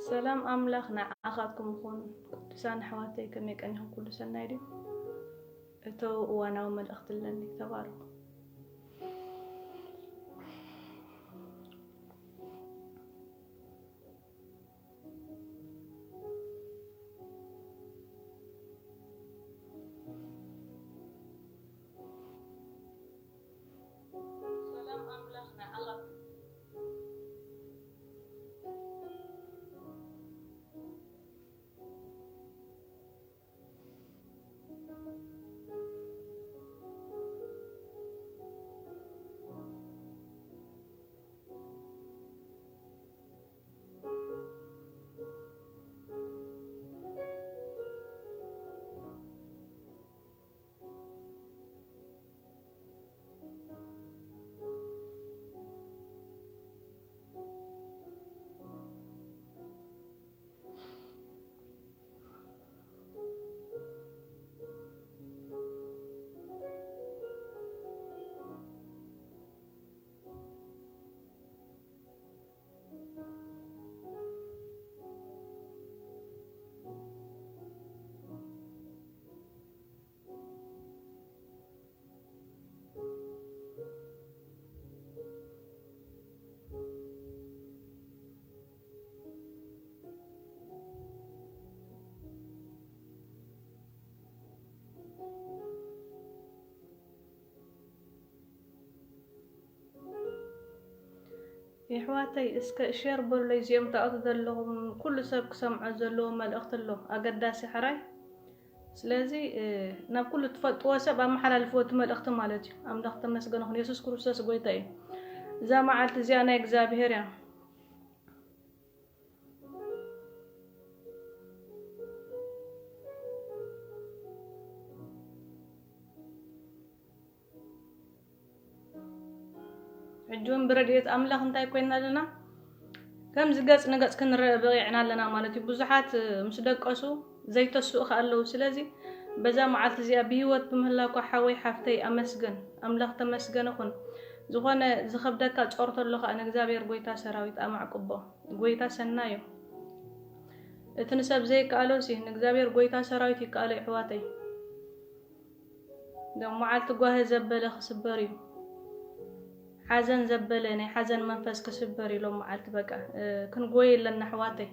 ሰላም ኣምላኽ ንዓኻትኩም ይኹን። ቅዱሳን ኣሕዋተይ፣ ከመይ ቀኒኹም? ኩሉ ሰናይ ድዩ? እተው እዋናዊ መልእኽቲ ኣለኒ። ተባረኹ። ሰላም ኣምላኽ ንዓኻ። የሕዋተይ፣ እስከ ሸር በሉለይ። እዚኦም ትኣቱ ዘለኹም ኩሉ ሰብ ክሰምዖ ዘለዎ መልእኽቲ ኣሎ፣ ኣገዳሲ ሕራይ። ስለዚ እ፣ ናብ ኩሉ ትፈልጥዎ ሰብ ኣመሓላልፍዎ እቲ መልእኽቲ ማለት እዩ። ኣምላኽ ተመስገን ይኹን። የሱስ ክርስቶስ ጎይታ እዩ። እዛ መዓልቲ እዚኣ ናይ እግዚኣብሄር እያ። ሕጂ እውን ብረድኤት ኣምላኽ እንታይ ኮይና ኣለና? ከምዚ ገጽ ንገጽ ክንረአ በቒዕና ኣለና ማለት እዩ። ብዙሓት ምስ ደቀሱ ዘይተስኡ ከ ኣለዉ። ስለዚ በዛ መዓልቲ እዚኣ ብህይወት ብምህላኳ ሓወይ ሓፍተይ ኣመስግን። ኣምላኽ ተመስገን ይኹን። ዝኾነ ዝኸብደካ ጾር ተሎ ከኣ ንእግዚኣብሔር ጎይታ ሰራዊት ኣማዕቅቦ። ጎይታ ሰናይ እዩ። እቲ ንሰብ ዘይከኣሎሲ ንእግዚኣብሔር ጎይታ ሰራዊት ይከኣሎ ይሕዋተይ። ሎም መዓልቲ ጓሂ ዘበለ ክስበር እዩ። ሓዘን ዘበለ ናይ ሓዘን መንፈስ ክስበር እዩ ሎም መዓልቲ። በቃ እ፣ ክንጎይ ኣለና ኣሕዋተይ፣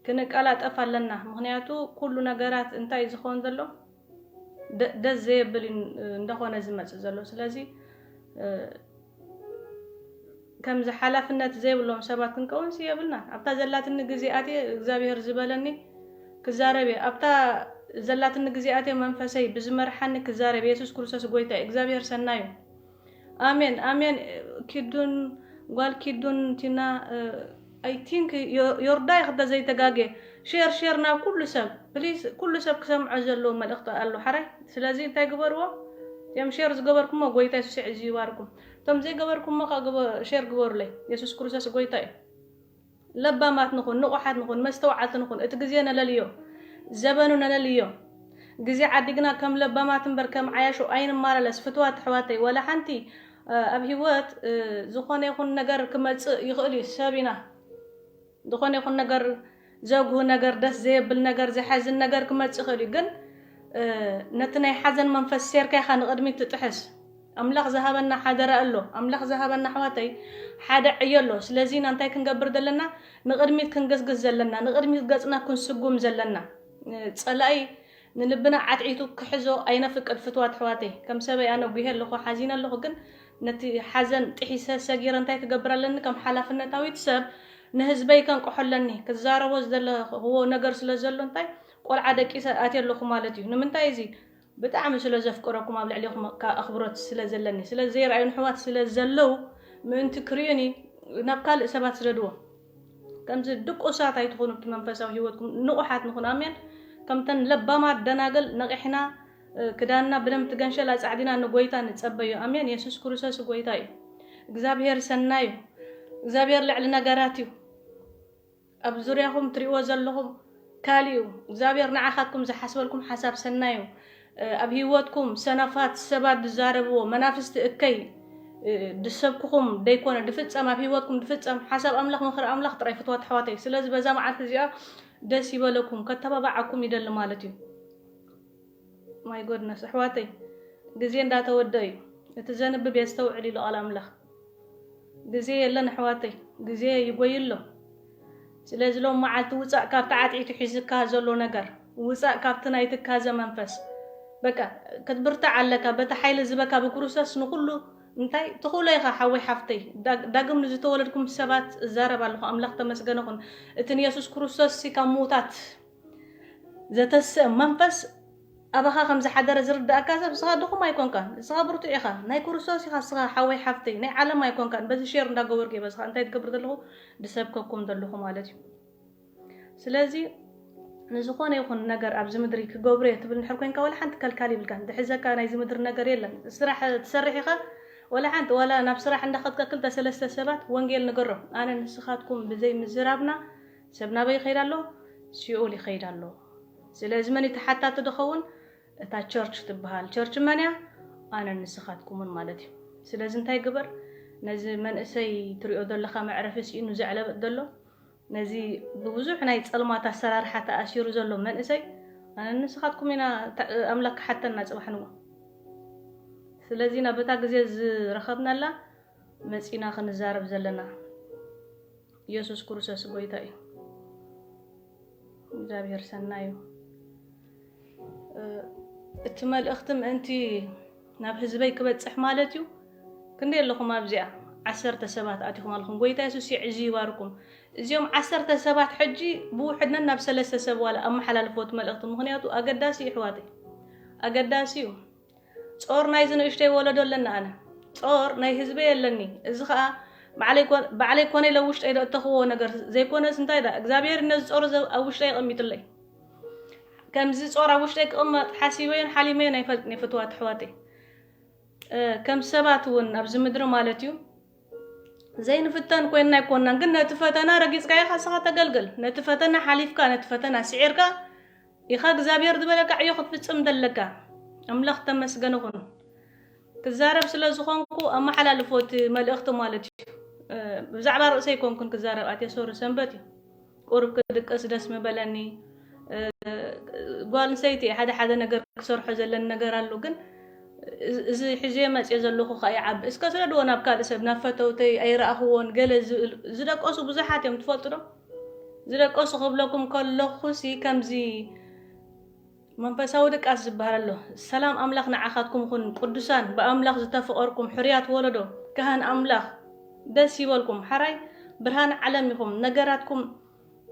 ክንቀላጠፍ ኣለና። ምኽንያቱ ኩሉ ነገራት እንታይ እዩ ዝኸውን ዘሎ? ደ- ደስ ዘየብል እዩ እንዳኾነ ዝመጽእ ዘሎ። ስለዚ እ፣ ከምዚ ሓላፍነት ዘይብሎም ሰባት ክንከውንስ የብልናን። ኣብታ ዘላትኒ ግዜ ኣትየ እግዚኣብሔር ዝበለኒ ክዛረብ እየ። ኣብታ ዘላትኒ ግዜ ኣትየ መንፈሰይ ብዝመርሓኒ ክዛረብ እየ። የሱስ ክርስቶስ ጎይታ እዩ። እግዚኣብሔር ሰናይ እዩ። ኣሜን ኣሜን። ኪዱን ጓል ኪዱን ቲና፣ I think ዮርዳይ ክተ ዘይተጋግየ ሼር ሼር ናብ ኩሉ ሰብ ፕሊዝ፣ ኩሉ ሰብ ክሰምዖ ዘለዎ መልእኽቲ ኣሎ ሓራይ። ስለዚ እንታይ ግበርዎ? እቶም ሼር ዝገበርኩሞ ጎይታ የሱስ ይባርኩም። እቶም ዘይገበርኩሞ ከዓ ግበ- ሼር ግበሩለይ። የሱስ ክርስቶስ ጎይታ እዩ። ለባማት ንኹን፣ ንቑሓት ንኹን፣ መስተውዓልቲ ንኹን። እቲ ግዜ ነለልዮ፣ ዘበኑ ነለልዮ። ግዜ ዓዲግና ከም ለባማት እምበር ከም ዓያሹ ኣይንመላለስ። ፍትዋት ኣሕዋተይ፣ ወላ ሓንቲ እ፣ ኣብ ህይወት እ፣ ዝኾነ ይኹን ነገር ክመፅእ ይኽእል እዩ። ሰብ ኢና። ዝኾነ ይኹን ነገር ዘጉህ ነገር፣ ደስ ዘየብል ነገር፣ ዘሐዝን ነገር ክመፅእ ይኽእል እዩ። ግን እ፣ ነቲ ናይ ሓዘን መንፈስ ሴርካ ኢኻ ንቕድሚት ትጥሕስ። ኣምላኽ ዝሃበና ሓደራ ኣሎ። ኣምላኽ ዝሃበና ኣሕዋተይ ሓደ ዕዮ ኣሎ። ስለዚ ኢና እንታይ ክንገብር ዘለና? ንቕድሚት ክንግስግስ ዘለና፣ ንቕድሚት ገፅና ክንስጉም ዘለና። እ፣ ፀላኢ ንልብና ዓትዒቱ ክሕዞ ኣይነፍቅድ። ፍትዋት ኣሕዋተይ፣ ከም ሰበይ ኣነ ጉሄ ኣለኹ፣ ሓዚነ ኣለኹ። ግን ነቲ ሓዘን ጥሒሰ ሰጊረ እንታይ ክገብር ኣለኒ? ከም ሓላፍነታዊት ሰብ ንህዝበይ ከንቅሖ ኣለኒ። ክዛረቦ ዝደለኽዎ ነገር ስለ ዘሎ እንታይ ቆልዓ ደቂሰ ኣትየ ኣለኹ ማለት እዩ። ንምንታይ እዚ ብጣዕሚ ስለ ዘፍቅረኩም ኣብ ልዕሌኹም ከኣ ኣኽብሮት ስለ ዘለኒ፣ ስለ ዘይረኣዩን ኣሕዋት ስለ ዘለዉ ምእንቲ ክርእዩኒ ናብ ካልእ ሰባት ስደድዎ። ከምዚ ድቁሳት ኣይትኹኑ፣ ኣብቲ መንፈሳዊ ህይወትኩም ንቑሓት ንኹን። ኣሜን። ከምተን ለባማት ደናግል ነቒሕና፣ እ፣ ክዳንና ብደም ትገንሸል ኣጻዕዲና ንጎይታ ንጸበዮ። ኣሜን። የሱስ ክርስቶስ ጎይታ እዩ። እግዚኣብሔር ሰናይ እዩ። እግዚኣብሔር ልዕሊ ነገራት እዩ። ኣብ ዙርያኹም ትሪእዎ ዘለኹም ካልእ እዩ። እግዚኣብሔር ንዓኻትኩም ዝሓስበልኩም ሓሳብ ሰናይ እዩ። እ፣ ኣብ ህይወትኩም ሰነፋት ሰባት ዝዛረብዎ መናፍስቲ እከይ ድሰብክኹም ደይኮነ ድፍጸም፣ ኣብ ህይወትኩም ድፍጸም ሓሳብ ኣምላኽ፣ ምኽሪ ኣምላኽ ጥራይ ፍትዋት ኣሕዋተይ። ስለዚ በዛ መዓልቲ እዚኣ ደስ ይበለኩም፣ ከተባባዓኩም ይደሊ ማለት እዩ። My goodness ኣሕዋተይ፣ ግዜ እንዳተወደ እዩ። እቲ ዘንብብ የስተውዕል ኢሉ ቃል ኣምላኽ። ግዜ የለን ኣሕዋተይ፣ ግዜ ይጎይ ኣሎ። ስለዚ ሎም መዓልቲ ውፃእ ካብቲ ዓጥዒቱ ሒዝካ ዘሎ ነገር፣ ውፃእ ካብቲ ናይ ትካዘ መንፈስ። በቃ ክትብርታዕ ኣለካ። በቲ ሓይሊ ዝበካ ብክርስቶስ ንኩሉ እንታይ ትኽእሎ ኢኻ ሓወይ ሓፍተይ። ዳግ- ዳግም ንዝተወለድኩም ሰባት እዛረብ ኣለኹ። ኣምላኽ ተመስገነ ኹን። እቲ ንየሱስ ክርስቶስ ሲ ካብ ምውታት ዘተስእ መንፈስ ኣባኻ ከም ዝሓደረ ዝርዳእካ ሰብ ንስኻ ድኹም ኣይኮንካን። ንስኻ ብርቱዕ ኢኻ። ናይ ክርስቶስ ኢኻ ንስኻ ሓወይ ሓፍተይ። ናይ ዓለም ኣይኮንካን። በዚ ሼር እንዳገበርኩ እየ በዝኻ እንታይ ትገብር ዘለኹ ድሰብከኩም ዘለኹ ማለት እዩ። ስለዚ ንዝኾነ ይኹን ነገር ኣብዚ ምድሪ ክገብሮ እየ ትብል እንድሕር ኮንካ ዋላ ሓንቲ ከልካል ይብልካን። ዝሕዘካ ናይዚ ምድሪ ነገር የለን። ስራሕ ትሰርሕ ኢኻ ዋላ ሓንቲ ዋላ ናብ ስራሕ እንዳኸድካ ክልተ ሰለስተ ሰባት ወንጌል ንገሮም። ኣነ ንስኻትኩም ብዘይ ምዝራብና ሰብ ናበይ ይኸይድ ኣሎ? ሲኦል ይኸይድ ኣሎ። ስለዚ መን እዩ ተሓታቲ ዝኸውን? እታ ቸርች ትበሃል። ቸርች መን እያ? ኣነን ንስኻትኩምን ማለት እዩ። ስለዚ እንታይ ግበር? ነዚ መንእሰይ ትሪኦ ዘለኻ መዕረፊ ስኢኑ ዘዕለበጥ ዘሎ፣ ነዚ ብብዙሕ ናይ ጸልማት ኣሰራርሓ ተኣሲሩ ዘሎ መንእሰይ ኣነን ንስኻትኩም ኢና ተ- ኣምላኽ ክሓተና ጽባሕ ንግሆ። ስለዚ ኢና በታ ግዜ ዝረኸብናላ መጺና ክንዛረብ ዘለና። ኢየሱስ ክርስቶስ ጎይታ እዩ። እግዚኣብሔር ሰናይ እዩ። እ፣ እቲ መልእኽቲ ምእንቲ ናብ ህዝበይ ክበጽሕ ማለት እዩ። ክንደይ ኣለኹም ኣብዚኣ? ዓሰርተ ሰባት ኣቲኹም ኣለኹም። ጎይታ የሱስ ይዕዚ ይባርኩም። እዚኦም ዓሰርተ ሰባት ሕጂ ብውሕድነት ናብ ሰለስተ ሰብ ዋላ ኣመሓላልፎ እቲ መልእኽቲ። ምኽንያቱ ኣገዳሲ እዩ ኣሕዋተይ። ኣገዳሲ እዩ። ጾር ናይዚ ንእሽተይ ወለዶ ኣለና ኣነ። ጾር ናይ ህዝበይ ኣለኒ። እዚ ኸኣ ባዕለይ ኮ- ባዕለይ ኮነ ኢለ ኣብ ውሽጠይ ዘእተኽዎ ነገር ዘይኮነስ እንታይ ዳ እግዚኣብሔር ነዚ ጾር ዘ- ኣብ ውሽጠይ ኣቐሚጥለይ። ከምዚ ጾር ኣብ ውሽጠይ ክቕመጥ ሓሲበዮን ሓሊመዮን ኣይፈልጥን እየ ፍትዋት ኣሕዋተይ። እ፣ ከም ሰባት እውን ኣብዚ ምድሪ ማለት እዩ ዘይንፍተን ኮይንና ኣይኮንናን፣ ግን ነቲ ፈተና ረጊጽካ ኢኻ ንስኻ ተገልግል። ነቲ ፈተና ሓሊፍካ፣ ነቲ ፈተና ስዒርካ ኢኻ እግዚኣብሔር ዝበለካ ዕዮ ክትፍጽም ዘለካ። ኣምላኽ ተመስገን ይኹን። ክዛረብ ስለ ዝኾንኩ ኣመሓላልፎ እቲ መልእኽቲ ማለት እዩ። እ፣ ብዛዕባ ርእሰይ ኣይኮንኩን ክዛረብ ኣትየ፣ ሶሪ፣ ሰንበት እዩ። ቁሩብ ክድቅስ ደስ ምበለኒ። እ፣ ጓል ኣንስተይቲ እየ፣ ሓደ ሓደ ነገር ክሰርሖ ዘለኒ ነገር ኣሎ፣ ግን እዚ- እዚ ሒዘዮ መፅየ ዘለኹ ከዓ ይዓቢ። እስከ ስደድዎ ናብ ካልእ ሰብ፣ ናብ ፈተውተይ ኣይረኣኽዎን ገለ ዝብል ዝደቀሱ ብዙሓት እዮም፣ ትፈልጡ ዶ? ዝደቀሱ ክብለኩም ከለኹ ሲ ከምዚ መንፈሳዊ ድቃስ ዝበሃል ኣሎ። ሰላም ኣምላኽ ንዓኻትኩም ይኹን። ቅዱሳን ብኣምላኽ ዝተፈቐርኩም ሕርያት ወለዶ ካህን ኣምላኽ ደስ ይበልኩም። ሓራይ ብርሃን ዓለም ኢኹም። ነገራትኩም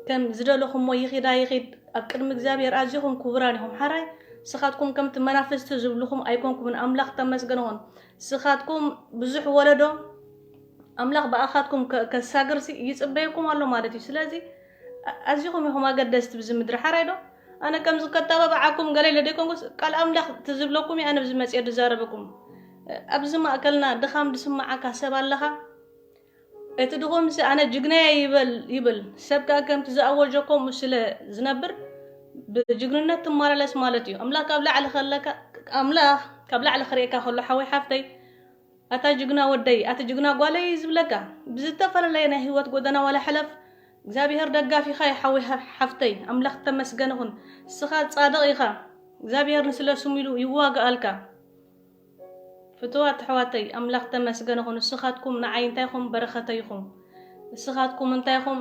ከም ዝደለኹሞ ይኺዳ ይኺድ ኣብ ቅድሚ እግዚኣብሔር ኣዚኹም ክቡራን ኢኹም። ሓራይ ስኻትኩም ከምቲ መናፍስቲ ዝብልኹም ኣይኮንኩምን። ኣምላኽ ተመስገን ይኹን። ስኻትኩም ብዙሕ ወለዶ ኣምላኽ ብኣኻትኩም ከ- ከሳግርሲ ይጽበየኩም ኣሎ ማለት እዩ። ስለዚ ኣ- ኣዚኹም ኢኹም ኣገደስቲ ብዚ ምድሪ። ሓራይ ዶ ኣነ ከምዚ ከተባብዓኩም ገለ ኢለ ደይኮንኩስ ቃል ኣምላኽ ትዝብለኩም እየ። ኣነ ብዚ መጽየ ድዛረበኩም ኣብዚ ማእከልና ድኻም ድስምዓካ ሰብ ኣለኻ። እቲ ድኹምሲ ኣነ ጅግናየ ይበል ይብል ሰብ ከኣ ከምቲ ዝኣወጀ ከምኡ ስለ ዝነብር ብጅግንነት ትመላለስ ማለት እዩ። ኣምላኽ ካብ ላዕሊ ከለካ ኣምላኽ ካብ ላዕሊ ክርእየካ ከሎ ሓወይ ሓፍተይ ኣታ ጅግና ወደይ ኣቲ ጅግና ጓለይ ዝብለካ ብዝተፈላለየ ናይ ህይወት ጎደና ዋላ ሕለፍ እግዚኣብሔር ደጋፊኻ ይሓወይ ሓፍተይ ኣምላኽ ተመስገን ይኹን። ንስኻ ጻድቕ ኢኻ እግዚኣብሔር ንስለ ስሙ ኢሉ ይዋግኣልካ። ፍትዋት ኣሕዋተይ ኣምላኽ ተመስገን ይኹን። ንስኻትኩም ንዓይ እንታይ ኢኹም በረኸተይ ኢኹም። ንስኻትኩም እንታይ ኢኹም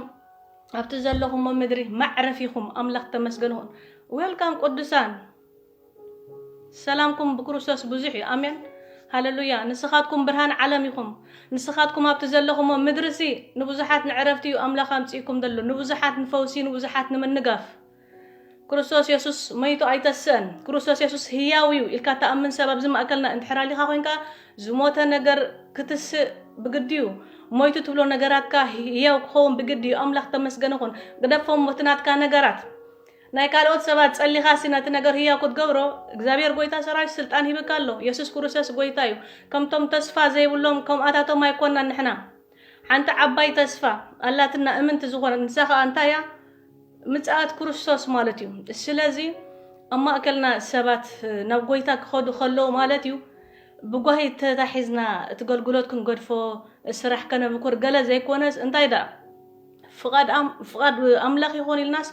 ኣብቲ ዘለኹሞ ምድሪ መዕረፊ ኢኹም። ኣምላኽ ተመስገን ይኹን። ዌልካም ቅዱሳን ሰላምኩም ብክርስቶስ ብዙሕ እዩ። ኣሜን ሃለሉያ። ንስኻትኩም ብርሃን ዓለም ኢኹም። ንስኻትኩም ኣብቲ ዘለኹሞ ምድሪ ሲ ንብዙሓት ንዕረፍቲ እዩ ኣምላኽ ኣምጺእኩም ዘሎ። ንብዙሓት ንፈውሲ ንብዙሓት ንምንጋፍ ክርስቶስ የሱስ መይቱ ኣይተስእን። ክርስቶስ የሱስ ህያው እዩ ኢልካ ተኣምን ሰብ ኣብዚ ማእከልና እንድሕር ኣሊኻ ኮይንካ ዝሞተ ነገር ክትስእ ብግዲ እዩ። ሞይቱ ትብሎ ነገራትካ ህያው ክኸውን ብግዲ እዩ። ኣምላኽ ተመስገን ይኹን። ግደፎም እቲ ናትካ ነገራት ናይ ካልኦት ሰባት ጸሊኻሲ ነቲ ነገር ህያው ክትገብሮ እግዚኣብሔር ጎይታ ሰራዊት ስልጣን ሂብካ ኣሎ። የሱስ ክርስቶስ ጎይታ እዩ። ከምቶም ተስፋ ዘይብሎም ከምኣታቶም ኣይኮናን ንሕና። ሓንቲ ዓባይ ተስፋ ኣላትና እምንቲ ዝኾነት ንሳ ኸኣ እንታይ እያ? ምጽኣት ክርስቶስ ማለት እዩ። ስለዚ ኣብ ማእከልና ሰባት ናብ ጎይታ ክኸዱ ከለዉ ማለት እዩ ብጓሂ ተታሒዝና እቲ ገልግሎት ክንገድፎ፣ ስራሕ ከነብኩር ገለ ዘይኮነስ፣ እንታይ ደኣ ፍቓድ ኣም-፣ ፍቓድ ኣምላኽ ይኾን ኢልናስ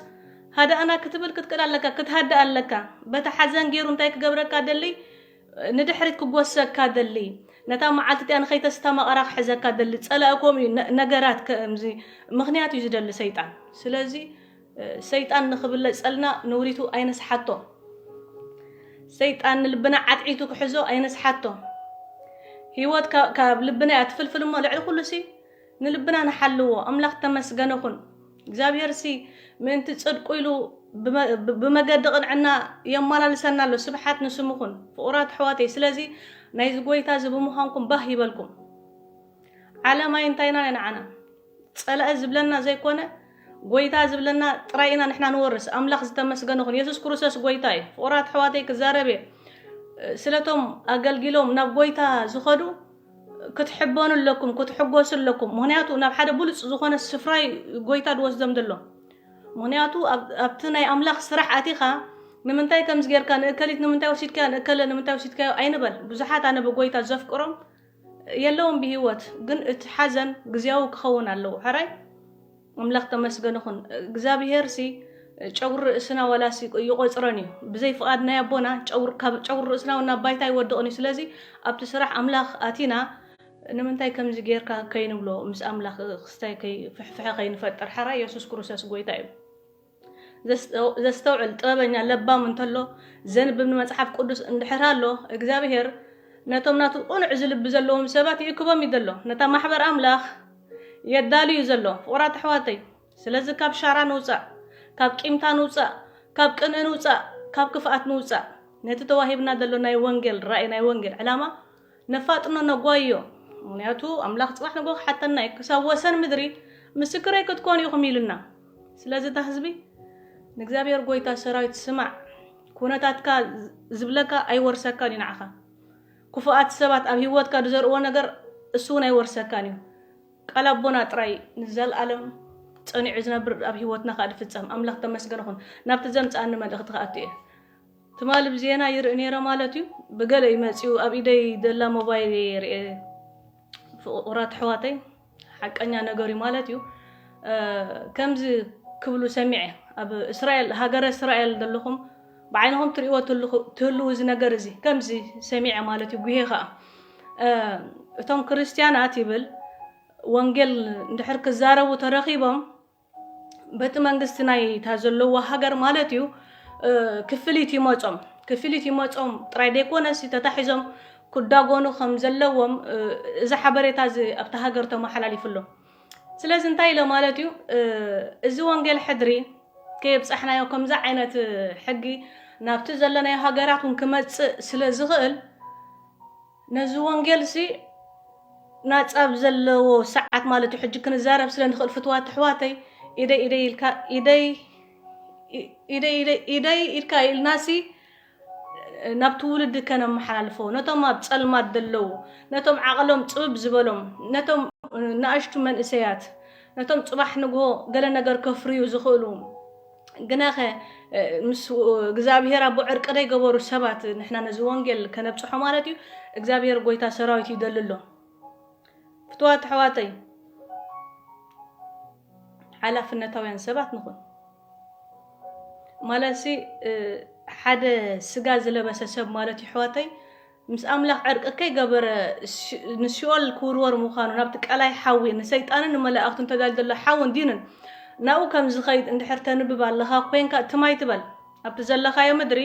ሃደኣና ክትብል ክትክእል ኣለካ፣ ክትሃድእ ኣለካ። በቲ ሓዘን ገይሩ እንታይ ክገብረካ ደሊ? ንድሕሪት ክጎሰካ ደሊ። ነታ መዓልቲ እቲኣ ንኸይተስተማቐራ ክሕዘካ ደሊ። ጸላኢ ከምኡ እዩ። ነ-፣ ነገራት ከምዚ ምኽንያት እዩ ዝደሊ ሰይጣን። ስለዚ ሰይጣን ንኽብለጸልና ንውሪቱ ኣይነስሓቶ። ሰይጣን ንልብና ዓትዒቱ ክሕዞ ኣይነስሓቶ። ህይወት ካ-፣ ካብ ልብና እያ ትፍልፍል እሞ ልዕሊ ኩሉ ሲ ንልብና ንሓልዎ። ኣምላኽ ተመስገነ ኩን። እግዚኣብሔር ሲ ምእንቲ ጽድቁ ኢሉ ብመ-፣ ብ-፣ ብመገዲ ቅንዕና የመላልሰና ኣሎ። ስብሓት ንስሙ ኩን። ፍቑራት ኣሕዋተይ፣ ስለዚ ናይዚ ጎይታ እዚ ብምዃንኩም ባህ ይበልኩም። ዓለማይ እንታይ ኢና ናይ ንዓና? ጸላኢ ዝብለና ዘይኮነ፣ ጎይታ ዝብለና ጥራይ ኢና ንሕና ንወርስ። ኣምላኽ ዝተመስገነ ኩን። የሱስ ክርስቶስ ጎይታ እዩ። ፍቑራት ኣሕዋተይ ክዛረብ እየ። ስለቶም ኣገልጊሎም ናብ ጎይታ ዝኸዱ ክትሕበኑ ኣለኩም፣ ክትሕጎሱ ኣለኩም። ምኽንያቱ ናብ ሓደ ብሉጽ ዝኾነ ስፍራ እዩ ጎይታ ዝወስዶም ዘሎ። ምኽንያቱ ኣብ-፣ ኣብቲ ናይ ኣምላኽ ስራሕ ኣቲኻ ንምንታይ ከምዚ ጌርካ፣ ንእከሊት ንምንታይ ወሲድካዮ፣ ንእከለ ንምንታይ ወሲድካዮ ኣይንበል። ብዙሓት ኣነ ብጎይታ ዘፍቅሮም የለውን ብህይወት፣ ግን እቲ ሓዘን ግዜያዊ ክኸውን ኣለዎ። ሕራይ ኣምላኽ ተመስገን ይኹን። እግዚኣብሄር ሲ ጨጉሪ ርእስና ዋላ ሲ ይቆጽረን እዩ። ብዘይ ፍቓድ ናይ ኣቦና ጨጉሪ፣ ካብ ጨጉሪ ርእስና እውን ናብ ባይታ ይወድቕን እዩ። ስለዚ ኣብቲ ስራሕ ኣምላኽ ኣቲና ንምንታይ ከምዚ ጌርካ ከይንብሎ፣ ምስ ኣምላኽ ክስታይ ከይ-፣ ፍሕፍሐ ከይንፈጥር። ሕራይ የሱስ ክርስቶስ ጎይታ እዩ። ዘስተ-፣ ዘስተውዕል ጥበበኛ ለባም እንተሎ፣ ዘንብብ ንመጽሓፍ ቅዱስ እንድሕር ኣሎ፣ እግዚኣብሄር ነቶም ናቱ ቅኑዕ ዝልቢ ዘለዎም ሰባት ይእክቦም እዩ ዘሎ። ነታ ማሕበር ኣምላኽ የዳሉ እዩ ዘሎ። ፍቑራት ኣሕዋተይ፣ ስለዚ ካብ ሻራ ንውጻእ፣ ካብ ቂምታ ንውጻእ፣ ካብ ቅንኢ ንውጻእ፣ ካብ ክፍኣት ንውጻእ። ነቲ ተዋሂብና ዘሎ ናይ ወንጌል ራእይ፣ ናይ ወንጌል ዕላማ ነፋጥኖ፣ ነጓዮ። ምኽንያቱ ኣምላኽ ጽባሕ ንግሆ ክሓተና እዩ። ክሳብ ወሰን ምድሪ ምስክረይ ክትኮኑ ኢኹም ኢሉና። ስለዚ እታ ህዝቢ ንእግዚኣብሔር ጎይታ ሰራዊት ስማዕ። ኩነታትካ ዝብለካ ኣይወርሰካን እዩ ንዓኻ። ክፉኣት ሰባት ኣብ ህይወትካ ዝዘርእዎ ነገር እሱ እውን ኣይወርሰካን እዩ። ቃል ኣቦና ጥራይ ንዘለኣለም ጸኒዑ ዝነብር ኣብ ህይወትና ከኣ ዝፍጸም። ኣምላኽ ተመስገን ይኹን። ናብቲ ዘምጽኣኒ መልእኽቲ ክኣቱ እየ። ትማሊ ብዜና ይርኢ ነይረ ማለት እዩ። ብገለ እዩ መጺኡ፣ ኣብ ኢደይ ዘላ ሞባይል እየ ርእየ። ፍቑራት ኣሕዋተይ፣ ሓቀኛ ነገር እዩ ማለት እዩ። እ፣ ከምዚ ክብሉ ሰሚዐ፣ ኣብ እስራኤል፣ ሃገረ እስራኤል ዘለኹም ብዓይንኹም ትርእይዎ ትህልኹ-፣ ትህልዉ እዚ ነገር እዚ፣ ከምዚ ሰሚዐ ማለት እዩ። ጉሄ ኸኣ፣ እ፣ እቶም ክርስትያናት ይብል፣ ወንጌል እንድሕር ክዛረቡ ተረኺቦም፣ በቲ መንግስቲ ናይ እታ ዘለዎ ሃገር ማለት እዩ፣ እ፣ ክፍሊት ይመጾም። ክፍሊት ይመጾም ጥራይ ደይኮነስ ተታሒዞም ክዳጎኑ ከም ዘለዎም፣ እ፣ እዚ ሓበሬታ እዚ ኣብታ ሃገር ተመሓላሊፉ ኣሎ። ስለዚ እንታይ ኢለ ማለት እዩ፣ እ፣ እዚ ወንጌል ሕድሪ ከየብጻሕናዮ፣ ከምዚ ዓይነት ሕጊ ናብቲ ዘለናዮ ሃገራት እውን ክመጽእ ስለ ዝኽእል፣ ነዚ ወንጌል ሲ ናጻ ኣብ ዘለዎ ሰዓት ማለት እዩ፣ ሕጂ ክንዛረብ ስለ ንኽእል፣ ፍትዋት ኣሕዋተይ፣ ኢደይ፣ ኢደይ ኢልካ፣ ኢደይ፣ ኢደይ፣ ኢደይ፣ ኢደይ ኢልካ ኢልና ሲ ናብቲ ውልዲ ከነመሓላልፎ፣ ነቶም ኣብ ጸልማት ዘለዉ፣ ነቶም ዓቕሎም ጽብብ ዝበሎም፣ ነቶም ንኣሽቱ መንእሰያት፣ ነቶም ጽባሕ ንግሆ ገለ ነገር ከፍርዩ ዝኽእሉ፣ ግናኸ፣ እ፣ ምስ እግዚኣብሔር ኣቦ ዕርቂ ደይገበሩ ሰባት ንሕና ነዚ ወንጌል ከነብጽሖ ማለት እዩ። እግዚኣብሔር ጎይታ ሰራዊት ይደሊ ኣሎ። ፍትዋት ኣሕዋተይ፣ ሓላፍነታውያን ሰባት ንኹን። ማለትሲ፣ እ፣ ሓደ ስጋ ዝለበሰ ሰብ ማለት እዩ፣ ኣሕዋተይ፣ ምስ ኣምላኽ ዕርቂ ከይገበረ ሲ-፣ ንሲኦል ክውርወር ምዃኑ፣ ናብቲ ቀላይ ሓዊ፣ ንሰይጣንን ንመላእኽቱን ተዳልዩ ዘሎ ሓውን ዲንን ናብኡ ከም ዝኸይድ እንድሕር ተንብብ ኣለኻ ኮይንካ፣ ትም ኣይትበል። ኣብቲ ዘለኻዮ ምድሪ፣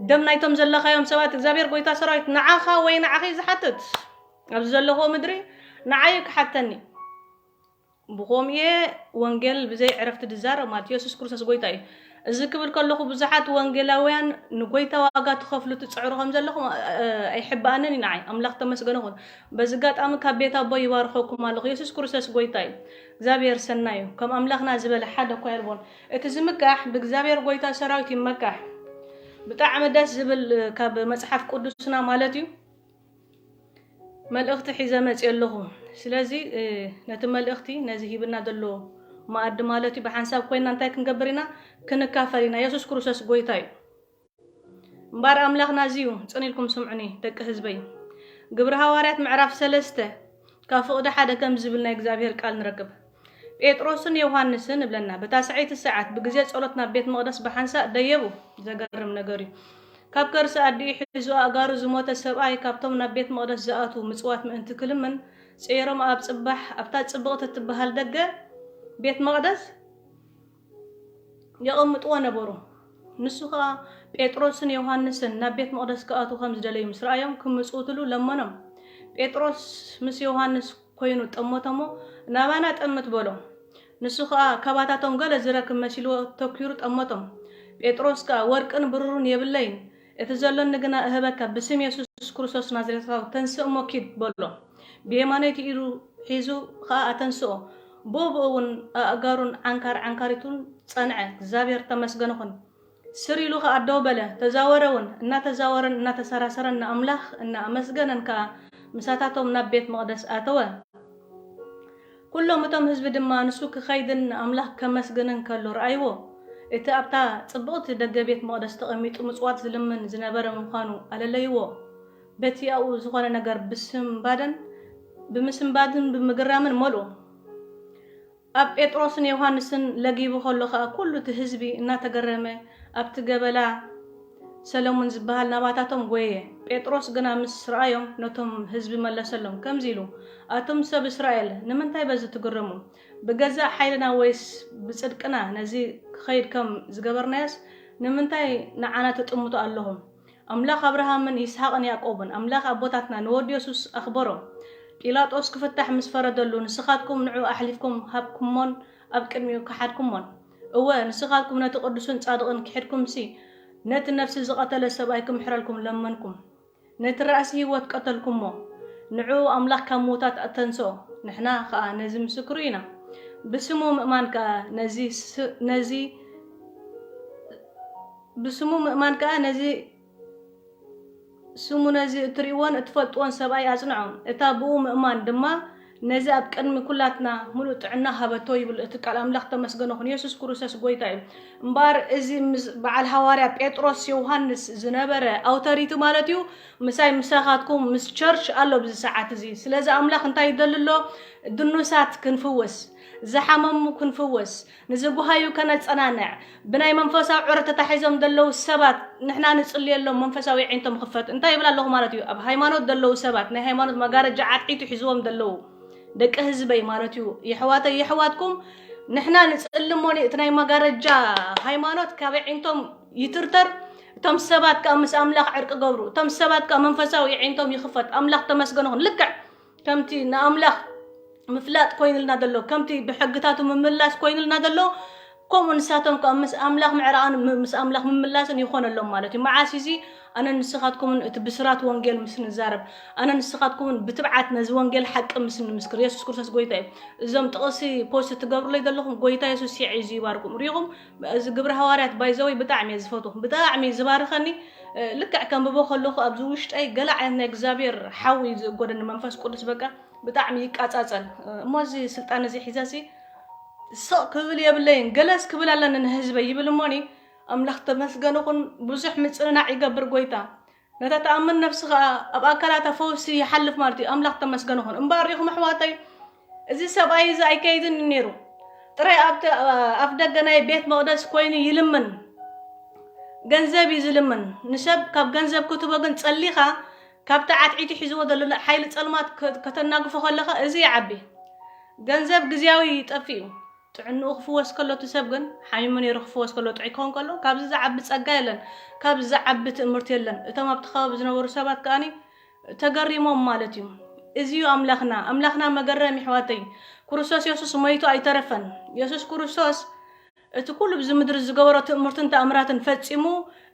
ደም ናይቶም ዘለኻዮም ሰባት፣ እግዚኣብሔር ጎይታ ሰራዊት ንዓኻ ወይ ንዓኺ ዝሓትት። ኣብዚ ዘለኽዎ ምድሪ ንዓይ ክሓተኒ። ብኸምኡ እየ ወንጌል ብዘይ ዕረፍቲ ዝዛረብ ማለት እዩ። የሱስ ክርስቶስ ጎይታ እዩ። እዚ ክብል ከለኹ ብዙሓት ወንጌላውያን ንጎይታ ዋጋ ትኸፍሉ ትጽዕሩ ከም ዘለኹም፣ እ፣ ኣይሕብኣንን እዩ ንዓይ። ኣምላኽ ተመስገነ ይኹን። በዚ ኣጋጣሚ ካብ ቤት ኣቦ ይባርኸኩም ኣለኹ። የሱስ ክርስቶስ ጎይታ እዩ። እግዚኣብሔር ሰናይ እዩ። ከም ኣምላኽና ዝበለ ሓደ እኳ የልቦን። እቲ ዝምካሕ ብእግዚኣብሔር ጎይታ ሰራዊት ይመካሕ። ብጣዕሚ ደስ ዝብል፣ እ፣ ካብ መጽሓፍ ቅዱስና ማለት እዩ። መልእኽቲ ሒዘ መፅየ ኣለኹ። ስለዚ፣ እ፣ ነቲ መልእኽቲ፣ ነዚ ሂብና ዘሎ መኣዲ ማለት እዩ፣ ብሓንሳብ ኮይና እንታይ ክንገብር ኢና? ክንካፈል ኢና። የሱስ ክርስቶስ ጎይታ እዩ። እምበኣር ኣምላኽና እዚ እዩ። ጽን ኢልኩም ስምዑኒ፣ ደቂ ህዝበይ። ግብሪ ሃዋርያት ምዕራፍ ሰለስተ ካብ ፍቕዲ ሓደ ከም ዝብል ናይ እግዚኣብሔር ቃል ንረክብ። ጴጥሮስን ዮሃንስን እብለና፣ በታ ሰዐይቲ ሰዓት ብግዜ ጸሎት ናብ ቤት መቕደስ ብሓንሳእ ደየቡ። ዘገርም ነገር እዩ። ካብ ከርሲ ኣዲኡ ሒዙ ኣእጋሩ ዝሞተ ሰብኣይ ካብቶም ናብ ቤት መቕደስ ዝኣትዉ ምጽዋት ምእንቲ ክልምን ጸይሮም ኣብ ጽባሕ ኣብታ ጽብቕቲ እትበሃል ደገ ቤት መቕደስ የቐምጥዎ ነበሩ። ንሱ ኸኣ ጴጥሮስን ዮሃንስን ናብ ቤት መቕደስ ክኣትዉ ከም ዝደለዩ ምስ ረኣዮም ክምጽውትሉ ለመኖም። ጴጥሮስ ምስ ዮሃንስ ኮይኑ ጠመቶሞ፣ ናባና ጠምት በሎ። ንሱ ኸኣ ካባታቶም ገለ ዝረክብ መሲልዎ ተኪሩ ጠመቶም። ጴጥሮስ ከኣ፣ ወርቅን ብሩርን የብለይን፣ እቲ ዘሎኒ ግና እህበካ፣ ብስም የሱስ ክርስቶስ ናዝሬታዊ ተንስእ እሞ ኪድ በሎ። ብየማነይቲ ኢዱ ሒዙ ኸኣ ኣተንስኦ። ብኡ ብኡ እውን ኣእጋሩን ዓንካር ዓንካሪቱን ጸንዐ። እግዚኣብሔር ተመስገን ኹን። ስር ኢሉ ኸኣ ደው በለ። ተዛወረ እውን። እናተዛወረን እናተሰራሰረን ንኣምላኽ እናኣመስገነን ከኣ ምሳታቶም ናብ ቤት መቕደስ ኣተወ። ኩሎም እቶም ህዝቢ ድማ ንሱ ክኸይድን ንኣምላኽ ከመስግንን ከሎ ረኣይዎ። እቲ ኣብታ ጽብቕቲ ደገ ቤት መቕደስ ተቐሚጡ ምጽዋት ዝልምን ዝነበረ ምዃኑ ኣለለይዎ። በቲ ኣብኡ ዝኾነ ነገር ብስንባደን ብምስንባድን ብምግራምን መልኡ። ኣብ ጴጥሮስን ዮሃንስን ለጊቡ ከሎ ኸኣ ኩሉ እቲ ህዝቢ እናተገረመ ኣብቲ ገበላ ሰለሙን ዝበሃል ናባታቶም ጎየ። ጴጥሮስ ግና ምስ ረኣዮም ነቶም ህዝቢ መለሰሎም ከምዚ ኢሉ፣ ኣቱም ሰብ እስራኤል፣ ንምንታይ በዚ ትግረሙ? ብገዛእ ሓይልና ወይስ ብጽድቅና ነዚ ክኸይድ ከም ዝገበርናዮስ ንምንታይ ንዓና ትጥምቱ ኣለኹም? ኣምላኽ ኣብርሃምን ይስሓቅን ያዕቆብን ኣምላኽ ኣቦታትና ንወዱ የሱስ ኣኽበሮ። ጲላጦስ ክፍታሕ ምስ ፈረደሉ ንስኻትኩም ንዑ ኣሕሊፍኩም ሃብኩሞን ኣብ ቅድሚኡ ከሓድኩሞን። እወ ንስኻትኩም ነቲ ቅዱስን ጻድቕን ክሒድኩምሲ ነቲ ነፍሲ ዝቐተለ ሰብኣይ ክምሕረልኩም ለመንኩም። ነቲ ራእሲ ህይወት ቀተልኩሞ፣ ንዑ ኣምላኽ ካብ ምዉታት ኣተንስኦ፣ ንሕና ኸኣ ነዚ ምስክሩ ኢና። ብስሙ ምእማን ከኣ ነዚ ስ- ነዚ ብስሙ ምእማን ከኣ ነዚ ስሙ ነዚ እትርእይዎን እትፈልጥዎን ሰብኣይ ኣጽንዖ። እታ ብኡ ምእማን ድማ ነዚ ኣብ ቅድሚ ኩላትና ምሉእ ጥዕና ሃበቶ ይብል እቲ ቃል ኣምላኽ። ተመስገነ ኹን። የሱስ ክርስቶስ ጎይታ እዩ። እምበኣር እዚ ምስ በዓል ሃዋርያ ጴጥሮስ ዮሃንስ ዝነበረ ኣውቶሪቲ ማለት እዩ፣ ምሳይ ምሳኻትኩም ምስ ቸርች ኣሎ ብዚ ሰዓት እዚ። ስለዚ ኣምላኽ እንታይ ይደሊ ኣሎ? ድኑሳት ክንፍወስ፣ ዝሓመሙ ክንፍወስ፣ ንዝጉሃዩ ከነጸናንዕ፣ ብናይ መንፈሳዊ ዑረት ተታሒዞም ዘለዉ ሰባት ንሕና ንጽልየሎም መንፈሳዊ ኣዒንቶም ክፈት። እንታይ ይብል ኣለኹ ማለት እዩ? ኣብ ሃይማኖት ዘለዉ ሰባት፣ ናይ ሃይማኖት መጋረጃ ዓትዒቱ ሒዝዎም ዘለዉ ደቂ ህዝበይ ማለት እዩ። የሕዋተይ የሕዋትኩም ንሕና ንጽሊ እሞኒ እቲ ናይ መጋረጃ ሃይማኖት ካብ ኣዒንቶም ይትርተር። እቶም ሰባት ከኣ ምስ ኣምላኽ ዕርቂ ገብሩ። እቶም ሰባት ከኣ መንፈሳዊ ኣዒንቶም ይኽፈት። ኣምላኽ ተመስገነ ኹን። ልክዕ ከምቲ ንኣምላኽ ምፍላጥ ኮይንልና ዘሎ፣ ከምቲ ብሕግታቱ ምምላስ ኮይንልና ዘሎ፣ ከምኡ ንሳቶም ከኣ ምስ ኣምላኽ ምዕራቕን ም- ምስ ኣምላኽ ምምላስን ይኾነሎም ማለት እዩ። መዓስ እዚ ኣነ ንስኻትኩምን እቲ ብስራት ወንጌል ምስ ንዛረብ፣ ኣነ ንስኻትኩምን ብትብዓት ነዚ ወንጌል ሓቂ ምስ ንምስክር፣ የሱስ ክርስቶስ ጎይታ እዩ። እዞም ጥቕሲ ፖስት ትገብሩለይ ዘለኹም ጎይታ የሱስ ይዕዝ ይባርኩም። ሪኹም እዚ ግብሪ ሃዋርያት ባይዘወይ ብጣዕሚ እየ ዝፈትዎ፣ ብጣዕሚ እዩ ዝባርኸኒ። እ፣ ልክዕ ከንብቦ ከለኹ ኣብዚ ውሽጠይ ገለ ዓይነት ናይ እግዚኣብሔር ሓዊ እዩ ዝእጎደኒ፣ መንፈስ ቅዱስ በቃ ብጣዕሚ ይቃጻጸል። እ፣ እሞ እዚ ስልጣን እዚ ሒዘሲ ስቕ ክብል የብለይን፣ ገለስ ክብል ኣለኒ ንህዝበይ ይብል እሞኒ፣ ኣምላኽ ተመስገን ይኹን። ብዙሕ ምጽንናዕ ይገብር ጎይታ። ነታ ትኣምን ነፍሲ ኸኣ ኣብ ኣካላታ ፈውሲ ይሓልፍ ማለት እዩ። ኣምላኽ ተመስገን ይኹን። እምበኣር ሪኢኹም ኣሕዋተይ፣ እዚ ሰብኣይ እዚ ኣይከይድን እዩ ነይሩ። ጥራይ ኣብቲ ኣፍ ደገ ናይ ቤት መቕደስ ኮይኑ ይልምን፣ ገንዘብ እዩ ዝልምን። ንሰብ ካብ ገንዘብ ክትቦ ግን ጸሊኻ ካብቲ ዓትዒቱ ሒዝዎ ዘሎ ሓይሊ ጸልማት ከ- ከተናግፎ ከለኻ እዚ ይዓቢ። ገንዘብ ግዝያዊ ይጠፍእ እዩ። ጥዕንኡ ክፍወስ ከሎ እቲ ሰብ ግን ሓሚሙ ነይሩ ክፍወስ ከሎ ጥዑይ ክኸውን ከሎ ካብዚ ዝዓቢ ጸጋ የለን፣ ካብዚ ዝዓቢ ትእምርቲ የለን። እቶም ኣብቲ ከባቢ ዝነበሩ ሰባት ከኣኒ ተገሪሞም ማለት እዩ። እዚ እዩ ኣምላኽና። ኣምላኽና መገረም ይሕዋተይ። ክርስቶስ የሱስ ሞይቱ ኣይተረፈን። የሱስ ክርስቶስ እቲ ኩሉ ብዚ ምድሪ ዝገበሮ ትእምርትን ተኣምራትን ፈጺሙ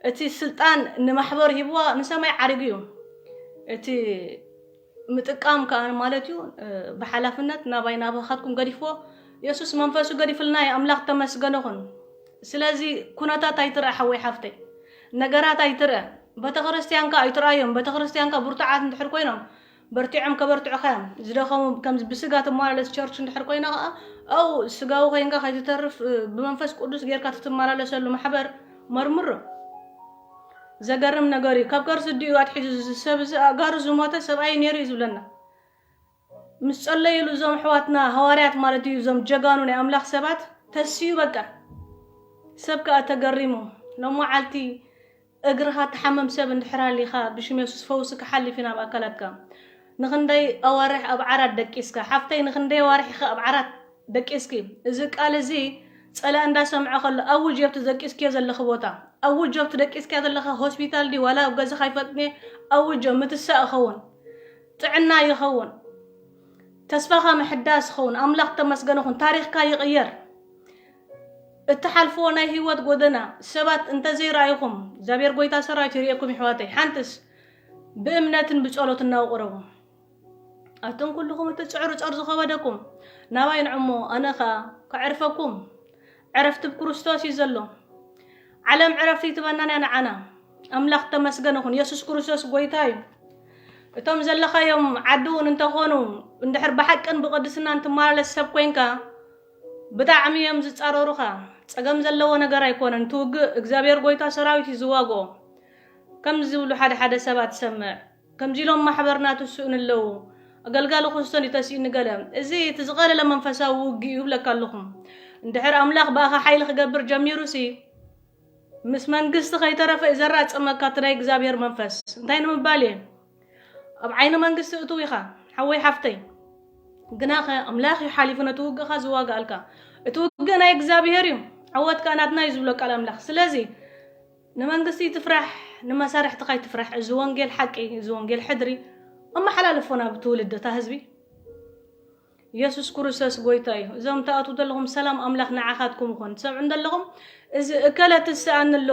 እቲ ስልጣን ንማሕበሩ ሂብዋ ንሰማይ ዓሪጉ እዩ። እቲ ምጥቃም ከኣ ማለት እዩ፣ እ፣ ብሓላፍነት ናባይ ናባኻትኩም ገዲፍዎ። የሱስ መንፈሱ ገዲፍልና እዩ። ኣምላኽ ተመስገነ ኹን። ስለዚ ኩነታት ኣይትርአ ሓወይ ሓፍተይ፣ ነገራት ኣይትርአ። ቤተክርስትያንካ ኣይትርኣዮም። ቤተክርስትያንካ ብርቱዓት እንድሕር ኮይኖም በርቲዖም ከበርትዑኻ እዮም። ዝደኸሙ ከም ብስጋ ትመላለስ ቸርች እንድሕር ኮይና ከኣ ኣው ስጋዊ ኮይንካ ከይትተርፍ፣ እ፣ ብመንፈስ ቅዱስ ጌርካ ትትመላለሰሉ ማሕበር መርምሮ። ዘገርም ነገር እዩ። ካብ ከርሲ ኣዲኡ ኣትሒዙ እዚ ሰብ እዚ ኣእጋሩ ዝሞተ ሰብኣይ ነይሩ እዩ ዝብለና። ምስ ጸለዩሉ እዞም ኣሕዋትና ሃዋርያት ማለት እዩ፣ እዞም ጀጋኑ ናይ ኣምላኽ ሰባት ተስዩ በቃ። ሰብ ከኣ ተገሪሙ። ሎመዓልቲ እግርኻ ትሓምም ሰብ እንድሕር ሃሊኻ ብሽም የሱስ ፈውሲ ክሓልፍ እዩ ናብ ኣካላትካ። ንኽንደይ ኣዋርሕ ኣብ ዓራት ደቂስካ ሓፍተይ፣ ንኽንደይ ኣዋርሕ ኢኻ ኣብ ዓራት ደቂስኪ። እዚ ቃል እዚ ጸላእ እንዳሰምዐ ከሎ ኣውጅ ኣብቲ ደቂስክዮ ዘለኺ ቦታ፣ ኣውጅ ኣብቲ ደቂስክዮ ዘለኺ ሆስፒታል ድዩ ዋላ ኣብ ገዛኻ ይፈልጥኒ፣ ኣውጆ ምትሳእ ይኸውን፣ ጥዕና ይኸውን፣ ተስፋኻ ምሕዳስ ይኸውን። ኣምላኽ ተመስገነ ይኹን፣ ታሪኽካ ይቕየር። እትሓልፍዎ ናይ ህይወት ጎደና ሰባት እንተዘይረኣይኹም እግዚኣብሔር ጎይታ ሰራዊት ይርእየኩም ይሕዋተይ። ሓንትስ ብእምነትን ብጸሎትን ናብኡ ቅረቡ። ኣቱም ኩልኹም እቲ ጽዕሩ ጸር ዝኸበደኩም ናባይ ንዕሞ፣ ኣነ ኸኣ ከዕርፈኩም። ዕረፍቲ ብክርስቶስ እዩ ዘሎ። ዓለም ዕረፍቲ ትበናን እያ ንዓና። ኣምላኽ ተመስገነ ይኹን። የሱስ ክርስቶስ ጎይታ እዩ። እቶም ዘለኻዮም ዓዲ እውን እንተኾኑ እንድሕር ብሓቅን ብቅድስናን ትመላለስ ሰብ ኮይንካ ብጣዕሚ እዮም ዝጻረሩኻ። ጸገም ዘለዎ ነገር ኣይኮነን። እቲ ውግእ እግዚኣብሔር ጎይታ ሰራዊት እዩ ዝዋግኦ። ከምዚ ዝብሉ ሓደ ሓደ ሰባት ትሰምዕ። ከምዚ ኢሎም ማሕበርና ትስእኑ ኣለዉ። ኣገልጋሊ ክርስቶን እዩ ተሲእኒ ገለ። እዚ እቲ ዝቐለለ መንፈሳዊ ውግእ እዩ ይብለካ ኣለኹ። እንድሕር ኣምላኽ ብኣኻ ሓይሊ ክገብር ጀሚሩሲ ምስ መንግስቲ ከይተረፈ እዩ ዘራጽመካ እቲ ናይ እግዚኣብሔር መንፈስ። እንታይ ንምባል እየ? ኣብ ዓይኒ መንግስቲ እትው ኢኻ ሓወይ ሓፍተይ። ግናኸ ኣምላኽ እዩ ሓሊፉ ነቲ ውግእኻ ዝዋግኣልካ። እቲ ውግእ ናይ እግዚኣብሔር እዩ፣ ዓወት ከኣ ናትና እዩ ዝብሎ ቃል ኣምላኽ። ስለዚ ንመንግስቲ ትፍራሕ፣ ንመሳርሕትኻ ይትፍራሕ። እዚ ወንጌል ሓቂ፣ እዚ ወንጌል ሕድሪ ኣመሓላልፎ ናብ ትውልዲ እታ ህዝቢ። የሱስ ክርስቶስ ጎይታ እዩ። እዞም ትኣትዉ ዘለኹም ሰላም ኣምላኽ ንዓኻትኩም ይኹን። ትሰምዑ ዘለኹም እዚ እከለ ትስኣኒ ኣሎ፣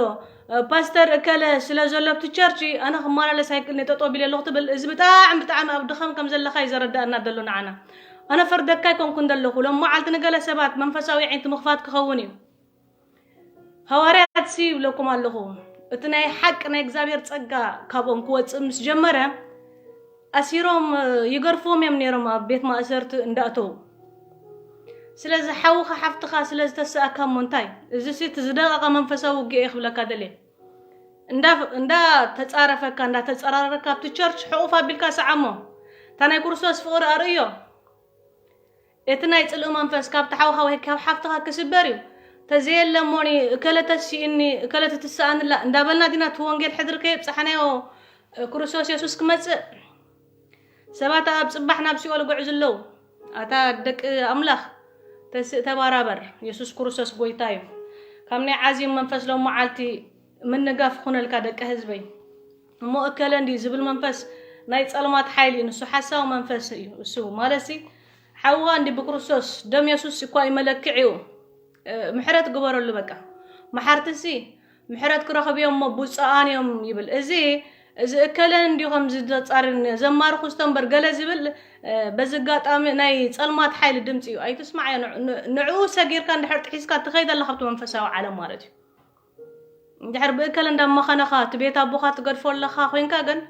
ፓስተር እከለ ስለ ዘሎ ኣብቲ ቸርች ኣነ ክመላለስ ኣይክእልን እየ፣ ጠጠው ቢለ ኣለኹ ትብል። እዚ ብጣዕሚ ብጣዕሚ ኣብ ድኻም ከም ዘለኻ እዩ ዘረዳእና ዘሎ ንዓና። ኣነ ፈርደካ ኣይኮንኩን ዘለኹ። ሎም መዓልቲ ንገለ ሰባት መንፈሳዊ ዓይንቲ ምኽፋት ክኸውን እዩ። ሃዋርያት ሲ ይብለኩም ኣለኹ፣ እቲ ናይ ሓቂ ናይ እግዚኣብሔር ጸጋ ካብኦም ክወጽእ ምስ ጀመረ ኣሲሮም ይገርፍዎም እዮም ነይሮም ኣብ ቤት ማእሰርቲ እንዳእተዉ። ስለዚ ሓውኻ ሓፍትኻ ስለ ዝተሰኣካ እሞ እንታይ? እዚ ሲ እቲ ዝደቐቐ መንፈሳዊ ውግእ እየ ክብለካ ደልየ። እንዳ እንዳ ተጻረፈካ እንዳ ተጸራረካ ኣብቲ ቸርች ሕቑፍ ኣቢልካ ሰዓሞ። እታ ናይ ክርስቶስ ፍቕሪ ኣርእዮ። እቲ ናይ ጽልኢ መንፈስ ካብ ተሓውኻ ወይ ካብ ሓፍትኻ ክስበር እዩ። ተዘየለ እሞኒ እከለ ተሲእኒ እከለ ትትስኣንላ እንዳበልና ዲና እቲ ወንጌል ሕድሪ ከየብጻሕናዮ ክርስቶስ የሱስ ክመጽእ? ሰባት ኣብ ጽባሕ ናብ ሲኦል ይጉዕዙ ኣለዉ። ኣታ ደቂ ኣምላኽ ተስእ ተባራበር። የሱስ ክርስቶስ ጎይታ እዩ። ካብ ናይ ዓዚም መንፈስ ሎም መዓልቲ ምንጋፍ ይኹነልካ ደቂ ህዝበይ። እሞ እከለ እንዲ ዝብል መንፈስ ናይ ጸልማት ሓይሊ እዩ። ንሱ ሓሳዊ መንፈስ እዩ። እሱ ማለትሲ ሓዋ እንዲ ብክርስቶስ ደም የሱስ እኳ እዩ መለክዒኡ። እ፣ ምሕረት ግበረሉ በቃ። መሓርትሲ ምሕረት ክረኽቡ እዮም እሞ ብፁዓን እዮም ይብል። እዚ እዚ እከለ እንዲ ከምዚ ዘጻርን ዘማርኹ ስቶ እምበር ገለ ዝብል እ፣ በዚ ኣጋጣሚ ናይ ጸልማት ሓይሊ ድምጺ እዩ። ኣይትስማዓዮ። ንዕ- ን- ንዕኡ ሰጊርካ እንድሕር ጥሒስካ ትኸይድ ኣለኻ ኣብቲ መንፈሳዊ ዓለም ማለት እዩ። እንድሕር ብእከለ እንዳመኸነኻ እቲ ቤት ኣቦኻ ትገድፎ ኣለኻ ኮይንካ ግን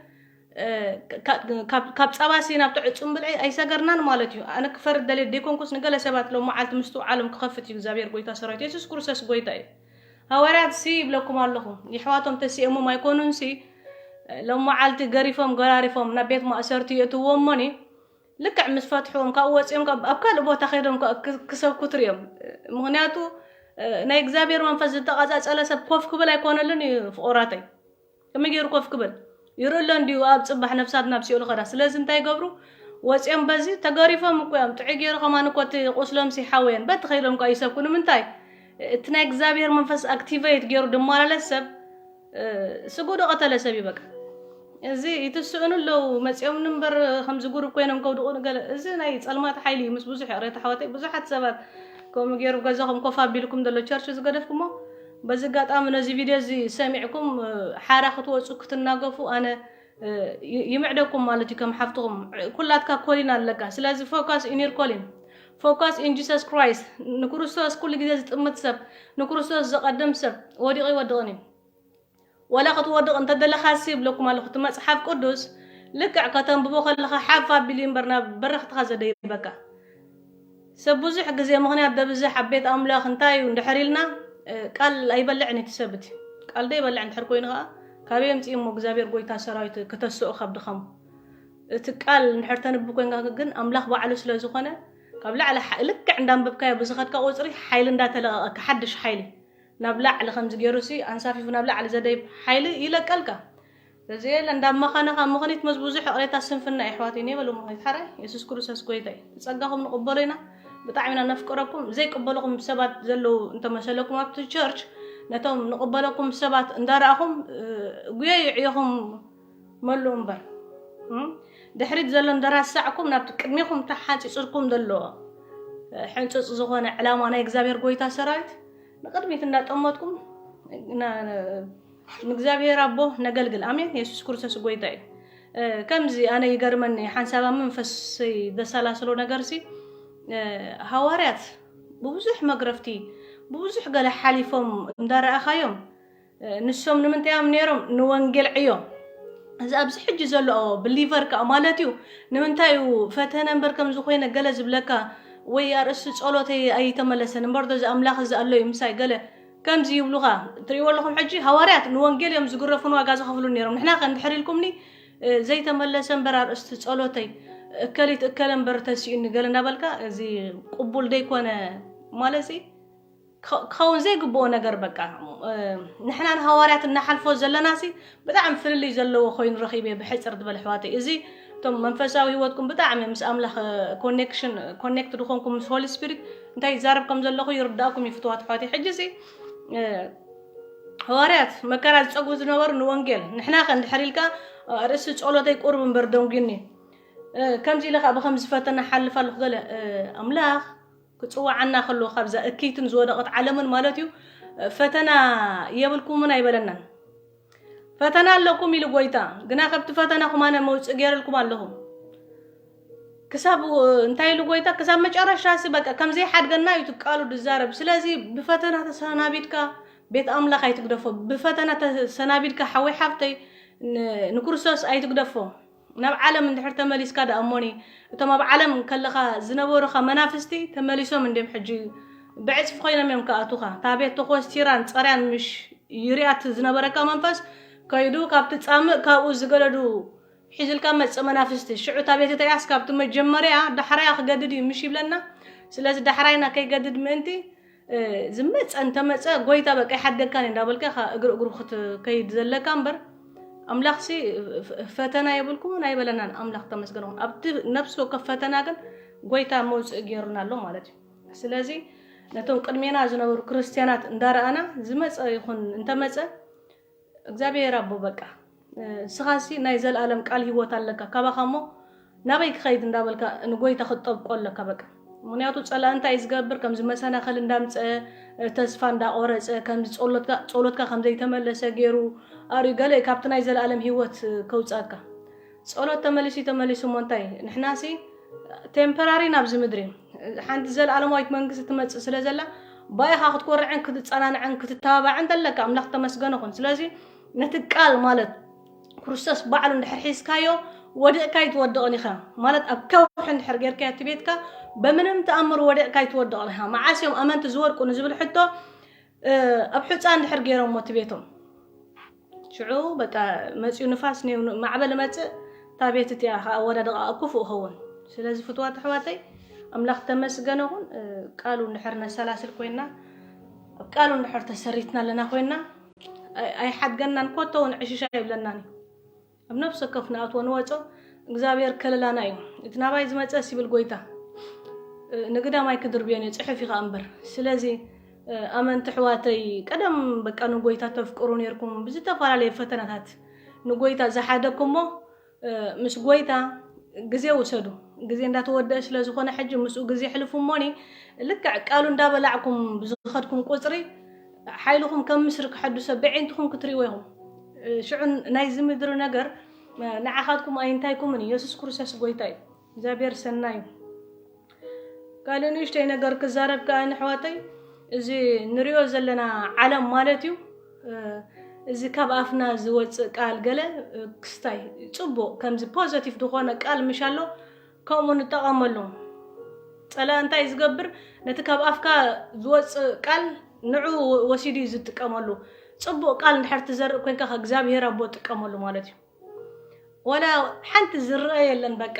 እ፣ ካ- ካብ- ካብ ጸባሲ ናብቲ ዕጹም ብልዒ ኣይሰገርናን ማለት እዩ። ኣነ ክፈርድ ደልየ ደይኮንኩስ ንገለ ሰባት ሎም መዓልቲ ምስትውዓሎም ክኸፍት እዩ እግዚኣብሔር ጎይታ ሰራዊት። የሱስ ክርስቶስ ጎይታ እዩ። ሃዋርያት ሲ ይብለኩም ኣለኹ፣ የሕዋቶም ተሲኦሞም ኣይኮኑን ሲ ሎም መዓልቲ ገሪፎም ገራሪፎም ናብ ቤት ማእሰርቲ የእትዎም እሞኒ ልክዕ ምስ ፈትሕዎም ካብኡ ወጺኦም ካብ- ኣብ ካልእ ቦታ ከይዶም ከ- ክ- ክሰብኩ ትርእዮም። ምኽንያቱ እ፣ ናይ እግዚኣብሔር መንፈስ ዝተቐጻጸለ ሰብ ኮፍ ክብል ኣይኮነሉን እዩ ፍቑራተይ። ከመይ ገይሩ ኮፍ ክብል ይርኢ ኣሎ እንድዩ ኣብ ጽባሕ ነፍሳት ናብ ሲኦል ኸዳ። ስለዚ እንታይ ይገብሩ? ወጺኦም በዚ ተገሪፎም እኮ እዮም። ጥዑይ ገይሩ ከማን እኮ እቲ ቁስሎም ሲሓወየን በቲ ከይዶም ከኣ ይሰብኩ። ንምንታይ? እቲ ናይ እግዚኣብሔር መንፈስ ኣክቲቬት ገይሩ ድመላለስ ሰብ እ፣ ስጉ ዶ ቀተለ ሰብ እዩ በቃ። እዚ ይትስእኑ ኣለዉ መጺኦም እምበር ከምዚ ጉሩብ ኮይኖም ከውድቑ ንገለ። እዚ ናይ ጸልማት ሓይሊ እዩ ምስ ብዙሕ ይቕሬታ ኣሕዋተይ። ብዙሓት ሰባት ከምኡ ገይሩ ገዛኹም ኮፍ ኣቢልኩም ዘሎ ቸርች ዝገደፍኩሞ። በዚ ኣጋጣሚ ነዚ ቪድዮ እዚ ሰሚዕኩም እ፣ ሓራ ክትወጹ ክትናገፉ ኣነ እ፣ ይ- ይምዕደኩም ማለት እዩ ከም ሓፍትኹም። ኩላትካ ኮሊን ኣለካ። ስለዚ focus in your calling, focus in Jesus Christ። ንክርስቶስ ኩሉ ግዜ ዝጥምት ሰብ፣ ንክርስቶስ ዘቐድም ሰብ ወዲቑ ይወድቕን እዩ። ወላ ክትወድቕ እንተደለኻ ሲ ይብለኩም ኣለኹ። እቲ መጽሓፍ ቅዱስ ልክዕ ከተንብቦ ከለኻ ሓፍ ኣቢሉ እምበር ናብ በረኽትኻ ዘደይበካ። ሰብ ብዙሕ ግዜ ምኽንያት ደብዝሕ ኣብ ቤት ኣምላኽ እንታይ እዩ እንድሕር ኢልና እ፣ ቃል ኣይበልዕን እቲ ሰብ እቲ ቃል ደይበልዕ እንድሕር ኮይኑ ኸዓ ካበይ ኣምፅእሞ እግዚኣብሔር ጎይታ ሰራዊት ክተስኦ ካብ ድኸሙ? እቲ ቃል እንድሕር ተንብብ ኮይንካ ግን ኣምላኽ ባዕሉ ስለ ዝኾነ ካብ ላዕሊ ሓ- ልክዕ እንዳንበብካዮ ብዝኸድካ ቁፅሪ ሓይሊ እንዳተለቐቐካ ሓድሽ ሓይሊ ናብ ላዕሊ ከምዚ ገይሩ ሲ ኣንሳፊፉ ናብ ላዕሊ ዘደይብ ሓይሊ ይለቀልካ። ስለዚ የለ እንዳብ መኻንኻ ምኽኒት መዝ ብዙሕ ይቕሬታ ስንፍና የሕዋት እኔ በሉ ምኽኒት ሓራይ የሱስ ክርስቶስ ጎይታ እዩ። ብጸጋኹም ንቕበሎ ኢና። ብጣዕሚ ኢና ነፍቅረኩም። ዘይቅበለኹም ሰባት ዘለዉ እንተመሰለኩም ኣብቲ ቸርች ነቶም ንቕበለኩም ሰባት እንዳረኣኹም እ፣ ጉየዩ ዕዮኹም መሉ እምበር እም፣ ድሕሪት ዘሎ እንደራሳዕኩም ናብቲ ቅድሜኹም ተሓንፂፅልኩም ዘሎ ሕንፅፅ ዝኾነ ዕላማ ናይ እግዚኣብሔር ጎይታ ሰራዊት ንቅድሚት እንዳጠመትኩም ና- ንእግዚኣብሔር ኣቦ ነገልግል። ኣሜን። የሱስ ክርስቶስ ጎይታ እዩ። እ፣ ከምዚ ኣነ ይገርመኒ ሓንሳባ መንፈስ ዘሰላስሎ ነገርሲ እ፣ ሃዋርያት ብብዙሕ መግረፍቲ ብብዙሕ ገለ ሓሊፎም እንዳረኣኻዮም እ፣ ንሶም ንምንታይ እዮም ነይሮም ንወንጌል ዕዮ እዚ ኣብዚ ሕጂ ዘሎ ብሊቨር ከዓ ማለት እዩ ንምንታይ እዩ ፈተነ እምበር ከም ዝኾይነ ገለ ዝብለካ ወይ ኣርእስቲ ጸሎተይ ኣይተመለሰን እምበር ዶ እዚ ኣምላኽ እዚ ኣሎ እዩ ምሳይ ገለ ከምዚ ይብሉኻ ትሪእዎ ኣለኹም ሕጂ ሃዋርያት ንወንጌል እዮም ዝግረፉን ዋጋ ዝኸፍሉን ነይሮም ንሕና ከ እንድሕር ኢልኩምኒ እ፣ ዘይተመለሰ እምበር ኣርእስቲ ጸሎተይ እከሊት እከለ እምበር ተሲኡኒ ገለ እናበልካ እዚ ቅቡል ዘይኮነ ማለት እዚ ክኸ- ክኸውን ዘይግብኦ ነገር በቃ እ፣ ንሕና ንሃዋርያት እናሓልፎ ዘለና ሲ ብጣዕሚ ፍልልይ ዘለዎ ኮይኑ ረኺበ ብሕፅር ዝበለ ኣሕዋተይ እዚ እቶም መንፈሳዊ ህይወትኩም ብጣዕሚ ምስ ኣምላኽ ኮኔክሽን ኮኔክት ዝኾንኩም ምስ ሆሊ ስፒሪት እንታይ ይዛረብ ከም ዘለኹ ይርዳእኩም እዩ ፍትዋት ኣሕዋተይ ሕጂ ሲ እ፣ ሃዋርያት መከራ ዝፀግቡ ዝነበሩ ንወንጌል ንሕና ከ እንድሕር ኢልካ ርእሲ ፀሎተይ ቁርብ እምበር ደንጉኒ እ፣ ከምዚ ኢለ ከዓ ብከምዚ ፈተና ሓልፍ ኣለኹ ገለ እ፣ ኣምላኽ ክፅዋዓና ከሎ ካብዛ እክይትን ዝወደቐት ዓለምን ማለት እዩ እ፣ ፈተና የብልኩምን ኣይበለናን ፈተና ኣለኩም ኢሉ ጎይታ ግና ከብቲ ፈተና ኩማነ መውፅእ ገይረልኩም ኣለኹም ክሳብ እንታይ ኢሉ ጎይታ ክሳብ መጨረሻ ሲ በቃ ከም ዘይሓድገና እዩ ትቃሉ ድዛረብ ስለዚ ብፈተና ተሰናቢድካ ቤት ኣምላኽ ኣይትግደፎ ብፈተና ተሰናቢድካ ሓወይ ሓፍተይ ን- ንክርስቶስ ኣይትግደፎ ናብ ዓለም እንድሕር ተመሊስካ ደኣ እሞኒ እቶም ኣብ ዓለም ከለኻ ዝነበሩኻ መናፍስቲ ተመሊሶም እንድም ሕጂ ብዕፅፊ ኮይኖም እዮም ክኣቱኻ እታ ቤት ተኮስቲራን ፀርያን ምሽ ይሪኣት ዝነበረካ መንፈስ ከይዱ ካብቲ ፃምእ ካብኡ ዝገለዱ ሒዝልካ መጽእ መናፍስቲ ሽዑ እታ ቤተ ተያስ ካብቲ መጀመርያ ዳሕራያ ክገድድ እዩ ምሽ ይብለና ስለዚ ዳሕራይና ከይገድድ ምእንቲ እ፣ ዝመጸ እንተመጸ ጎይታ በቃ ይሓደግካን እዩ እንዳበልካ ኢኻ እግሪ እግሩ ክትከይድ ዘለካ እምበር ኣምላኽሲ ፍ- ፈተና የብልኩምን ኣይበለናን ኣምላኽ ተመስገን ይኹን ኣብቲ ነብሲ ወከፍ ፈተና ግን ጎይታ መውፅእ ገይሩና ኣሎ ማለት እዩ ስለዚ ነቶም ቅድሜና ዝነበሩ ክርስትያናት እንዳረኣና ዝመፀ ይኹን እንተመፀ እግዚኣብሔር ኣቦ በቃ ንስኻሲ ናይ ዘለኣለም ቃል ህይወት ኣለካ ካባኻ እሞ ናበይ ክኸይድ እንዳበልካ ንጎይታ ክትጠብቆ ኣለካ በቃ ምክንያቱ ፀላእ እንታይ እዩ ዝገብር ከምዚ መሰናኸል እንዳምፀ ተስፋ እንዳቆረፀ ከምዚ ጸሎትካ ጸሎትካ ከም ዘይተመለሰ ገይሩ ኣርዩ ገለ ካብቲ ናይ ዘለኣለም ህይወት ከውፃካ ጸሎት ተመሊሱ ተመሊሱ እሞ እንታይ ንሕናሲ ቴምፐራሪ ናብዚ ምድሪ ሓንቲ ዘለኣለማዊት መንግስቲ ትመፅእ ስለ ዘላ ባይኻ ክትኮርዕን ክትፀናንዕን ክትተባባዕን ተለካ ኣምላኽ ተመስገነ ኹን ስለዚ ነቲ ቃል ማለት ክርስቶስ ባዕሉ እንድሕር ሒዝካዮ ወዲቕካ ኣይትወድቕን ኢኻ ማለት ኣብ ከውሒ እንድሕር ጌርካዮ እቲ ቤትካ በምንም ተኣምር ወዲቕካ ኣይትወድቕን ኢኻ መዓስ እዮም ኣመንቲ ዝወድቁ ንዝብል ሕቶ ኣብ ሑፃ እንድሕር ገይሮሞ እቲ ቤቶም ሽዑ በቃ መፅኡ ንፋስ ማዕበል መፅእ እታ ቤት እቲኣ ከዓ ኣወዳድቃ ክፉእ ኸውን ስለዚ ፍትዋት ኣሕዋተይ ኣምላኽ ተመስገነ ኹን ቃሉ እንድሕር ነሰላስል ኮይና ኣብ ቃሉ እንድሕር ተሰሪትና ኣለና ኮይና ኣይሓድገናን ኮቶ እውን ዕሽሻ ይብለናን እዩ ኣብ ነፍሲ ወከፍ ንኣትዎ ንወፆ እግዚኣብሔር ከለላና እዩ እቲ ናባይ ዝመፀ ሲብል ጎይታ ንግዳም ኣይክድርብዮን እዩ ፅሑፍ ኢኻ እምበር ስለዚ ኣመንቲ ኣሕዋተይ ቀደም በቃ ንጎይታ ተፍቅሩ ነርኩም ብዝተፈላለየ ፈተናታት ንጎይታ ዝሓደኩሞ ምስ ጎይታ ግዜ ውሰዱ ግዜ እንዳተወደአ ስለ ዝኾነ ሕጂ ምስኡ ግዜ ሕልፉ እሞኒ ልክዕ ቃሉ እንዳበላዕኩም ብዝኸድኩም ቁፅሪ ሓይልኹም ከም ምስሪ ክሐድሶ ብዒንትኹም ክትሪእዎ ኢኹም ሽዑ ናይዚ ምድሪ ነገር ንዓኻትኩም ኣይንታይኩምን ኢየሱስ ክርስቶስ ጎይታ እዩ እግዚኣብሔር ሰናይ እዩ ካልእ ንእሽተይ ነገር ክዛረብ ከዓ ንሕዋተይ እዚ ንሪኦ ዘለና ዓለም ማለት እዩ እዚ ካብ ኣፍና ዝወፅእ ቃል ገለ ክስታይ ፅቡቅ ከምዚ ፖዘቲቭ ዝኾነ ቃል ምሽ ኣሎ ከምኡ ንጠቐመሉ ፀላእ እንታይ ዝገብር ነቲ ካብ ኣፍካ ዝወፅእ ቃል ንዑ ወሲዱ እዩ ዝጥቀመሉ ጽቡቕ ቃል እንድሕር ትዘርእ ኮንካ፣ እግዚኣብሔር ኣቦ ጥቀመሉ ማለት እዩ። ወላ ሓንቲ ዝረአ የለን። በቃ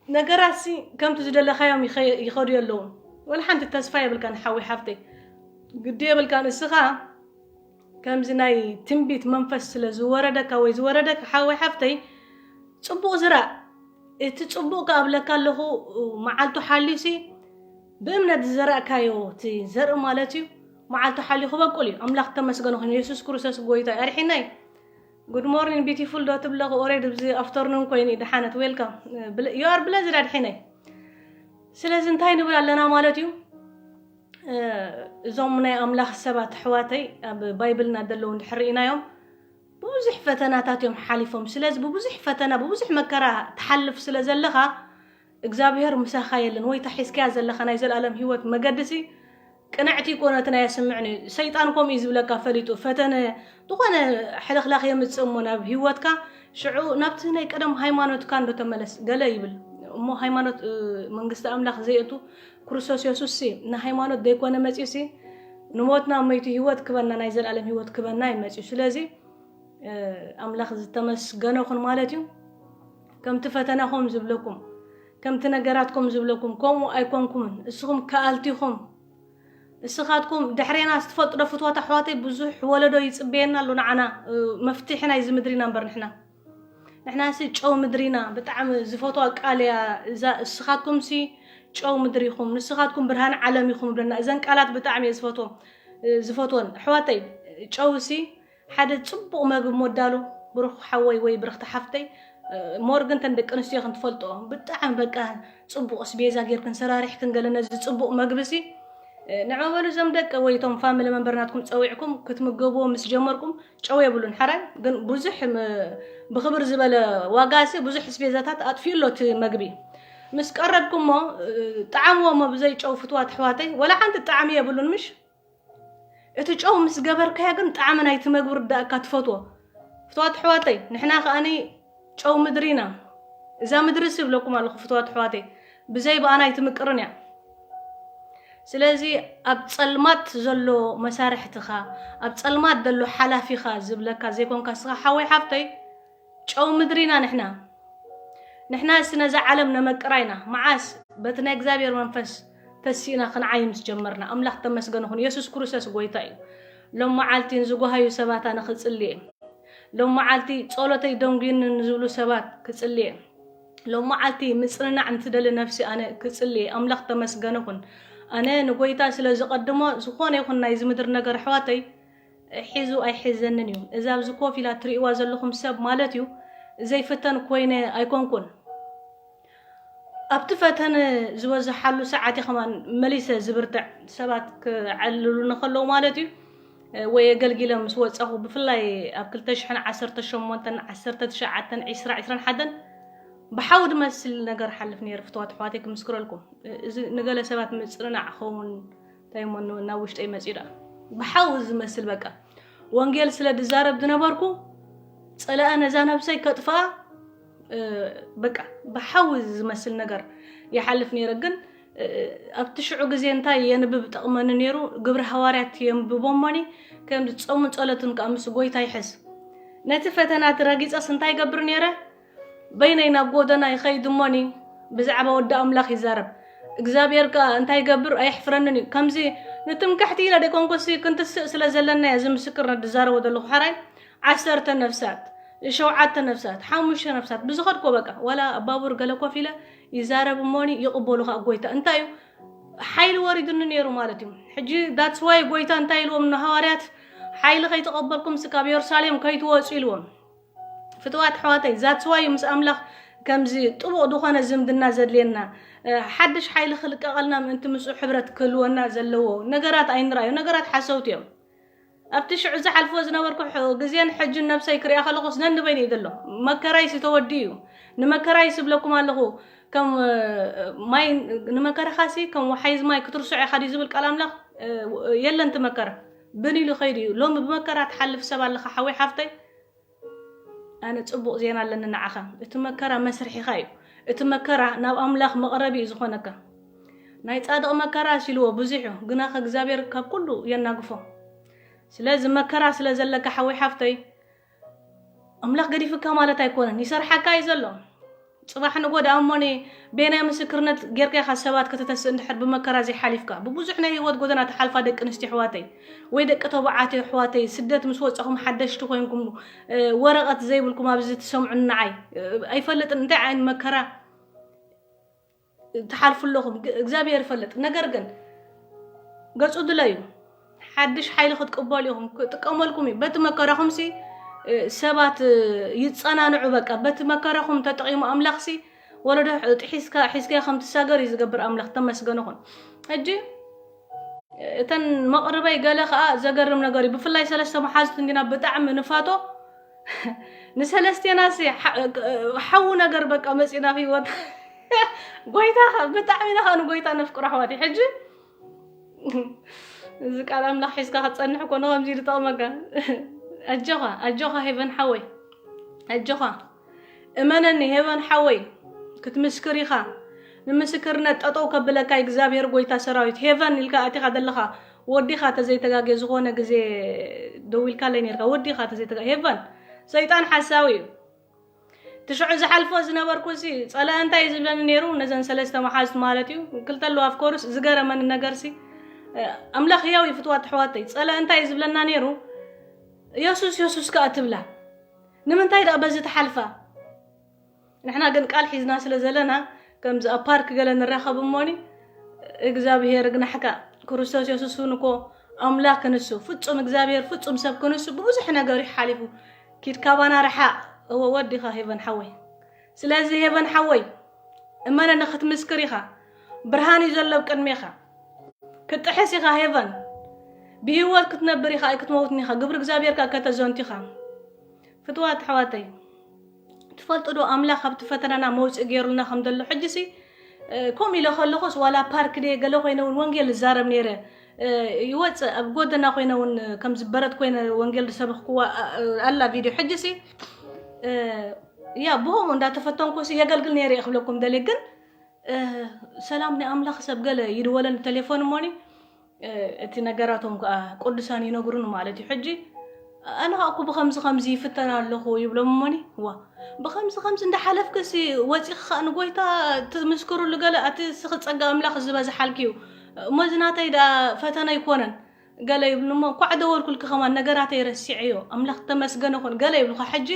ነገራት ሲ ከምቲ ዝደለኻዮም ይኸ- ይኸዱ የለውን። ወላ ሓንቲ ተስፋ የብልካን ሓዊ ሓፍተይ፣ ግዲ የብልካን። እስኻ ከምዚ ናይ ትንቢት መንፈስ ስለ ዝወረደካ ወይ ዝወረደካ ሓዊ ሓፍተይ፣ ጽቡቕ ዝራእ። እቲ ጽቡቕ ከኣብለካ ኣለኹ፣ መዓልቱ ሓልዩሲ ብእምነት ዝዘራእካዮ እቲ ዘርኢ ማለት እዩ፣ መዓልቱ ሓልዩ ክበቁል እዩ። ኣምላኽ ተመስገነ ኮይኑ፣ የሱስ ክርስቶስ ጎይታ እዩ። ኣድሒናይ። Good morning beautiful ዶ ትብለኹ? ኦሬድ ብዚ ኣፍተርኑን ኮይኑ እዩ፣ ደሓነት። Welcome። You are blessed ኣድሒናይ። ስለዚ እንታይ ንብል ኣለና ማለት እዩ? እዞም ናይ ኣምላኽ ሰባት ኣሕዋተይ፣ ኣብ ባይብልና ዘለዉ እንድሕር ርኢናዮም፣ ብዙሕ ፈተናታት እዮም ሓሊፎም። ስለዚ ብብዙሕ ፈተና ብብዙሕ መከራ ትሓልፍ ስለ ዘለኻ፣ እግዚኣብሔር ምሳኻ የለን ወይ እታ ሒዝካያ ዘለኻ ናይ ዘለኣለም ህይወት መገድሲ ቅንዕቲ ይኮነ እቲ ናይ ኣስምዕን እዩ። ሰይጣን ከምኡ እዩ ዝብለካ ፈሊጡ፣ ፈተነ ዝኾነ ሕልኽላኽ የምፅእ እሞ ናብ ህይወትካ፣ ሽዑ ናብቲ ናይ ቀደም ሃይማኖትካ እንዶ ተመለስ ገለ ይብል እሞ፣ ሃይማኖት መንግስቲ ኣምላኽ ዘየእቱ ክርስቶስ የሱስ ሲ ንሃይማኖት ዘይኮነ መፅዩ ሲ ንሞትና መይቱ ህይወት ክበና ናይ ዘለኣለም ህይወት ክበና እዩ መፅዩ። ስለዚ ኣምላኽ ዝተመስገነ ኹን ማለት እዩ። ከምቲ ፈተናኹም ዝብለኩም፣ ከምቲ ነገራትኩም ዝብለኩም ከምኡ ኣይኮንኩምን። እስኹም ከኣልቲኹም፣ እስኻትኩም ድሕሬና ዝትፈልጡ ዶ ፍትዋት ኣሕዋተይ? ብዙሕ ወለዶ ይፅበየና ኣሎ ንዓና። መፍትሒ ናይዚ ምድሪ ኢና እምበር ንሕና ንሕና ሲ ጨው ምድሪና። ብጣዕሚ ዝፈትዋ ቃል እያ እዛ። እስኻትኩም ሲ ጨው ምድሪ ኢኹም፣ ንስኻትኩም ብርሃን ዓለም ኢኹም ብለና። እዘን ቃላት ብጣዕሚ እየ ዝፈትዎም ዝፈትወን ኣሕዋተይ። ጨው ሲ ሓደ ጽቡቕ መግቢ ሞዳሉ ብሩኽ ሓወይ ወይ ብርኽቲ ሓፍተይ፣ ሞር ግን ተን ደቂ ኣንስትዮ ክንትፈልጦ ብጣዕሚ በቃ ጽቡቕ ስቤዛ ጌርክን ሰራሪሕክን ገለ ነዚ ጽቡቕ መግቢ ሲ ንዕመበሉ ዘም ደቂ ወይ ቶም ፋሚሊ መንበር ናትኩም ጸዊዕኩም ክትምገብዎ ምስ ጀመርኩም ጨው የብሉን። ሓራይ ግን ብዙሕ ብክብር ዝበለ ዋጋ ሲ ብዙሕ ስቤዛታት ኣጥፊኡ ኣሎ እቲ መግቢ። ምስ ቀረብኩሞ ጣዕምዎ እሞ ብዘይ ጨው ፍትዋት ኣሕዋተይ ወላ ሓንቲ ጣዕሚ የብሉን። ምሽ እቲ ጨው ምስ ገበርካዮ ግን ጣዕሚ ናይቲ መግቢ ርዳእካ ትፈትዎ። ፍትዋት ኣሕዋተይ ንሕና ከኣኒ ጨው ምድሪ ኢና። እዛ ምድሪ ሲ ይብለኩም ኣለኹ ፍትዋት ኣሕዋተይ ብዘይ ብኣና ኣይትምቅርን እያ። ስለዚ ኣብ ጸልማት ዘሎ መሳርሕትኻ፣ ኣብ ጸልማት ዘሎ ሓላፊኻ ዝብለካ ዘይኮንካ ስኻ ሓወይ ሓፍተይ ጨው ምድሪ ኢና ንሕና። ንሕና ሲ ነዛ ዓለም ነመቅራ ኢና። መዓስ በቲ ናይ እግዚኣብሔር መንፈስ ተሲእና ክንዓይ ምስ ጀመርና። ኣምላኽ ተመስገነ ኹን። የሱስ ክርስቶስ ጎይታ እዩ። ሎም መዓልቲ ንዝጓሃዩ ሰባት ኣነ ክጽሊ እየ። ሎም መዓልቲ ጸሎተይ ደንጉይኒ ንዝብሉ ሰባት ክጽሊ እየ። ሎም መዓልቲ ምጽንናዕ ንትደሊ ነፍሲ ኣነ ክጽሊ እየ። ኣምላኽ ተመስገነ ኹን። ኣነ ንጎይታ ስለ ዝቐድሞ ዝኾነ ይኹን ናይዚ ምድር ነገር ኣሕዋተይ ሒዙ ኣይሕዘንን እዩ። እዛ ኣብዚ ኮፍ ኢላ ትርእይዋ ዘለኹም ሰብ ማለት እዩ ዘይፍተን ኮይነ ኣይኮንኩን። ኣብቲ ፈተነ ዝበዝሓሉ ሰዓት እየ ከማን መሊሰ ዝብርትዕ። ሰባት ክዕልሉኒ ከለዉ ማለት እዩ ወይ ኣገልጊለ ምስ ወጻኹ ብፍላይ ኣብ ክልተ ሽሕን ዓሰርተ ሸሞንተን ዓሰርተ ትሽዓተን ዒስራ ዒስራን ሓደን ብሓዊ ዝመስል ነገር ሓልፍ ነይረ። ፍትዋት ኣሕዋተይ ክምስክረልኩም እዚ ንገለ ሰባት ምጽንናዕ ክኸውን እንታይ እሞ ናብ ውሽጠይ መጺኡ ደኣ ብሓዊ ዝመስል በቃ ወንጌል ስለ ድዛረብ ዝነበርኩ ጸላኢ ነዛ ነብሰይ ከጥፍኣ በቃ ብሓዊ ዝመስል ነገር ይሓልፍ ነይረ። ግን ኣብቲ ሽዑ ግዜ እንታይ የንብብ ጠቕመኒ ነይሩ? ግብሪ ሃዋርያት የንብቦ እሞኒ ከም ጾምን ጸሎትን ከኣ ምስ ጎይታ ይሕዝ። ነቲ ፈተና እቲ ረጊጸስ እንታይ ይገብር ነይረ? በይነይ ናብ ጎደና ይኸይድ እሞኒ ብዛዕባ ወዲ ኣምላኽ ይዛረብ። እግዚኣብሔር ከኣ እንታይ ይገብር? ኣየሕፍረንን እዩ። ከምዚ ንትምክሕቲ ኢለ ደይኮንኩሲ ክንትስእ ስለ ዘለና እየ እዚ ምስክርነት ዝዛረቦ ዘለኹ። ሓራይ ዓሰርተ ነፍሳት፣ ሸውዓተ ነፍሳት፣ ሓሙሽተ ነፍሳት ብዝኸድኮ በቃ ዋላ ኣባቡር ገለ ኮፍ ኢለ ይዛረብ እሞኒ ይቕበሉ ከኣ ጎይታ። እንታይ እዩ? ሓይሊ ወሪዱኒ ነይሩ ማለት እዩ። ሕጂ that's why ጎይታ እንታይ ኢልዎም ንሃዋርያት ሓይሊ ከይተቐበልኩም ስካብ የሩሳሌም ከይትወፁ ኢልዎም። ፍትዋት ኣሕዋተይ that's why ምስ ኣምላኽ ከምዚ ጥቡቕ ዝኾነ ዝምድና ዘድልየና ሓድሽ ሓይሊ ክልቀቐልና ምእንቲ ምስኡ ሕብረት ክህልወና ዘለዎ ነገራት ኣይንርኣዮ። ነገራት ሓሰውቲ እዮም። ኣብቲ ሽዑ ዝሓልፎ ዝነበርኩ ግዜን ሕጅን ነብሰይ ክሪኣ ከለኹስ ነንበይኒ እዩ ዘሎ። መከራይሲ ተወዲ እዩ። ንመከራይሲ ብለኩም ኣለኹ ከም ማይ ንመከራኻሲ ከም ወሓይዝ ማይ ክትርስዖ ኢኻ ድዩ ዝብል ቃል ኣምላኽ? የለን። እቲ መከራ ብን ኢሉ ከይዱ እዩ። ሎሚ ብመከራ ትሓልፍ ሰብ ኣለኻ ሓወይ ሓፍተይ? ኣነ ጽቡቕ ዜና ኣለኒ ንዓኻ። እቲ መከራ መስርሒኻ እዩ። እቲ መከራ ናብ ኣምላኽ መቕረቢ እዩ ዝኾነካ። ናይ ጻድቕ መከራ ሲልዎ ብዙሕ እዩ፣ ግናኸ እግዚኣብሔር ካብ ኩሉ የናግፎ። ስለዚ መከራ ስለ ዘለካ ሓወይ ሓፍተይ፣ ኣምላኽ ገዲፍካ ማለት ኣይኮነን፣ ይሰርሓካ እዩ ዘሎ። ጽባሕ ንጎ ደኣ እሞኒ በየናይ ምስክርነት ጌርካ ኢኻ ሰባት ከተተስእ እንድሕር ብመከራ ዘይሓሊፍካ? ብብዙሕ ናይ ህይወት ጎደና ትሓልፋ ደቂ ኣንስትዮ ኣሕዋተይ ወይ ደቂ ተባዕትዮ ኣሕዋተይ፣ ስደት ምስ ወጻኹም ሓደሽቲ ኮይንኩም፣ እ፣ ወረቐት ዘይብልኩም ኣብዚ ትሰምዑኒ ንዓይ፣ እ፣ ኣይፈልጥን እንታይ ዓይነት መከራ ትሓልፉ ኣለኹም፣ ግ-፣ እግዚኣብሔር ይፈልጥ። ነገር ግን ገጹ ድለዩ፣ ሓድሽ ሓይሊ ክትቅበሉ ኢኹም፣ ክጥቀመልኩም እዩ። በቲ መከራኹምሲ፣ እ፣ ሰባት፣ እ፣ ይጸናንዑ። በቃ በቲ መከራኹም ተጠቒሙ ኣምላኽሲ ወለዶ ጥሒስካ፣ ሒዝካዮ ከም ትሳገር እዩ ዝገብር ኣምላኽ። ተመስገን ይኹን። ሕጂ እተን መቕርበይ ገለ ኸኣ ዘገርም ነገር እዩ። ብፍላይ ሰለስተ መሓዙት እንዲና ብጣዕሚ ንፋቶ። ንሰለስቴናሲ ሓ-፣ ሓዊ ነገር በቃ መጺና ኣብ ህይወት። ጎይታ ኸ-፣ ብጣዕሚ ኢና ኸኣ ንጎይታ ነፍቅሮ ኣሕዋተይ። ሕጂ እዚ ቃል ኣምላኽ ሒዝካ ክትጸንሕ እኮ ንኸምዚ ኢሉ ጠቕመካ። ኣጆኻ፣ ኣጆኻ ሄቨን ሓወይ። ኣጆኻ። እመነኒ ሄቨን ሓወይ፣ ክትምስክር ኢኻ። ንምስክርነት ጠጠው ከብለካ እግዚኣብሔር ጎይታ ሰራዊት። ሄቨን ኢልካ ኣቲኻ ዘለኻ ወዲኻ ተዘይተጋግየ ዝኾነ ግዜ ደዊልካለይ ነርካ። ወዲኻ ተዘይተጋ-፣ ሄቨን ሰይጣን ሓሳዊ እዩ። ትሽዑ ዝሓልፎ ዝነበርኩ ሲ ጸላእ እንታይ እዩ ዝብለኒ ነይሩ? ነዘን ሰለስተ መሓዝት ማለት እዩ። ክልተ ኣለዋ፣ of course። ዝገረመኒ ነገር ሲ፣ እ፣ ኣምላኽ ህያው እዩ ፍትዋት ኣሕዋተይ። ጸላእ እንታይ እዩ ዝብለና ነይሩ? የሱስ፣ የሱስ ከኣ ትብላ። ንምንታይ ደኣ በዚ ትሓልፋ? ንሕና ግን ቃል ሒዝና ስለ ዘለና፣ ከምዚ ኣብ ፓርክ ገለ ንራኸብ እሞኒ፣ እግዚኣብሔር ግናሕካ፣ ክርስቶስ የሱስ እውን እኮ ኣምላኽ ክንሱ፣ ፍጹም እግዚኣብሔር፣ ፍጹም ሰብ ክንሱ፣ ብብዙሕ ነገር እዩ ሓሊፉ። ኪድ ካባና ርሓቕ፣ እወ ወዲኻ ሄቨን ሓወይ። ስለዚ ሄቨን ሓወይ፣ እመነኒ ክትምስክር ኢኻ። ብርሃን እዩ ዘሎ ኣብ ቅድሜኻ። ክትጥሕስ ኢኻ ሄቨን። ብህይወት ክትነብር ኢኻ፣ ኣይክትመውትን ኢኻ። ግብሪ እግዚኣብሔር ከኣ ከተዘንቱ ኢኻ። ፍትዋት ኣሕዋተይ፣ ትፈልጡ ዶ ኣምላኽ ካብቲ ፈተናና መውጽኢ ገይሩልና ከም ዘሎ? ሕጂ ሲ፣ እ፣ ከምኡ ኢለ ከለኹስ ዋላ ፓርክ ድየ ገለ ኮይነ እውን ወንጌል እዛረብ ነይረ። እ፣ ይወጽእ ኣብ ጎደና ኮይነ እውን ከም ዝበረት ኮይነ ወንጌል ዝሰበኽኩዋ፣ እ፣ ኣላ ቪድዮ። ሕጂ ሲ፣ እ፣ ያ ብኸምኡ እንዳተፈተንኩ ሲ የገልግል ነይረ እየ ክብለኩም ደልየ። ግን፣ እ፣ ሰላም ናይ ኣምላኽ ሰብ ገለ ይድወለኒ ቴሌፎን እሞኒ፣ እ፣ እቲ ነገራቶም ከኣ ቅዱሳን ይነግሩኒ ማለት እዩ። ሕጂ ኣነ ከኣ እኮ ብኸምዚ ኸምዚ ይፍተን ኣለኹ ይብሎም እሞኒ፣ ዋ፣ ብኸምዚ ኸምዚ እንዳሓለፍክሲ ወጺኺ ከኣ ንጎይታ ትምስክርሉ ገለ፣ ኣቲ እስኺ ጸጋ ኣምላኽ ዝበዝሓልኪ እዩ። እሞ እዚ ናተይ ደኣ ፈተነ ኣይኮነን ገለ ይብሉኒ እሞ፣ እንኳዕ ደወልኩልኪ ከማን ነገራተይ ረሲዐዮ፣ ኣምላኽ ተመስገነ ይኹን ገለ ይብሉኻ። ሕጂ፣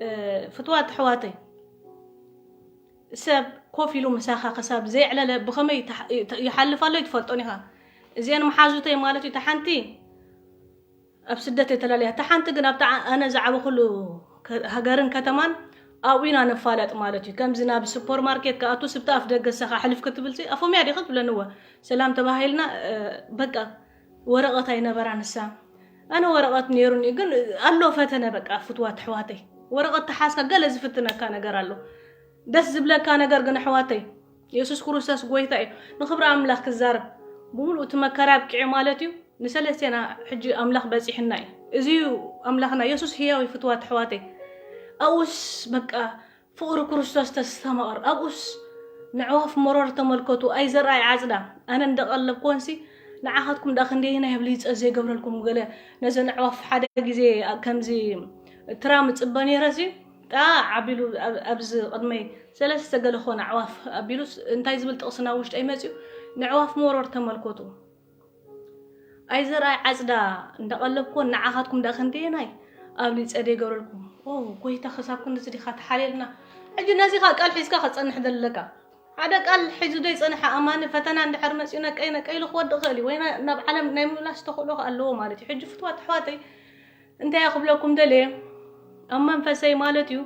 እ፣ ፍትዋት ኣሕዋተይ፣ ሰብ ኮፍ ኢሉ ምሳኻ ክሳብ ዘየዕለለ ብኸመይ ይተሕ-፣ ይተ-፣ ይሓልፍ ኣሎ ኣይትፈልጦን ኢኻ። እዚአን መሓዙተይ ማለት እዩ። እታ ሓንቲ ኣብ ስደት እየ ተላልያ፣ እታ ሓንቲ ግን ኣብታ ዓ-፣ ኣነ ዝዓበኹሉ ከ-፣ ሃገርን ከተማን ኣብኡ ኢና ንፋለጥ ማለት እዩ። ከምዚ ናብ ሱፐር ማርኬት ክኣቱ ስብቲ ኣፍ ደገ ሰኻ ሕልፍ ክትብል ሲ፣ ኣፎምያ ዲኻ ትብለኒ? እወ። ሰላም ተባሂልና፣ እ፣ በቃ ወረቐት ኣይነበራ ንሳ። ኣነ ወረቐት ነይሩኒ፣ ግን ኣሎ ፈተነ በቃ ፍትዋት ኣሕዋተይ። ወረቐት ተሓዝካ ገለ ዝፍትነካ ነገር ኣሎ። ደስ ዝብለካ ነገር ግን ኣሕዋተይ፣ የሱስ ክርስቶስ ጎይታ እዩ። ንኽብሪ ኣምላኽ ክዛረብ፣ ብምሉእ እቲ መከራ ኣብቂዑ ማለት እዩ። ንሰለስቴና ሕጂ ኣምላኽ በጺሕና እዩ። እዚ እዩ ኣምላኽና። የሱስ ህያው እዩ ፍትዋት ኣሕዋተይ። ኣብኡስ በቃ ፍቕሪ ክርስቶስ ተስተማቕር። ኣብኡስ ንዕዋፍ መሮር ተመልከቱ፣ ኣይዘርኣ ይዓጽዳ። ኣነ እንደቐለብኩወንሲ ንዓኻትኩም ደኣ ክንደየናይ ኣብ ልይጸ ዘይገብረልኩም ገለ። ነዘን ኣዕዋፍ ሓደ ግዜ ከምዚ ትራም እጽበ ነይረ ሲ፣ ጣዕ ኣቢሉ ኣብ-፣ ኣብዚ ቅድመይ ሰለስተ ገለ ኾነ ኣዕዋፍ ኣቢሉስ እንታይ ዝብል ጥቕስና ውሽጠይ መጺኡ፣ ንዕዋፍ መሮር ተመልከቱ። ኣይዘርኣይ ዓጽዳ እንዳቐለብኩ ንዓኻትኩም ደኣ ክንደየናይ ኣብ ሊጸ ደይገረልኩም። ኦ፣ ጎይታ ክሳብ ክንድዚ ዲኻ ተሓልየልና? ሕጂ ነዚኻ ቃል ሒዝካ ከጸንሕ ዘለካ። ሓደ ቃል ሒዙ ደይጸንሐ ኣማኒ ፈተና እንድሕር መጺኡ ነቀይ ነቀይ ኢሉ ክወድቕ ይኽእል እዩ። ወይ ና-፣ ናብ ዓለም ናይ ምምላስ ተኽእሎ ከኣ ኣለዎ ማለት እዩ። ሕጂ ፍትዋት ኣሕዋተይ እንታይ እየ ክብለኩም ደልየ? ኣብ መንፈሰይ ማለት እዩ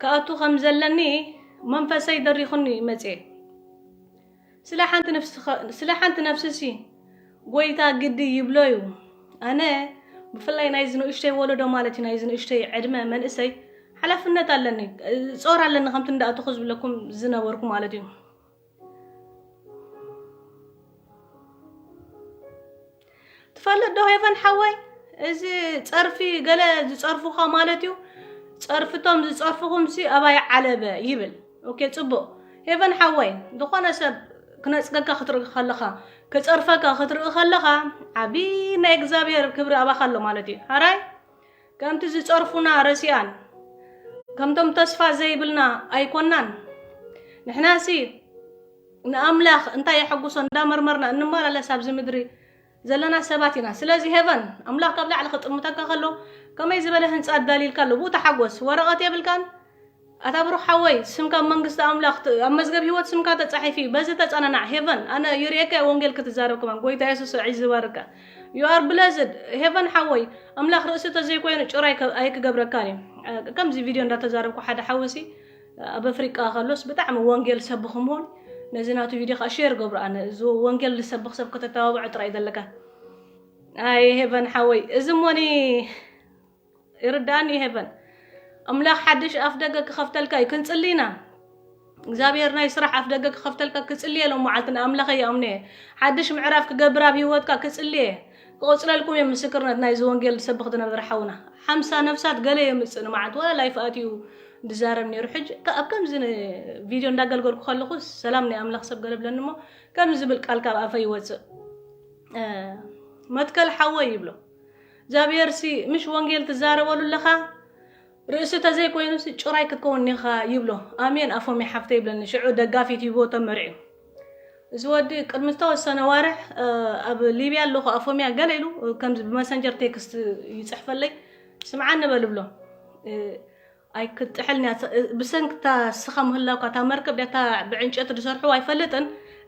ክኣቱ ከም ዘለኒ መንፈሰይ ደሪኹኒ መጽየ። ስለ ሓንቲ ነፍስኻ-፣ ስለ ሓንቲ ነፍስሲ ጎይታ ግዲ ይብሎ እዩ። ኣነ ብፍላይ ናይዚ ንእሽተይ ወለዶ ማለት እዩ፣ ናይዚ ንእሽተይ ዕድመ መንእሰይ ሓላፍነት ኣለኒ፣ ጾር ኣለኒ፣ ከምቲ እንዳእተኹ ዝብለኩም ዝነበርኩ ማለት እዩ። ትፈልጥ ዶ ሄቨን ሓወይ፣ እዚ ጸርፊ ገለ ዝጸርፉኻ ማለት እዩ፣ ጸርፍቶም ዝጸርፉኹምሲ ኣባይ ዓለበ ይብል። ኦኬ፣ ጽቡቕ። ሄቨን ሓወይ፣ ዝኾነ ሰብ ክነጽገካ ክትርኢ ከለኻ፣ ክጸርፈካ ክትርኢ ከለኻ፣ ዓቢ ናይ እግዚኣብሔር ክብሪ ኣባኻ ኣሎ ማለት እዩ። ሓራይ፣ ከምቲ ዝጸርፉና ረሲኣን፣ ከምቶም ተስፋ ዘይብልና ኣይኮናን። ንሕናሲ ንኣምላኽ እንታይ የሐጉሶ እንዳመርመርና እንመላለስ ኣብዚ ምድሪ ዘለና ሰባት ኢና። ስለዚ ሄቨን ኣምላኽ ካብ ላዕሊ ክጥምተካ ከሎ ከመይ ዝበለ ህንጻ ኣዳሊልካ ኣሎ። ብኡ ተሓጎስ። ወረቐት የብልካን? ኣታ ብሩኽ ሓወይ፣ ስምካ ኣብ መንግስቲ ኣምላኽ ት-፣ ኣብ መዝገብ ህይወት ስምካ ተጻሒፉ እዩ። በዚ ተጸናናዕ። ሄቨን፣ ኣነ ይርእየካ እየ ወንጌል ክትዛረብ ከማን። ጎይታ የሱስ ዒዝ ዝባርካ። You are blessed። ሄቨን ሓወይ፣ ኣምላኽ ርእሲ ተዘይኮይኑ ጭራይ ከ-፣ ኣይክገብረካን እዩ። እ፣ ከምዚ ቪድዮ እንዳተዛረብኩ ሓደ ሓወሲ ኣብ ኣፍሪቃ ከሎስ ብጣዕሚ ወንጌል ሰብኽ ምሆን ነዚ ናቱ ቪድዮ ከዓ ሼር ገብሩ። ኣነ እዚ ወንጌል ዝሰብኽ ሰብ ከተተባብዖ ጥራይ ዘለካ። ኣይ ሄቨን ሓወይ፣ እዚ ሞኒ ይርዳእኒ እዩ። ሄቨን ኣምላኽ ሓድሽ ኣፍ ደገ ክኸፍተልካ እዩ። ክንጽሊ ኢና። እግዚኣብሔር ናይ ስራሕ ኣፍ ደገ ክኸፍተልካ ክጽልየ ሎም መዓልቲ ንኣምላኸ ይኣምነ እየ። ሓድሽ ምዕራፍ ክገብር ኣብ ህይወትካ ክጽልየ እየ። ክቕጽለልኩም እየ ምስክርነት ናይዚ ወንጌል ዝሰብኽ ዝነበረ ሓውና። ሓምሳ ነፍሳት ገለ የምጽእ ንመዓልቲ፣ ዋላ ላይፍ ኣትዩ ዝዛረብ ነይሩ። ሕጂ ከ-፣ ኣብ ከምዚ ን-፣ ቪድዮ እንዳገልገልኩ ከለኹ ሰላም ናይ ኣምላኽ ሰብ ገለ ብለኒ እሞ ከምዚ ዝብል ቃል ካብ ኣፈይ ይወጽእ። እ፣ መትከል ሓወይ ይብሎ። እግዚኣብሔር ሲ ምሽ ወንጌል ትዛረበሉ ኣለኻ? ርእሲ ተዘይኮይኑ ሲ ጭራይ ክትከውን ኒኻ ይብሎ። ኣሜን ኣፎም ሓፍተ ይብለኒ። ሽዑ ደጋፊት ይቦ ተመርዑ። እዚ ወዲ ቅድሚ ዝተወሰነ ዋርሕ፣ እ፣ ኣብ ሊብያ ኣለኹ ኣፎምያ ገለ ኢሉ፣ እ፣ ከምዚ ብመሰንጀር ቴክስት ይጽሕፈለይ። ስምዓኒ በል ብሎ። እ፣ ኣይክጥሕልንያ፣ ተ-፣ ብሰንክታ ስኻ ምህላውካ፣ እታ መርከብ ዲያታ ብዕንጨቲ ዝሰርሑ ኣይፈልጥን፣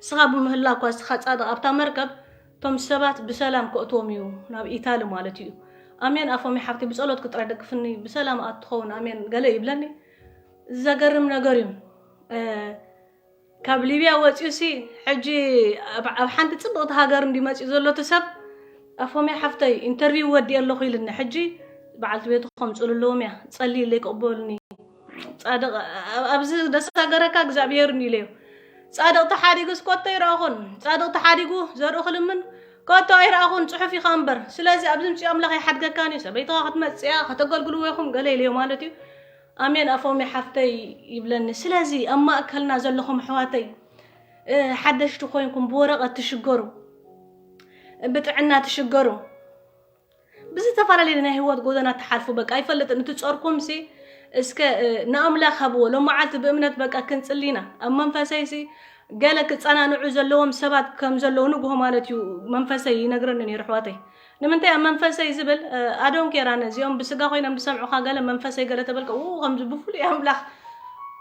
ስኻ ብምህላውካ፣ ስኻ ጻድቕ ኣብታ መርከብ፣ እቶም ሰባት ብሰላም ከእትዎም እዩ ናብ ኢታሊ ማለት እዩ። ኣሜን ኣፎም ሓፍቲ፣ ብጸሎት ክጥራይ ደግፍኒ፣ ብሰላም ኣትኸውን፣ ኣሜን ገለ ይብለኒ። ዘገርም ነገር እዩ። እ፣ ካብ ሊብያ ወፂኡ ሲ ሕጂ ኣብ፣ ኣብ ሓንቲ ፅብቕቲ ሃገር እንዲ መፂኡ ዘሎ እቲ ሰብ ኣፎምያ ሓፍተይ ኢንተርቪው ወዲእ ኣለኹ ኢልኒ። ሕጂ በዓልቲ ቤቱ ከምፅሉ ኣለዎም እያ፣ ጸልይለይ ክቕበሉኒ። ጻድቕ፣ ኣብ-፣ ኣብዚ ደስ ኣገረካ እግዚኣብሔር እንዲ ኢለዮ። ጻድቕ ተሓዲጉስ ኮቶ ኣይረኣኹን። ጻድቕ ተሓዲጉ ዘርኡ ክልምን ኮቶ ኣይረኣኹን፣ ጽሑፍ ኢኻ እምበር። ስለዚ ኣብዚ ምፅኡ ኣምላኽ ኣይሓድገካን እዩ። ሰበይትኻ ክትመፅእ እያ፣ ከተገልግልዎ ኢኹም ገለ ኢለዮ ማለት እዩ። ኣሜን ኣፎም ሓፍተይ ይብለኒ። ስለዚ ኣብ ማእከልና ዘለኹም ኣሕዋተይ፣ እ፣ ሓደሽቲ ኮይንኩም ብወረቐት ትሽገሩ፣ ብጥዕና ትሽገሩ፣ ብዝተፈላለየ ናይ ህይወት ጎደና ትሓልፉ፣ በቃ ኣይፈልጥን። እቲ ጾርኩም ሲ እስከ፣ እ፣ ንኣምላኽ ሃብዎ። ሎም መዓልቲ ብእምነት በቃ ክንጽሊ ኢና። ኣብ መንፈሰይ ሲ ገለ ክጸናንዑ ዘለዎም ሰባት ከም ዘለዉ ንግሆ ማለት እዩ መንፈሰይ ይነግረኒ ነይሩ፣ ኣሕዋተይ። ንምንታይ ኣብ መንፈሰይ ዝብል፣ እ፣ ኣዶን ኬራን እዚኦም ብስጋ ኮይኖም ዝሰምዑኻ ገለ መንፈሰይ ገለ ተበልካ፣ ው፣ ከምዚ ብፍሉይ ኣምላኽ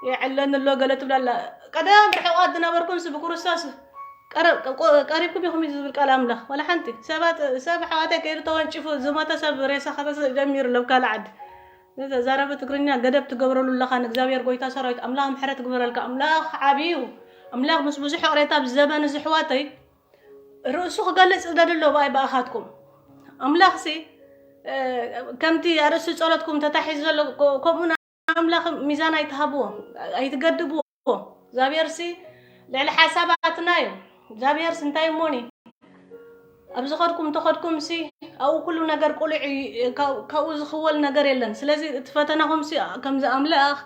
የዕለኒ ኣሎ ገለ ትብላ ኣላ። ቀደም ርሑቓት ዝነበርኩም ሲ ብክርስቶስ ቀረ-፣ ቀ-፣ ቀሪብኩም ኢኹም እዩ ዝብል ቃል ኣምላኽ። ዋላ ሓንቲ ሰባት፣ ሰብ ኣሕዋተይ ከይዱ ተወንጪፉ ዝሞተ ሰብ ሬሳ ከተስእ ጀሚሩ ኣሎ ኣብ ካልእ ዓዲ። ንተዛረቢ ትግርኛ ገደብ ትገብረሉ ኣለኻ ንእግዚኣብሔር ጎይታ ሰራዊት ኣምላኽ ምሕረት ግበረልካ። ኣምላኽ ዓብዩ፣ ኣምላኽ ምስ ብዙሕ ይቕሬታ ኣብዚ ዘበን እዚ ኣሕዋተይ ርእሱ ክገልጽ ዝደሊ ኣሎ ብኣይ ብኣኻትኩም። ኣምላኽሲ፣ እ፣ ከምቲ ኣርእስቲ ጸሎትኩም ተታሒዙ ዘሎ ኮ-፣ ከምኡ ኣምላኽ ሚዛን ኣይትሃብዎ፣ ኣይትገድብዎ። እግዚኣብሔርሲ ልዕሊ ሓሳባትና እዩ። እግዚኣብሔርስ እንታይ እሞኒ ኣብ ዝኸድኩም እንተኸድኩም ሲ ኣብኡ ኩሉ ነገር ቁሉዕ እዩ፣ ካብ-፣ ካብኡ ዝኽወል ነገር የለን። ስለዚ እቲ ፈተናኹም ሲ ከምዚ ኣምላኽ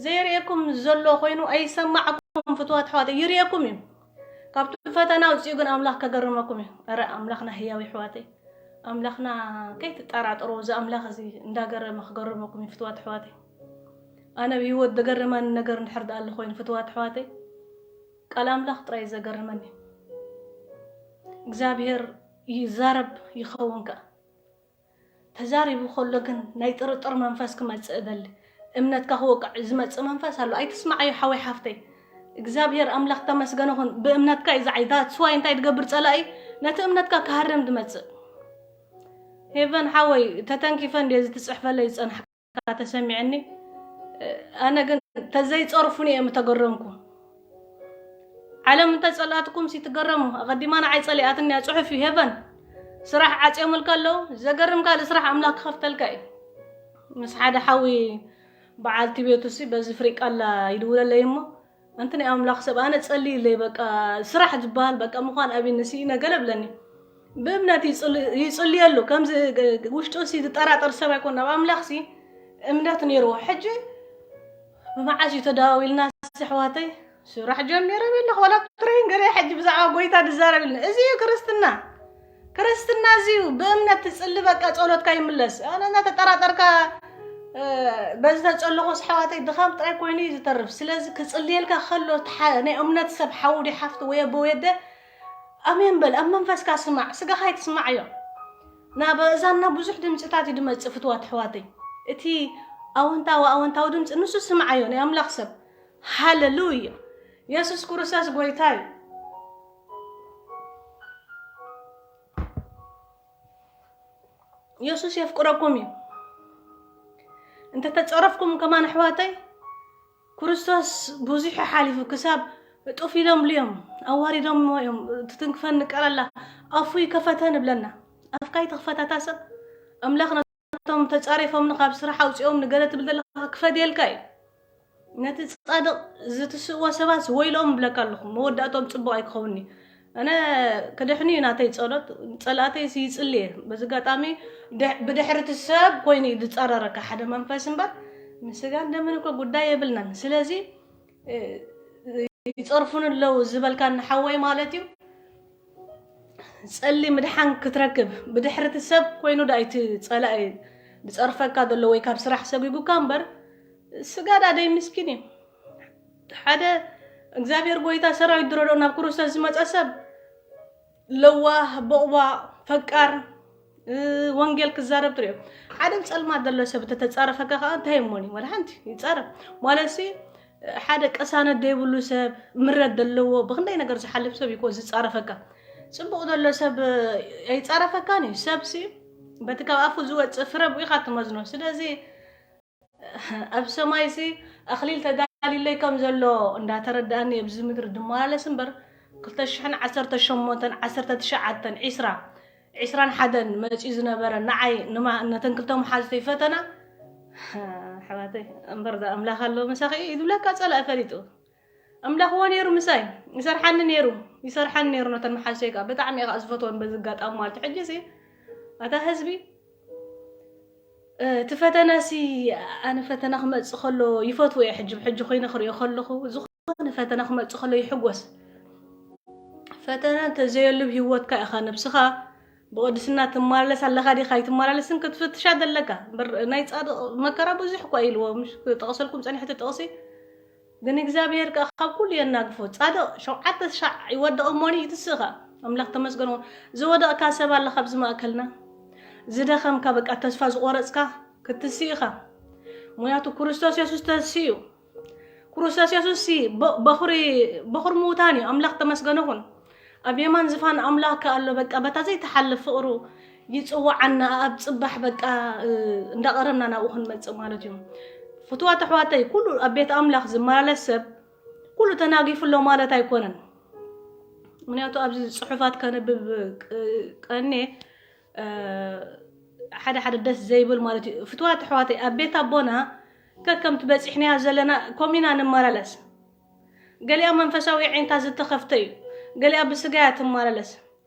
ዘይርእየኩም ዘሎ ኮይኑ ኣይሰማዕኩም ፍትዋት ኣሕዋተይ፣ ይርእየኩም እዩ። ካብቲ ፈተና ውፅኡ ግን ኣምላኽ ከገርመኩም እዩ። ኧረ ኣምላኽና ህያው ኣሕዋተይ፣ ኣምላኽና ከይትጠራጠሩ፣ እዚ ኣምላኽ እዚ እንዳገረመ ክገርመኩም እዩ ፍትዋት ኣሕዋተይ። ኣነ ብህይወት ዘገረመኒ ነገር እንድሕር ደኣ ኣሎ ኮይኑ ፍትዋት ኣሕዋተይ፣ ቃል ኣምላኽ ጥራይ እዩ ዘገርመኒ። እግዚኣብሔር ይዛረብ ይኸውን ከኣ። ተዛሪቡ ከሎ ግን ናይ ጥርጥር መንፈስ ክመጽእ እደሊ። እምነትካ ክወቅዕ ዝመጽእ መንፈስ ኣሎ። ኣይትስምዓዮ ሓወይ ሓፍተይ። እግዚኣብሔር ኣምላኽ ተመስገነ ኹን። ብእምነትካ እዩ ዝዓይ። That's why እንታይ ድገብር ጸላኢ ነቲ እምነትካ ክሃርም ድመጽእ። ሄቨን ሓወይ ተተንኪፈ እንድየ እዚ ትጽሕፈለይ ዝጸናሕካ ተሰሚዕኒ። ኣነ ግን ተዘይጸርፉኒ እየ ምተገረምኩ። ዓለም እንተጸላእትኩም ሲ ትገረሙ። ኣቐዲማ ንዓይ ጸሊኣትኒ እያ ጽሑፍ እዩ ሄቨን። ስራሕ ዓጽዮምልካ ኣለዉ። ዘገርም ካልእ ስራሕ ኣምላኽ ክኸፍተልካ እዩ። ምስ ሓደ ሓዊ በዓልቲ ቤቱ ሲ በዚ ፍሪቃላ ይድውለለይ እሞ፣ ኣንቲ ናይ ኣምላኽ ሰብ፣ ኣነ ጸልይለይ፣ በቃ ስራሕ ዝበሃል በቃ ምዃን ኣብኒ ስኢነ ገለ ብለኒ። ብእምነት ይጽል-፣ ይጽልየሉ። ከምዚ ግ-፣ ግ-፣ ውሽጡ ሲ ዝጠራጠር ሰብ ኣይኮን። ኣብ ኣምላኽ ሲ እምነት ነይርዎ። ሕጂ ብመዓስ እዩ ተደዋዊልና ሲ ኣሕዋተይ? ስራሕ ጀሚረ ኣለኹ፣ ዋላ ትሬን ገለ ሕጂ ብዛዕባ ጎይታ ድዛረብ ኢልና። እዚ እዩ ክርስትና። ክርስትና እዚ እዩ። ብእምነት ትጽሊ፣ በቃ ጸሎትካ ይምለስ። ኣነ እናተጠራጠርካ፣ እ፣ በዚ ተጸለኹስ ኣሕዋተይ ድኻም ጥራይ ኮይኑ እዩ ዝተርፍ። ስለዚ ክጽልየልካ ከሎ፣ እቲ ሓ-፣ ናይ እምነት ሰብ ሓው ድዩ ሓፍቲ ወይ ኣቦ ወይ ኣደ፣ ኣሜን በል። ኣብ መንፈስካ ስማዕ፣ ስጋኻ ኣይትስማዓዮ። ናብ እዛና ብዙሕ ድምጽታት እዩ ድመጽእ፣ ፍትዋት ኣሕዋተይ። እቲ ኣወንታዊ፣ ኣወንታዊ ድምጺ ንሱ ስምዓዮ፣ ናይ ኣምላኽ ሰብ። ሃሌሉያ! የሱስ ክርስቶስ ጎይታ እዩ። የሱስ የፍቅረኩም እዩ። እንተ ተጸረፍኩም ከማን ኣሕዋተይ፣ ክርስቶስ ብዙሕ ሓሊፉ ክሳብ እጡፍ ኢሎምሉ እዮም፣ ኣዋሪዶምዎ እዮም። ትትንክፈን ንቀላላ ኣፉ ይከፈተ ንብለና። ኣፍካ ይትኽፈታታ ሰብ። ኣምላኽ ነቶም ተጻሪፎም ንኻብ ስራሕ ኣውጺኦም ንገለ ትብል ዘለኻ ክፈድየልካ እዩ። ነቲ ጻድቕ ዝትስእዎ ሰባት ወይሎም እብለካ ኣለኹ፣ መወዳእቶም ጽቡቕ ኣይክኸውን እዩ። ኣነ ክድሕን እዩ ናተይ ጸሎት፣ ጸላእተይ ይጽሊ እየ። በዚ ኣጋጣሚ ድሕ-፣ ብድሕሪ እቲ ሰብ ኮይኑ እዩ ዝጻረረካ ሓደ መንፈስ እምበር፣ ምስጋን ደምን እኮ ጉዳይ የብልናን። ስለዚ፣ እ፣ ይጸርፉን ኣለዉ ዝበልካኒ ሓወይ ማለት እዩ። ጸሊ ምድሓን ክትረክብ ብድሕሪ እቲ ሰብ ኮይኑ ዳ እቲ ጸላኢ ዝጸርፈካ ዘሎ ወይ ካብ ስራሕ ሰጒጉካ እምበር፣ ስጋ ዳ ደይ ምስኪን እዩ። ሓደ እግዚኣብሔር ጎይታ ሰራዊት ድረዶ ናብ ክርስቶስ ዝመጸ ሰብ ለዋህ፣ ቦቕቧቕ፣ ፈቃር፣ እ፣ ወንጌል ክዛረብ ትርእዮ። ሓደ ጸልማት ዘሎ ሰብ ተተጻረፈካ ከኣ እንታይ እሞኒ? ወላ ሓንቲ ይጻረፍ። ማለትሲ ሓደ ቅሳነት ዘይብሉ ሰብ፣ ምረት ዘለዎ፣ ብኽንደይ ነገር ዝሓልፍ ሰብ እዩ እኮ ዝጻረፈካ። ጽቡቕ ዘሎ ሰብ ኣይጻረፈካን እዩ። ሰብሲ በቲ ካብ ኣፉ ዝወጽእ ፍረ ብኡ ኢኻ ትመዝኖ። ስለዚ ኣብ ሰማይሲ ኣኽሊል ተዳልዩለይ ከም ዘሎ እንዳተረዳእኒ ኣብዚ ምድሪ ድመላለስ እምበር፣ ክልተ ሽሕን ዓሰርተ ሸሞንተን፣ ዓሰርተ ትሽዓተን፣ ዒስራ፣ ዒስራን ሓደን መጺኡ ዝነበረ ንዓይ፣ ንማ-፣ ነተን ክልተ መሓዙተይ ፈተና፣ ኣሕዋተይ፣ እምበር ዳ ኣምላኽ ኣሎ ምሳኺ እዩ ዝብለካ ጸላኢ ፈሊጡ። ኣምላኽ እዎ ነይሩ ምሳይ፣ ይሰርሓኒ ነይሩ፣ ይሰርሓኒ ነይሩ ነተን መሓዙተይ ከኣ። ብጣዕሚ እየ ከኣ ዝፈትወን በዚ ኣጋጣሚ ማለት እዩ። ሕጂሲ፣ ኣታ ህዝቢ፣ እ፣ እቲ ፈተናሲ፣ ኣነ ፈተና ክመጽእ ከሎ ይፈትዎ እየ። ሕጂ ብሕጂ ኮይነ ክርእዮ ከለኹ፣ ዝኾነ ፈተና ክመጽእ ከሎ ይሕጎስ። ፈተና እንተዘየሉ ኣብ ህይወትካ ኢኻ ነብስኻ ብቕድስና ትመላለስ ኣለኻ ዲኻ ኣይትመላለስን ክትፍትሻ ዘለካ። እምበር ናይ ጻድቕ መከራ ብዙሕ እኳ ኢልዎ፣ ምሽ ክጠቕሰልኩም ጸኒሐ እቲ ጥቕሲ፣ ግን እግዚኣብሔር ከኣ ካብ ኩሉ የናግፎ። ጻድቕ ሸውዓተ ሻዕ ይወድቕ እሞኒ ይትስእ ከኣ። ኣምላኽ ተመስገን ይኹን። ዝወደቕካ ሰብ ኣለኻ ኣብዚ ማእከልና? ዝደኸምካ፣ በቃ ተስፋ ዝቖረጽካ ክትስእ ኢኻ። ምኽንያቱ ክርስቶስ የሱስ ተስኡ እዩ። ክርስቶስ የሱስ ሲ በ-፣ በኹሪ፣ በኹሪ ምዉታን እዩ። ኣምላኽ ተመስገን ይኹን። ኣብ የማን ዝፋን ኣምላኽ ከኣ ኣሎ። በቃ በታ ዘይትሓልፍ ፍቕሩ ይጽውዓና ኣብ ጽባሕ በቃ፣ እ፣ እንዳቐረብና ናብኡ ክንመጽእ ማለት እዩ። ፍቱዋት ኣሕዋተይ፣ ኩሉ ኣብ ቤት ኣምላኽ ዝመላለስ ሰብ ኩሉ ተናጊፉ ኣሎ ማለት ኣይኮነን። ምኽንያቱ ኣብዚ ጽሑፋት ከንብብ ቅ-፣ ቀኔ፣ እ፣ ሓደ ሓደ ደስ ዘይብል ማለት እዩ። ፍቱዋት ኣሕዋተይ፣ ኣብ ቤት ኣቦና ከከምቲ በጺሕናያ ዘለና ከምኡ ኢና ንመላለስ። ገሊኣ መንፈሳዊ ኣዒንታ ዝተኸፍተ እዩ፣ ገሊኣ ብስጋ እያ ትመላለስ፣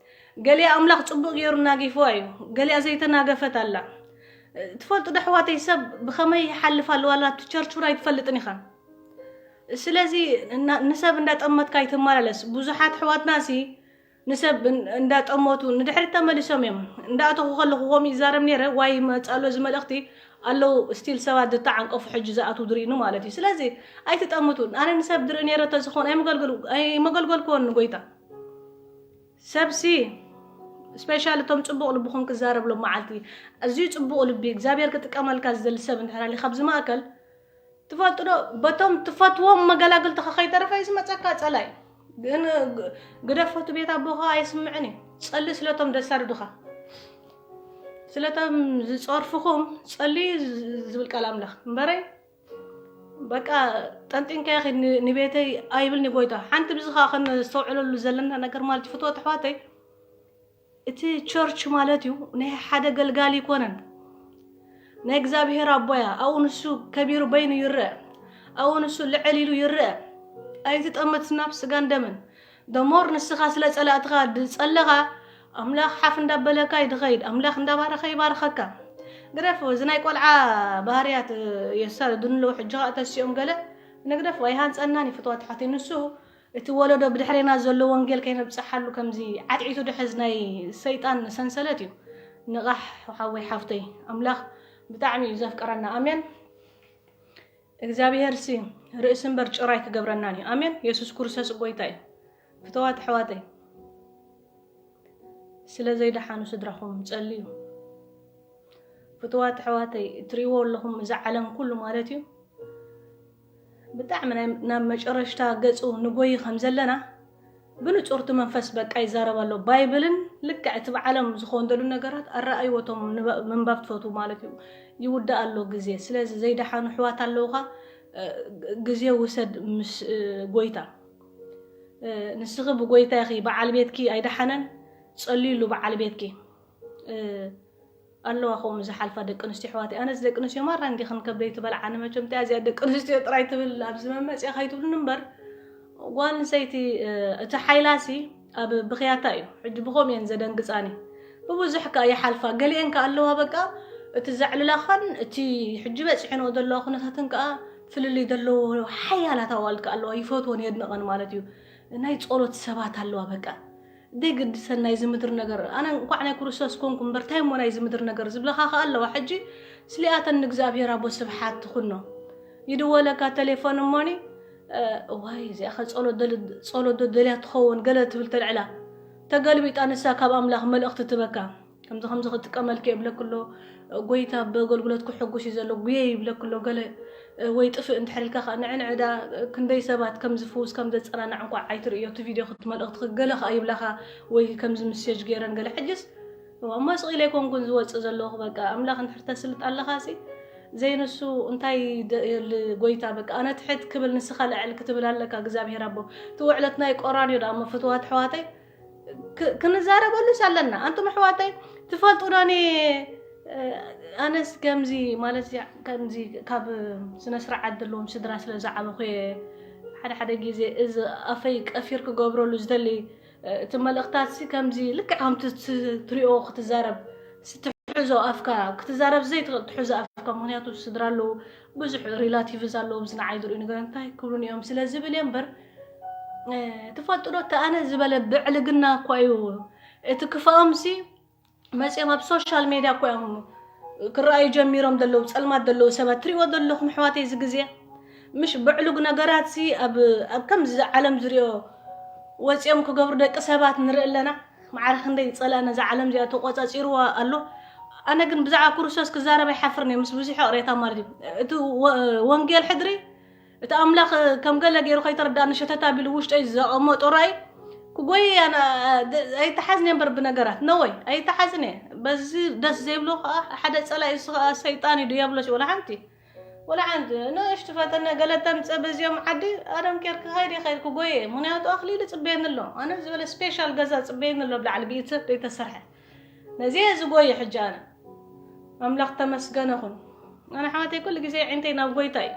ገሊኣ ኣምላኽ ጽቡቕ ገይሩ ናጊፍዋ እዩ፣ ገሊኣ ዘይተናገፈት ኣላ። ትፈልጡ ዶ ኣሕዋተይ፣ ሰብ ብኸመይ ይሓልፍ ኣሎ? ዋላ እቲ ቸርች እውን ኣይትፈልጥን ኢኻ። ስለዚ እና-፣ ንሰብ እንዳጠመትካ ኣይትመላለስ። ብዙሓት ኣሕዋትናሲ ንሰብ እን-፣ እንዳጠመቱ ንድሕሪት ተመሊሶም እዮም። እንዳኣተኹ ከለኹ ከምኡ ይዛረብ ነይረ፣ ዋይ ይመጽእ ኣሎ እዚ መልእኽቲ፣ ኣለዉ ስቲል ሰባት ዝተዓንቀፉ ሕጂ ዝኣትዉ ዝርእዩኒ ማለት እዩ። ስለዚ ኣይትጠምቱ። ኣነ ንሰብ ዝርኢ ነይረ እንተዝኾን ኣይመገልገል-፣ ኣይመገልገልክዎን ንጎይታ። ሰብሲ ስፔሻል እቶም ጽቡቕ ልብኹም ክዛረብሎም መዓልቲ፣ ኣዝዩ ጽቡቕ ልቢ እግዚኣብሔር ክጥቀመልካ ዝደሊ ሰብ እንድሕር ሃልዩ ካብዚ ማእከል፣ ትፈልጡ ዶ፣ በቶም ትፈትዎም መገላግልትኻ ከይተረፈ እዩ ዝመጸካ ጸላይ። ግን ግ-፣ ግደፎ፣ እቲ ቤት ኣቦኻ ኣይስምዕን እዩ። ጸሊ ስለቶም ደሳድዱኻ፣ ስለቶም ዝጸርፍኹም ጸሊ ዝ-፣ ዝብል ቃል ኣምላኽ እምበረይ። በቃ ጠንጢንካ ኢኺ ን-፣ ንቤተይ ኣይብልኒ ጎይታ። ሓንቲ ብዚ ኸዓ ከነስተውዕለሉ ዘለና ነገር ማለት እዩ፣ ፍትወት ኣሕዋተይ፣ እቲ ቸርች ማለት እዩ ናይ ሓደ ገልጋሊ ኣይኮነን። ናይ እግዚኣብሔር ኣቦያ፣ ኣብኡ ንሱ ከቢሩ በይኑ ይረአ፣ ኣብኡ ንሱ ልዕል ኢሉ ይረአ። ኣይትጠምት ናብ ስጋን ደምን። ደሞር ንስኻ ስለ ጸላእትኻ ዝጸለኻ፣ ኣምላኽ ሓፍ እንዳበለካ እዩ ዝኸይድ፣ ኣምላኽ እንዳባረኸ ይባርኸካ። ግደፍ፣ እዚ ናይ ቆልዓ ባህርያት የሳድዱኒ ኣለዉ። ሕጂ ኸኣ ተሲኦም ገለ ንግደፎ ኣይሃንጸናን እዩ ፍትዋት ሓተይ። ንሱ እቲ ወለዶ ብድሕሬና ዘሎ ወንጌል ከይነብጽሓሉ ከምዚ ዓትዒቱ ድሕዝ ናይ ሰይጣን ሰንሰለት እዩ። ንቓሕ ሓወይ ሓፍተይ፣ ኣምላኽ ብጣዕሚ እዩ ዘፍቅረና። ኣሜን። እግዚኣብሔር ሲ ርእሲ እምበር ጭራይ ክገብረናን እዩ። ኣሜን። የሱስ ክርስቶስ ጎይታ እዩ። ፍትዋት ኣሕዋተይ፣ ስለ ዘይደሓኑ ስድራኹም ጸልዩ። ፍትዋት ኣሕዋተይ፣ እትርእይዎ ኣለኹም እዚ ዓለም ኩሉ ማለት እዩ ብጣዕሚ ናይ ናብ መጨረሽታ ገጹ ንጎይ ከም ዘለና ብንጹር እቲ መንፈስ በቃ ይዛረብ ኣሎ። ባይብልን ልክዕ እቲ ብዓለም ዝኾን ደሉ ነገራት ኣረኣይዎ እቶም ንባ- ምንባብ ትፈትዉ ማለት እዩ። ይውዳእ ኣሎ ግዜ። ስለዚ ዘይደሓኑ ኣሕዋት ኣለውኻ፣ እ፣ ግዜ ውሰድ ምስ እ፣ ጎይታ። እ፣ ንስኺ ብጎይታ ኢኺ፣ በዓል ቤትኪ ኣይደሓነን፣ ጸልዩሉ በዓል ቤትኪ። እ፣ ኣለዋ ከምኡ ዝሓልፋ ደቂ ኣንስትዮ ኣሕዋተይ። ኣነስ ደቂ ኣንስትዮ ማራ እንዲኽን ከብደይ ትበልዓኒ መቸም። እንታይ እዚኣ ደቂ ኣንስትዮ ጥራይ ትብል ኣብዚ መመፅያ ከይትብሉኒ እምበር፣ ጓል ኣንስተይቲ፣ እ፣ እቲ ሓይላሲ ኣብ ብኽያታ እዩ። ሕጂ ብኸምኡ እየን ዘደንግፃኒ። ብብዙሕ ከኣ ይሓልፋ። ገሊአን ከኣ ኣለዋ በቃ እቲ ዘዕልላኻን እቲ ሕጂ በፂሐንኦ ዘለዋ ኩነታትን ከኣ ፍልልይ ዘለዎ ሓያላት ኣዋልድ ከኣ ኣለዋ። ይፈትወን የድንቐን ማለት እዩ። ናይ ጸሎት ሰባት ኣለዋ በቃ። ዘይግድሰን ናይዚ ምድሪ ነገር። ኣነ እንኳዕ ናይ ክርስቶስ ኮንኩ እምበር እንታይ እሞ ናይዚ ምድሪ ነገር ዝብለኻ ከኣ ኣለዋ። ሕጂ ስሊኣተን ንእግዚኣብሔር ኣቦ ስብሓት ትኹኖ። ይድወለካ ቴሌፎን እሞኒ፣ እ፣ እዋይ እዚኣ ኸ ጸሎት ደል- ጸሎት ዶ ደልያ ትኸውን ገለ ትብል ተልዕላ። ተገልቢጣ ንሳ ካብ ኣምላኽ መልእኽቲ ትበካ። ከምዚ ከምዚ ክጥቀመልኪ የብለክሎ፣ ጎይታ ብኣገልግሎት ክሕጉስ እዩ ዘሎ፣ ጉየ ይብለክሎ ገለ፣ ወይ ጥፍእ እንድሕር ኢልካ ከኣ ንዕንዕዳ ክንደይ ሰባት ከም ዝፍውስ ከም ዘጸናንዕ እንኳዕ ኣይትርእዮ፣ እቲ ቪድዮ ክትመልእኽቲ ገለ ከኣ ይብላኻ ወይ ከምዚ ምሴጅ ገይረን ገለ። ሕጅስ እሞ ስቕ ኢለ ኣይኮንኩን ዝወጽእ ዘለኹ፣ በቃ ኣምላኽ እንድሕር ተስልጥ ኣለኻሲ ዘይንሱ እንታይ ደ- ል- ጎይታ በቃ ኣነ ትሕት ክብል ንስኻ ልዕል ክትብል ኣለካ እግዚኣብሔር ኣቦ። እቲ ውዕለት ናይ ቆራንዮ ደኣ እሞ ፍትዋት ኣሕዋተይ ክ- ክንዛረበሉስ ኣለና። ኣንቱም ኣሕዋተይ ትፈልጡ ዶ? እኔ ኣነስ ከምዚ ማለት ከምዚ ካብ ስነ ስርዓት ዘለዎም ስድራ ስለ ዝዓበኹ እየ ሓደ ሓደ ግዜ እዚ ኣፈይ ቀፊር ክገብረሉ ዝደሊ። እቲ መልእኽታት ሲ ከምዚ ልክዕ ከምቲ ት- ትሪኦ ክትዛረብ ስትሕዞ ኣፍካ ክትዛረብ ዘይትኽእል ትሕዞ ኣፍካ። ምክንያቱ ስድራ ኣለዉ፣ ብዙሕ ሪላቲቭስ ኣለዉ፣ ብዚ ንዓይ ዝርእዩ ነገር እንታይ ክብሉን እዮም ስለ ዝብል እየ እምበር፣ እ፣ ትፈልጡ ዶ? እቲ ኣነ ዝበለ ብዕልግና እኳ እዩ። እቲ ክፋኦም ሲ መፅኦም ኣብ ሶሻል ሜድያ እኮ እዮም ክረኣዩ ጀሚሮም ዘለዉ፣ ፀልማት ዘለዉ ሰባት ትሪእዎ ዘለኹም ኣሕዋተይ። እዚ ግዜ ምሽ ብዕሉግ ነገራት ሲ ኣብ ኣብ ከምዚ ዓለም ዝሪኦ ወፂኦም ክገብሩ ደቂ ሰባት ንርኢ ኣለና። ማዕረ ክንደይ ፀላእ ነዛ ዓለም እዚኣ ተቆፃፂርዋ ኣሎ። ኣነ ግን ብዛዕባ ክርስቶስ ክዛረብ ኣይሓፍርን እየ፣ ምስ ብዙሕ ይቕሬታ ማለት እዩ። እቲ ወ- ወንጌል ሕድሪ እቲ ኣምላኽ ከም ገለ ገይሩ ከይተረዳእኒ ሸተት ኣቢሉ ውሽጠይ ዘቐመጦ ራእይ ክጎይ ኣነ ኣይተሓዝን እየ እምበር ብነገራት ነወይ ኣይተሓዝን እየ። በዚ ደስ ዘይብሎ ከዓ ሓደ ፀላኢ እሱ ከዓ ሰይጣን እዩ ድያብሎስ እዩ። ወላ ሓንቲ ወላ ሓንቲ ንእሽቲ ፈተነ ገለ ተምፀ በዚኦም ዓዲ ኣደም ኬር ክኸይድ ይኸይድ ክጎየ እየ። ምክንያቱ ኣኽሊል ፅበየኒ ኣሎ። ኣነ ዝበለ ስፔሻል ገዛ ፅበየኒ ኣሎ ብላዕሊ ብኢድ ሰብ ዘይተሰርሐ ነዚ እየ ዝጎየ። ሕጂ ኣነ ኣምላኽ ተመስገነ ኹን። ኣነ ኣሕዋተይ ኩሉ ግዜ ዒንተይ ናብ ጎይታ እዩ።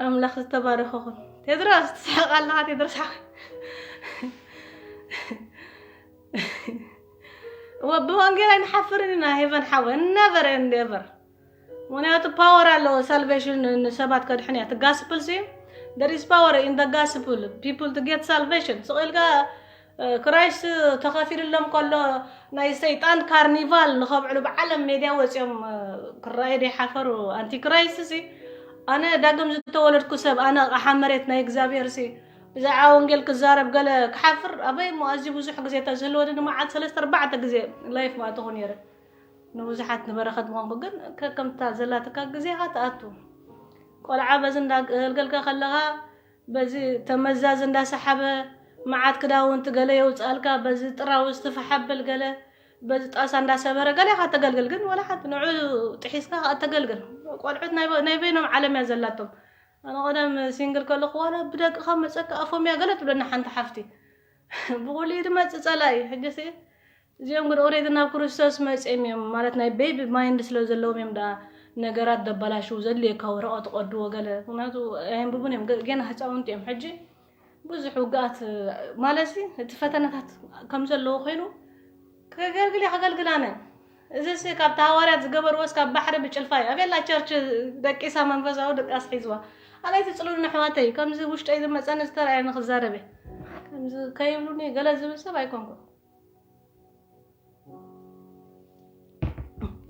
ኣምላኽ ዝተባረኸ ኹን። ቴድሮስ ትስሕቕ ኣለኻ ቴድሮስ ሓወይ። ወ- ብወንጌል ኣይንሓፍርን ኢና ሄቨን ሓወይ፣ ነቨር ኤንድ ኤቨር። ምክንያቱ ፓወር ኣለዎ ሳልቬሽን ንሰባት ከድሕን እያ። እቲ ጋስፕል ሲ there is power in the gospel people to get salvation። ስቕ ኢልካ ክራይስት ተኸፊሉሎም ከሎ ናይ ሰይጣን ካርኒቫል ንኸብዕሉ ብዓለም ሜድያ ወፂኦም ክረኣዩ ደይሓፈሩ ኣንቲክራይስት ሲ። ኣነ ዳግም ዝተወለድኩ ሰብ ኣነ ኣቕሓ መሬት ናይ እግዚኣብሔር ሲ ብዛዕባ ወንጌል ክዛረብ ገለ ክሓፍር ኣበይ እሞ ኣዝዩ ብዙሕ ግዜ ተዝህልወኒ ንመዓልቲ ሰለስተ ኣርባዕተ ግዜ ላይፍ ማእተኹ ነይረ። ንብዙሓት ንበረኸት ምኾንኩ ግን ከከምታ ዘላትካ ግዜኻ ትኣቱ። ቆልዓ በዚ እንዳገልገልካ ከለኻ በዚ ተመዛዚ እንዳሰሓበ መዓት ክዳውንቲ ገለ የውፅኣልካ፣ በዚ ጥራውዝ ትፈሓብል ገለ በዚ ጣሳ እንዳሰበረ ገለ ኢኻ ተገልግል። ግን ወላ ሓንቲ ንዑ ጥሒስካ ከዓ ተገልግል። ቆልዑት ናይ በ- ናይ በይኖም ዓለም እያ ዘላቶም። ኣነ ቀደም ሲንግል ከለኹ ዋላ ብደቅኻ መፀካ ኣፎም እያ ገለ ትብለና ሓንቲ ሓፍቲ። ብቑልዒ ድመፅእ ፀላኢ ሕጂ ሲ እዚኦም ግን ኦሬዲ ናብ ክርስቶስ መፅኦም እዮም ማለት ናይ ቤቢ ማይንድ ስለ ዘለዎም እዮም ደኣ ነገራት ደባላሽው ዘድልየካ ወረቐት ቀድዎ ገለ ምክንያቱ ኣየንብቡን እዮም ገ- ገና ህፃውንቲ እዮም ሕጂ ብዙሕ ውግኣት ማለት ሲ እቲ ፈተነታት ከም ዘለዎ ኮይኑ ከገልግል እየ ከገልግል ኣነ እዚ ሲ ካብቲ ሃዋርያት ዝገበርዎስ ካብ ባሕሪ ብጭልፋ እዩ ኣበላ ቸርች ደቂሳ መንፈሳዊ ድቃስ ሒዝዋ ካልኣይ ትጽሉኒ ኣሕዋተይ፣ ከምዚ ውሽጠይ ዝመጸኒ ዝተረኣየ ንክዛረበ ከምዚ ከይብሉኒ ገለ ዝብል ሰብ ኣይኮንኩን።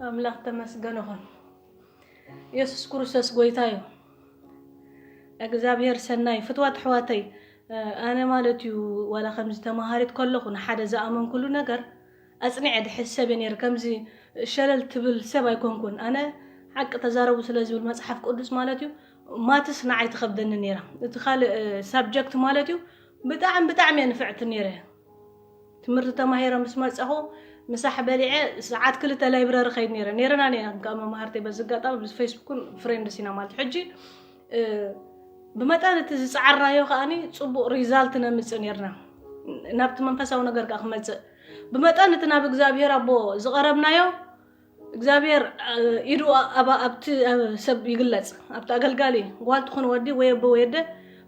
ኣምላኽ ተመስገን ይኹን። ኢየሱስ ክርስቶስ ጎይታ እዩ። እግዚኣብሔር ሰናይ። ፍትዋት ኣሕዋተይ፣ ኣነ ማለት እዩ ዋላ ከምዚ ተማሃሪት ከለኹ ንሓደ ዝኣመንኩሉ ነገር ኣጽኒዐ ድሕሰብ እየ ነይረ። ከምዚ ሸለል ትብል ሰብ ኣይኮንኩን። ኣነ ሓቂ ተዛረቡ ስለ ዝብል መጽሓፍ ቅዱስ ማለት እዩ ማትስ ንዓይ ትኸብደኒ ነይራ። እቲ ካልእ ሳብጀክት ማለት እዩ ብጣዕሚ ብጣዕሚ እየ ንፍዕቲ ነይረ። ትምህርቲ ተማሂረ ምስ መጸኹ ምሳሕ በሊዐ ሰዓት ክልተ ላይብረሪ ከይድ ነይረ ነይረና ኔና ከም መማህርተይ በዚ ኣጋጣሚ ምስ ፌስቡክን ፍሬንድስ ኢና ማለት ሕጂ ብመጠን እቲ ዝጸዓርናዮ ከኣኒ ጽቡቕ ሪዛልት ነምጽእ ኔርና። ናብቲ መንፈሳዊ ነገር ከኣ ክመጽእ ብመጠን እቲ ናብ እግዚኣብሔር ኣቦ ዝቐረብናዮ እግዚኣብሔር ኢዱ ኣብቲ ሰብ ይግለጽ። ኣብቲ ኣገልጋሊ ጓል ትኹን ወዲ ወይ ኣቦ ወይ ኣደ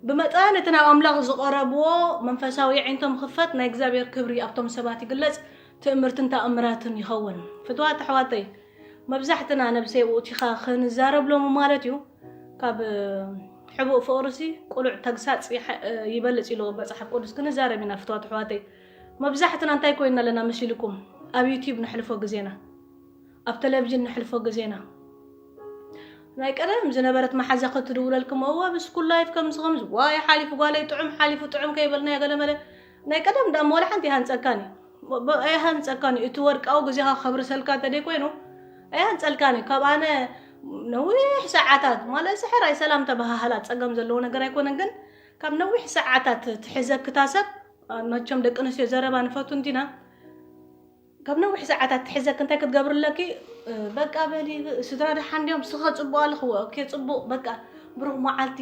ብመጠን እቲ ናብ ኣምላኽ ዝቐረብዎ መንፈሳዊ ኣዒንቶም ክፈት ናይ እግዚኣብሔር ክብሪ ኣብቶም ሰባት ይግለጽ። ትእምርትን ተኣምራትን ይኸውን። ፍትዋት ኣሕዋተይ መብዛሕትና ነብሰይ ውእቲኻ ክንዛረብ ሎሚ ማለት እዩ ካብ ሕቡእ ፍቕርሲ ቁሉዕ ተግሳጽ ይበልጽ ኢሉ መጽሓፍ ቅዱስ ክንዛረብ ኢና። ፍትዋት ኣሕዋተይ መብዛሕትና እንታይ ኮይና ኣለና መሲልኩም? ኣብ ዩቲዩብ ነሕልፎ ግዜና፣ ኣብ ቴሌቪዥን ነሕልፎ ግዜና። ናይ ቀደም ዝነበረት መሓዛ ክትድውለልኩም እዋ ብስኩል ላይፍ ከምዚ ከምዚ ዋይ ሓሊፉ ጓለይ ጥዑም ሓሊፉ ጥዑም ከይበልናዮ ገለመለ ናይ ቀደም ዳሞ ወላ ሓንቲ ይሃንጸካኒ ኣይሃንጸካኒ። እቲ ወርቃዊ ግዜኻ ከብርሰልካ እንተደይ ኮይኑ ኣይሃንጸልካኒ። ካብ ኣነ ነዊሕ ሰዓታት ማለት ሕራይ ሰላም ተበሃሃላ ጸገም ዘለዎ ነገር ኣይኮነን፣ ግን ካብ ነዊሕ ሰዓታት ትሕዘክታ ሰብ መቸም ደቂ ኣንስትዮ ዘረባ ንፈቱ እንዲና ካብ ነዊሕ ሰዓታት ትሕዘክ እንታይ ክትገብርለኪ? በቃ በሊ ስድራ ደሓን ድዮም ስኸ ጽቡቅ ኣለኽዎ ኦኬ ጽቡቅ በቃ ብሩኽ መዓልቲ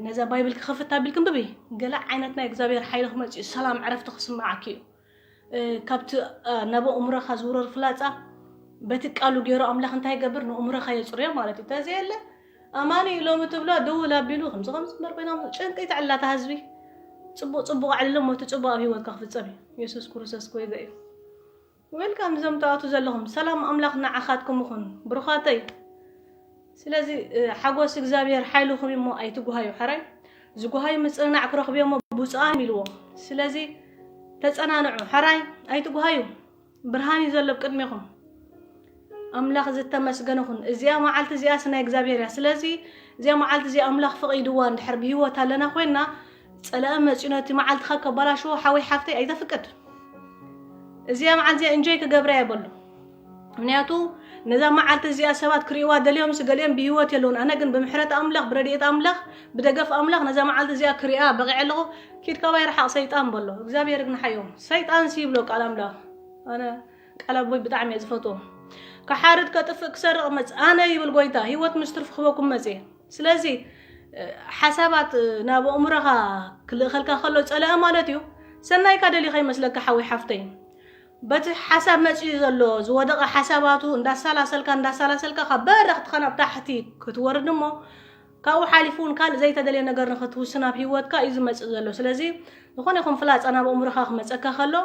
ነዛ ባይብል ክኸፍት ኣቢልክ ንብቢ። ገለ ዓይነት ናይ እግዚኣብሔር ሓይሊ ክመጽእ እዩ። ሰላም ዕረፍቲ ክስምዓኪ እዩ። ካብቲ ናብ ኣእምሮኻ ዝውረር ፍላጻ በቲ ቃሉ ገይሩ ኣምላኽ እንታይ ይገብር ንእምሮኻ የጽርዮ ማለት እዩ። ተዘየለ ኣማኒ ሎሚ ትብሎ ድውል ኣቢሉ ከምዚ ከምዚ እምበር ኮይኖም ጭንቂ ተዕላታ ህዝቢ ጽቡቅ ጽቡቅ ኣዕልሎም ወቲ ጽቡቅ ኣብ ህይወትካ ክፍጸም እዩ። የሱስ ክርስቶስ ጎይታ እዩ። ዌልካም እዞም ትኣቱ ዘለኹም ሰላም ኣምላኽ ንዓኻትኩም ይኹን ብሩኻተይ። ስለዚ ሓጎስ እግዚኣብሔር ሓይልኹም እሞ ኣይትጉሃዩ። ሕራይ ዝጉሃዩ ምጽንናዕ ክረኽቡ እሞ ብፁዓን ኢልዎ። ስለዚ ተጸናንዑ። ሕራይ ኣይትጉሃዩ። ብርሃን እዩ ዘሎ ኣብ ቅድሜኹም። ኣምላኽ ዝተመስገነ ይኹን። እዚኣ መዓልቲ እዚኣስ ናይ እግዚኣብሔር እያ። ስለዚ እዚኣ መዓልቲ እዚኣ ኣምላኽ ፈቒድዋ እንድሕር ብህይወት ኣለና ኮይንና ጸላኢ መጺኡ ነቲ መዓልትኻ ከባላሽዎ ሓወይ ሓፍተይ ኣይተፍቅድ። እዚኣ መዓልቲ እዚኣ እንጆይ ክገብራ እየ በሉ። ምክንያቱ ነዛ መዓልቲ እዚኣ ሰባት ክርእይዋ ደልዮም ስገሊኦም ብህይወት የለውን። ኣነ ግን ብምሕረት ኣምላኽ ብረድኤት ኣምላኽ ብደገፍ ኣምላኽ ነዛ መዓልቲ እዚኣ ክሪኣ በቂዐ ኣለኹ። ኪድ ካባይ ርሓቕ ሰይጣን በሎ። እግዚኣብሔር ግን ሓዮም ሰይጣን ሲ ይብሎ ቃል ኣምላኽ። ኣነ ቃል ኣቦይ ብጣዕሚ እየ ዝፈትዎ። ክሓርድ ከጥፍእ ክሰርቕ መጽ ኣነ ይብል ጎይታ ህይወት ምስ ትርፍ ክበኩም መጽ ስለዚ ሓሳባት ናብ ኣእምሮኻ ክልእኸልካ ከሎ ጸላኢ ማለት እዩ ሰናይካ ደሊኻ ይመስለካ ሓወይ ሓፍተይ። በቲ ሓሳብ መጺኡ ዘሎ ዝወደቐ ሓሳባቱ እንዳሳላሰልካ እንዳሳላሰልካ ካብ በረኽትኻ ናብ ታሕቲ ክትወርድ እሞ ካብኡ ሓሊፉ እውን ካልእ ዘይተደልየ ነገር ንክትውስን ኣብ ህይወትካ እዩ ዝመጽእ ዘሎ። ስለዚ ዝኾነ ይኹን ፍላጻ ናብ ኣእምሮኻ ክመጸካ ከሎ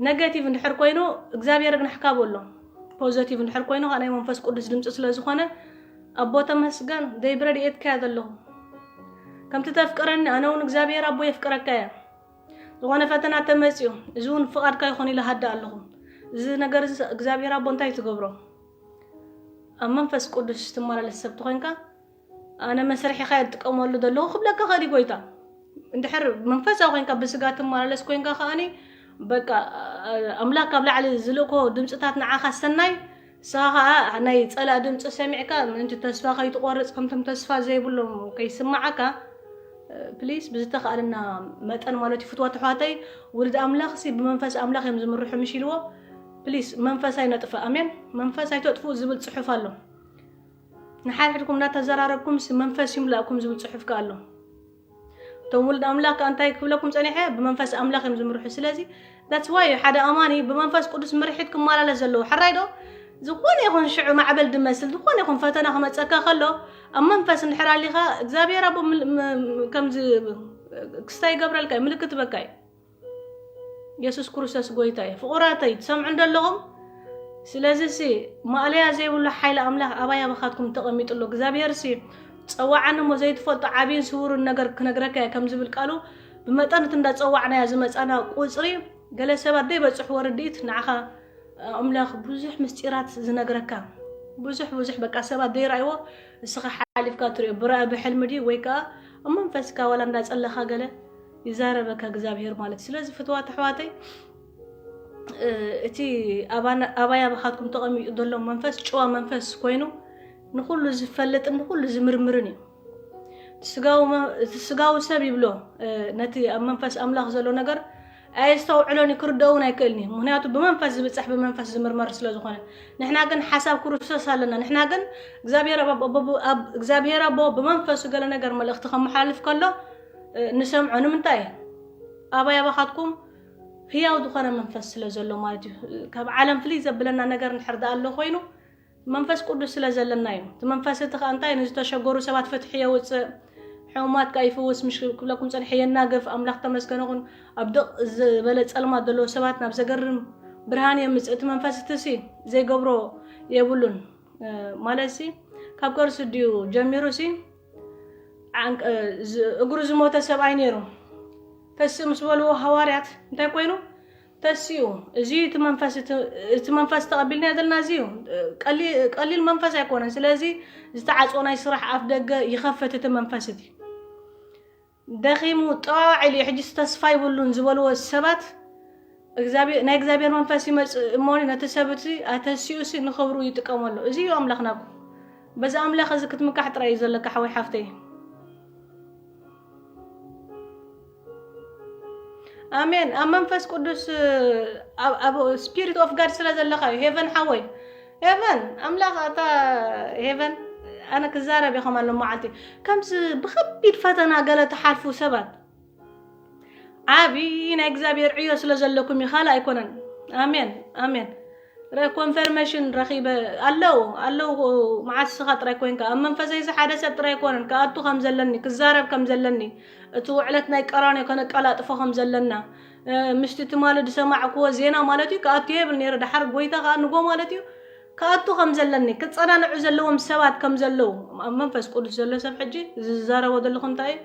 ነገቲቭ እንድሕር ኮይኑ እግዚኣብሔር ግንሕካ በሎ። ፖዘቲቭ እንድሕር ኮይኑ ከዓ ናይ መንፈስ ቅዱስ ድምፂ ስለ ዝኾነ ኣቦ ተመስገን ደይ ብረድኤትካ እያ ዘለኹ። ከምቲ ተፍቅረኒ ኣነ እውን እግዚኣብሔር ኣቦ የፍቅረካ እያ። ዝኾነ ፈተና ተመፅዩ እዚ እውን ፍቓድካ ይኾን ኢለ ሃደ ኣለኹ። እዚ ነገር እዚ እግዚኣብሔር ኣቦ እንታይ ትገብሮ? ኣብ መንፈስ ቅዱስ ትመላለስ ሰብ ተኾይንካ ኣነ መሰርሒኻ እየ ዝጥቀመሉ ዘለኹ ክብለካ ኽእል እዩ ጎይታ። እንድሕር መንፈሳዊ ኮይንካ ብስጋ ትመላለስ ኮይንካ ከኣኒ በቃ ኣምላክ ካብ ላዕሊ ዝልእኮ ድምፅታት ንዓኻ ሰናይ ንስኻ ከዓ ናይ ፀላእ ድምፂ ሰሚዕካ ምእንቲ ተስፋ ከይትቆርፅ ከምቶም ተስፋ ዘይብሎም ከይስማዓካ ፕሊስ ብዝተኻእለና መጠን ማለት እዩ ፍትዋት ኣሕዋተይ ውሉድ ኣምላኽ ሲ ብመንፈስ ኣምላኽ እዮም ዝምርሑ ምሽ ኢልዎ ፕሊስ መንፈስ ኣይነጥፍእ ኣሜን መንፈስ ኣይተጥፍኡ ዝብል ፅሑፍ ኣሎ ንሓድሕድኩም እናተዘራረብኩም ሲ መንፈስ ይምላእኩም ዝብል ፅሑፍ ከ ኣሎ እቶም ውሉድ ኣምላኽ ከ እንታይ ክብለኩም ፀኒሐ ብመንፈስ ኣምላኽ እዮም ዝምርሑ ስለዚ that's why ሓደ ኣማኒ ብመንፈስ ቅዱስ ምርሒት ክመላለስ ዘለዎ ሕራይ ዶ ዝኾነ ይኹን ሽዑ ማዕበል ድመስል ዝኾነ ይኹን ፈተና ክመፀካ ከሎ ኣብ መንፈስ እንድሕር ኣሊኻ እግዚኣብሔር ኣቦ ከምዚ ክስታይ ይገብረልካ እዩ ምልክት በካ እዩ የሱስ ክርስቶስ ጎይታ እዩ ፍቑራተይ ትሰምዑ እንደለኹም ስለዚ ሲ ማእለያ ዘይብሉ ሓይሊ ኣምላኽ ኣባይ ኣባኻትኩም ተቐሚጡ ኣሎ እግዚኣብሔር ሲ ጸዋዓኒ እሞ ዘይትፈልጦ ዓብይን ስውርን ነገር ክነግረካ እየ ከም ዝብል ቃሉ፣ ብመጠን እቲ እንዳጸዋዕናያ ዝመጻና ቁጽሪ፣ ገለ ሰባት ዘይበጽሕዎ ርድኢት ንዓኻ ኣምላኽ ብዙሕ ምስጢራት ዝነግረካ፣ ብዙሕ ብዙሕ በቃ ሰባት ዘይረኣይዎ እስኻ ሓሊፍካ ትሪኦ፣ ብራእይ ብሕልሚ ድዩ ወይ ከዓ ኣብ መንፈስካ ዋላ እንዳጸለኻ ገለ ይዛረበካ እግዚኣብሔር ማለት እዩ። ስለዚ ፍትዋት ኣሕዋተይ፣ እ፣ እቲ ኣባና- ኣባይ ኣባኻትኩም ተቐሚጡ ዘሎ መንፈስ ጭዋ መንፈስ ኮይኑ ንኹሉ ዝፈልጥን ንኹሉ ዝምርምርን እዩ። እቲ ስጋዊ መ- እቲ ስጋዊ ሰብ ይብሎ፣ እ፣ ነቲ ኣብ መንፈስ ኣምላኽ ዘሎ ነገር ኣየስተውዕሎን እዩ፣ ክርድኦ እውን ኣይክእልን እዩ። ምክንያቱ ብመንፈስ ዝብጻሕ ብመንፈስ ዝምርመር ስለ ዝኾነ፣ ንሕና ግን ሓሳብ ክርስቶስ ኣለና። ንሕና ግን እግዚኣብሔር ኣብ- ኣብ- ኣብ- እግዚኣብሔር ኣቦ ብመንፈሱ ገለ ነገር መልእኽቲ ከመሓላልፍ ከሎ፣ እ፣ ንሰምዖ። ንምንታይ? ኣባይ ኣባኻትኩም ህያው ዝኾነ መንፈስ ስለ ዘሎ ማለት እዩ። ካብ ዓለም ፍልይ ዘብለና ነገር እንድሕር ደኣ ኣሎ ኮይኑ መንፈስ ቅዱስ ስለ ዘለና እዩ። እቲ መንፈስ እቲ ከኣ እንታይ? ንዝተሸገሩ ሰባት ፍትሒ የውፅእ፣ ሕሙማት ከኣ ይፍውስ፣ ምሽ ክብለኩም ፀኒሐ የናግፍ። ኣምላኽ ተመስገነ ይኹን። ኣብ ድቕ ዝበለ ጸልማት ዘለዉ ሰባት ናብ ዘገርም ብርሃን የምፅእ። እቲ መንፈስ እቲ ሲ ዘይገብሮ የብሉን። እ፣ ማለት ሲ ካብ ከርሱ ድዩ ጀሚሩ ሲ ዓንቀ- ዝ- እግሩ ዝሞተ ሰብኣይ ነይሩ። ተስእ ምስ በልዎ ሃዋርያት እንታይ ኮይኑ? ተስኡ። እዚ እቲ መንፈስ እቲ- እቲ መንፈስ ተቐቢልና ዘለና እዚ እዩ። ቀሊ- ቀሊል መንፈስ ኣይኮነን። ስለዚ ዝተዓጽወ ናይ ስራሕ ኣፍ ደገ ይኸፍት እቲ መንፈስ እቲ። ደኺሙ ጠዋዕ ኢሉ እዩ፣ ሕጂስ ተስፋ ይብሉን ዝበልዎ ሰባት እግዚኣብሔር- ናይ እግዚኣብሔር መንፈስ ይመጽእ እሞኒ ነቲ ሰብ እቲ ኣተስኡ ሲ ንኽብሩ ይጥቀመሉ። እዚ እዩ ኣምላኽና እኮ። በዚ ኣምላኽ እዚ ክትምካሕ ጥራይ እዩ ዘለካ ሓወይ ሓፍተይ። ኣሜን። ኣብ መንፈስ ቅዱስ ኣብ- ኣብ ስፒሪት ኦፍ ጋድ ስለ ዘለካ እዩ። ሄቨን ሓወይ፣ ሄቨን ኣምላኽ፣ ኣታ ሄቨን፣ ኣነ ክዛረብ እየ ከማን ሎማዓልቲ። ከምዚ ብኸቢድ ፈተና ገለ ትሓልፉ ሰባት፣ ዓቢ ናይ እግዚኣብሔር ዕዮ ስለ ዘለኩም እዩ፣ ካልእ ኣይኮነን። ኣሜን፣ ኣሜን። ረ- ኮንፈርሜሽን ረኺበ። ኣለዉ ኣለዉ። መዓት ስኻ ጥራይ ኮንካ ኣብ መንፈሰይ፣ እዚ ሓደ ሰብ ጥራይ ኣይኮነን፣ ክኣቱ ከም ዘለኒ፣ ክዛረብ ከም ዘለኒ፣ እቲ ውዕለት ናይ ቀራንዮ ከነቀላጥፎ ከም ዘለና፣ እ፣ ምስቲ ትማሊ ዝሰማዕክዎ ዜና ማለት እዩ። ክኣቱ እየ ይብል ነይረ፣ ድሓር ጎይታ ከኣ ንጎ ማለት እዩ፣ ክኣቱ ከም ዘለኒ፣ ክጸናንዑ ዘለዎም ሰባት ከም ዘለዉ፣ ኣብ መንፈስ ቅዱስ ዘሎ ሰብ ሕጂ ዝዛረቦ ዘለኹ እንታይ እዩ?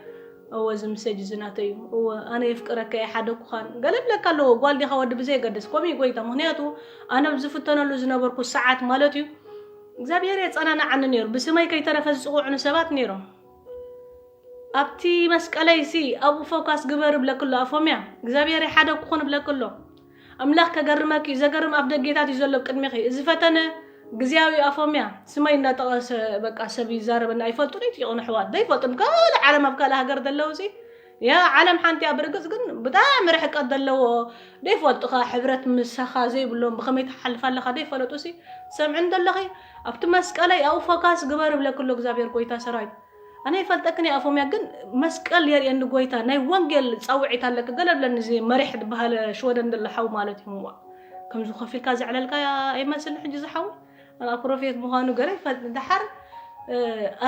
እወ፣ እዚ ምሰጅ እዚ ናተይ እዩ። እወ፣ ኣነ የፍቅረካ እየ፣ ሓደኩኻን። ገለ ብለካ ኣለዎ፣ ጓል ዲኻ ወዲ ብዘየገድስ። ከምኡ እዩ ጎይታ። ምኽንያቱ ኣነ ኣብ ዝፍተነሉ ዝነበርኩ ሰዓት ማለት እዩ፣ እግዚኣብሔር የጸናንዓኒ ነይሩ። ብስመይ ከይተረፈ ዝጽውዑኒ ሰባት ነይሮም። ኣብቲ መስቀለይ ሲ ኣብኡ ፎካስ ግበር እብለክሎ ኣፎምያ። እግዚኣብሔር ሓደ ክኾን እብለክሎ። ኣምላኽ ከገርመኪ እዩ፣ ዘገርም ኣፍ ደጌታት እዩ ዘሎ ኣብ ቅድሚኺ። እዚ ፈተነ ግዜያዊ ኣፎምያ። ስመይ እንዳጠቐሰ በቃ ሰብ ይዛረበና ኣይፈልጡን እዩ ይኾኑ ኣሕዋት። ዘይፈልጡን ካልእ ዓለም ኣብ ካልእ ሃገር ዘለዉ ሲ ያ ዓለም ሓንቲ እያ። ብርግጽ ግን ብጣዕሚ ርሕቀት ዘለዎ ዘይፈልጡኻ፣ ሕብረት ምሳኻ ዘይብሎም ብኸመይ ትሓልፍ ኣለኻ ዘይፈለጡ ሲ ሰምዕን ዘለኺ። ኣብቲ መስቀለይ ኣብኡ ፎካስ ግበር እብለክሎ እግዚኣብሔር ጎይታ ሰራዊት። ኣነ ይፈልጠክን እየ ኣፎምያ፣ ግን መስቀል የርእየኒ ጎይታ፣ ናይ ወንጌል ጻውዒት ኣለኪ ገለ ብለኒ፣ እዚ መሪሕ ዝበሃል ሽወደን ዘሎ ሓው ማለት እዩ። እዋ፣ ከምዚ ኮፍ ኢልካ ዘዕለልካ ኣይመስልን ሕጂ ዝሓው ኣና ፕሮፌት ምዃኑ ገለ ይፈልጥ። ደሓር፣ እ፣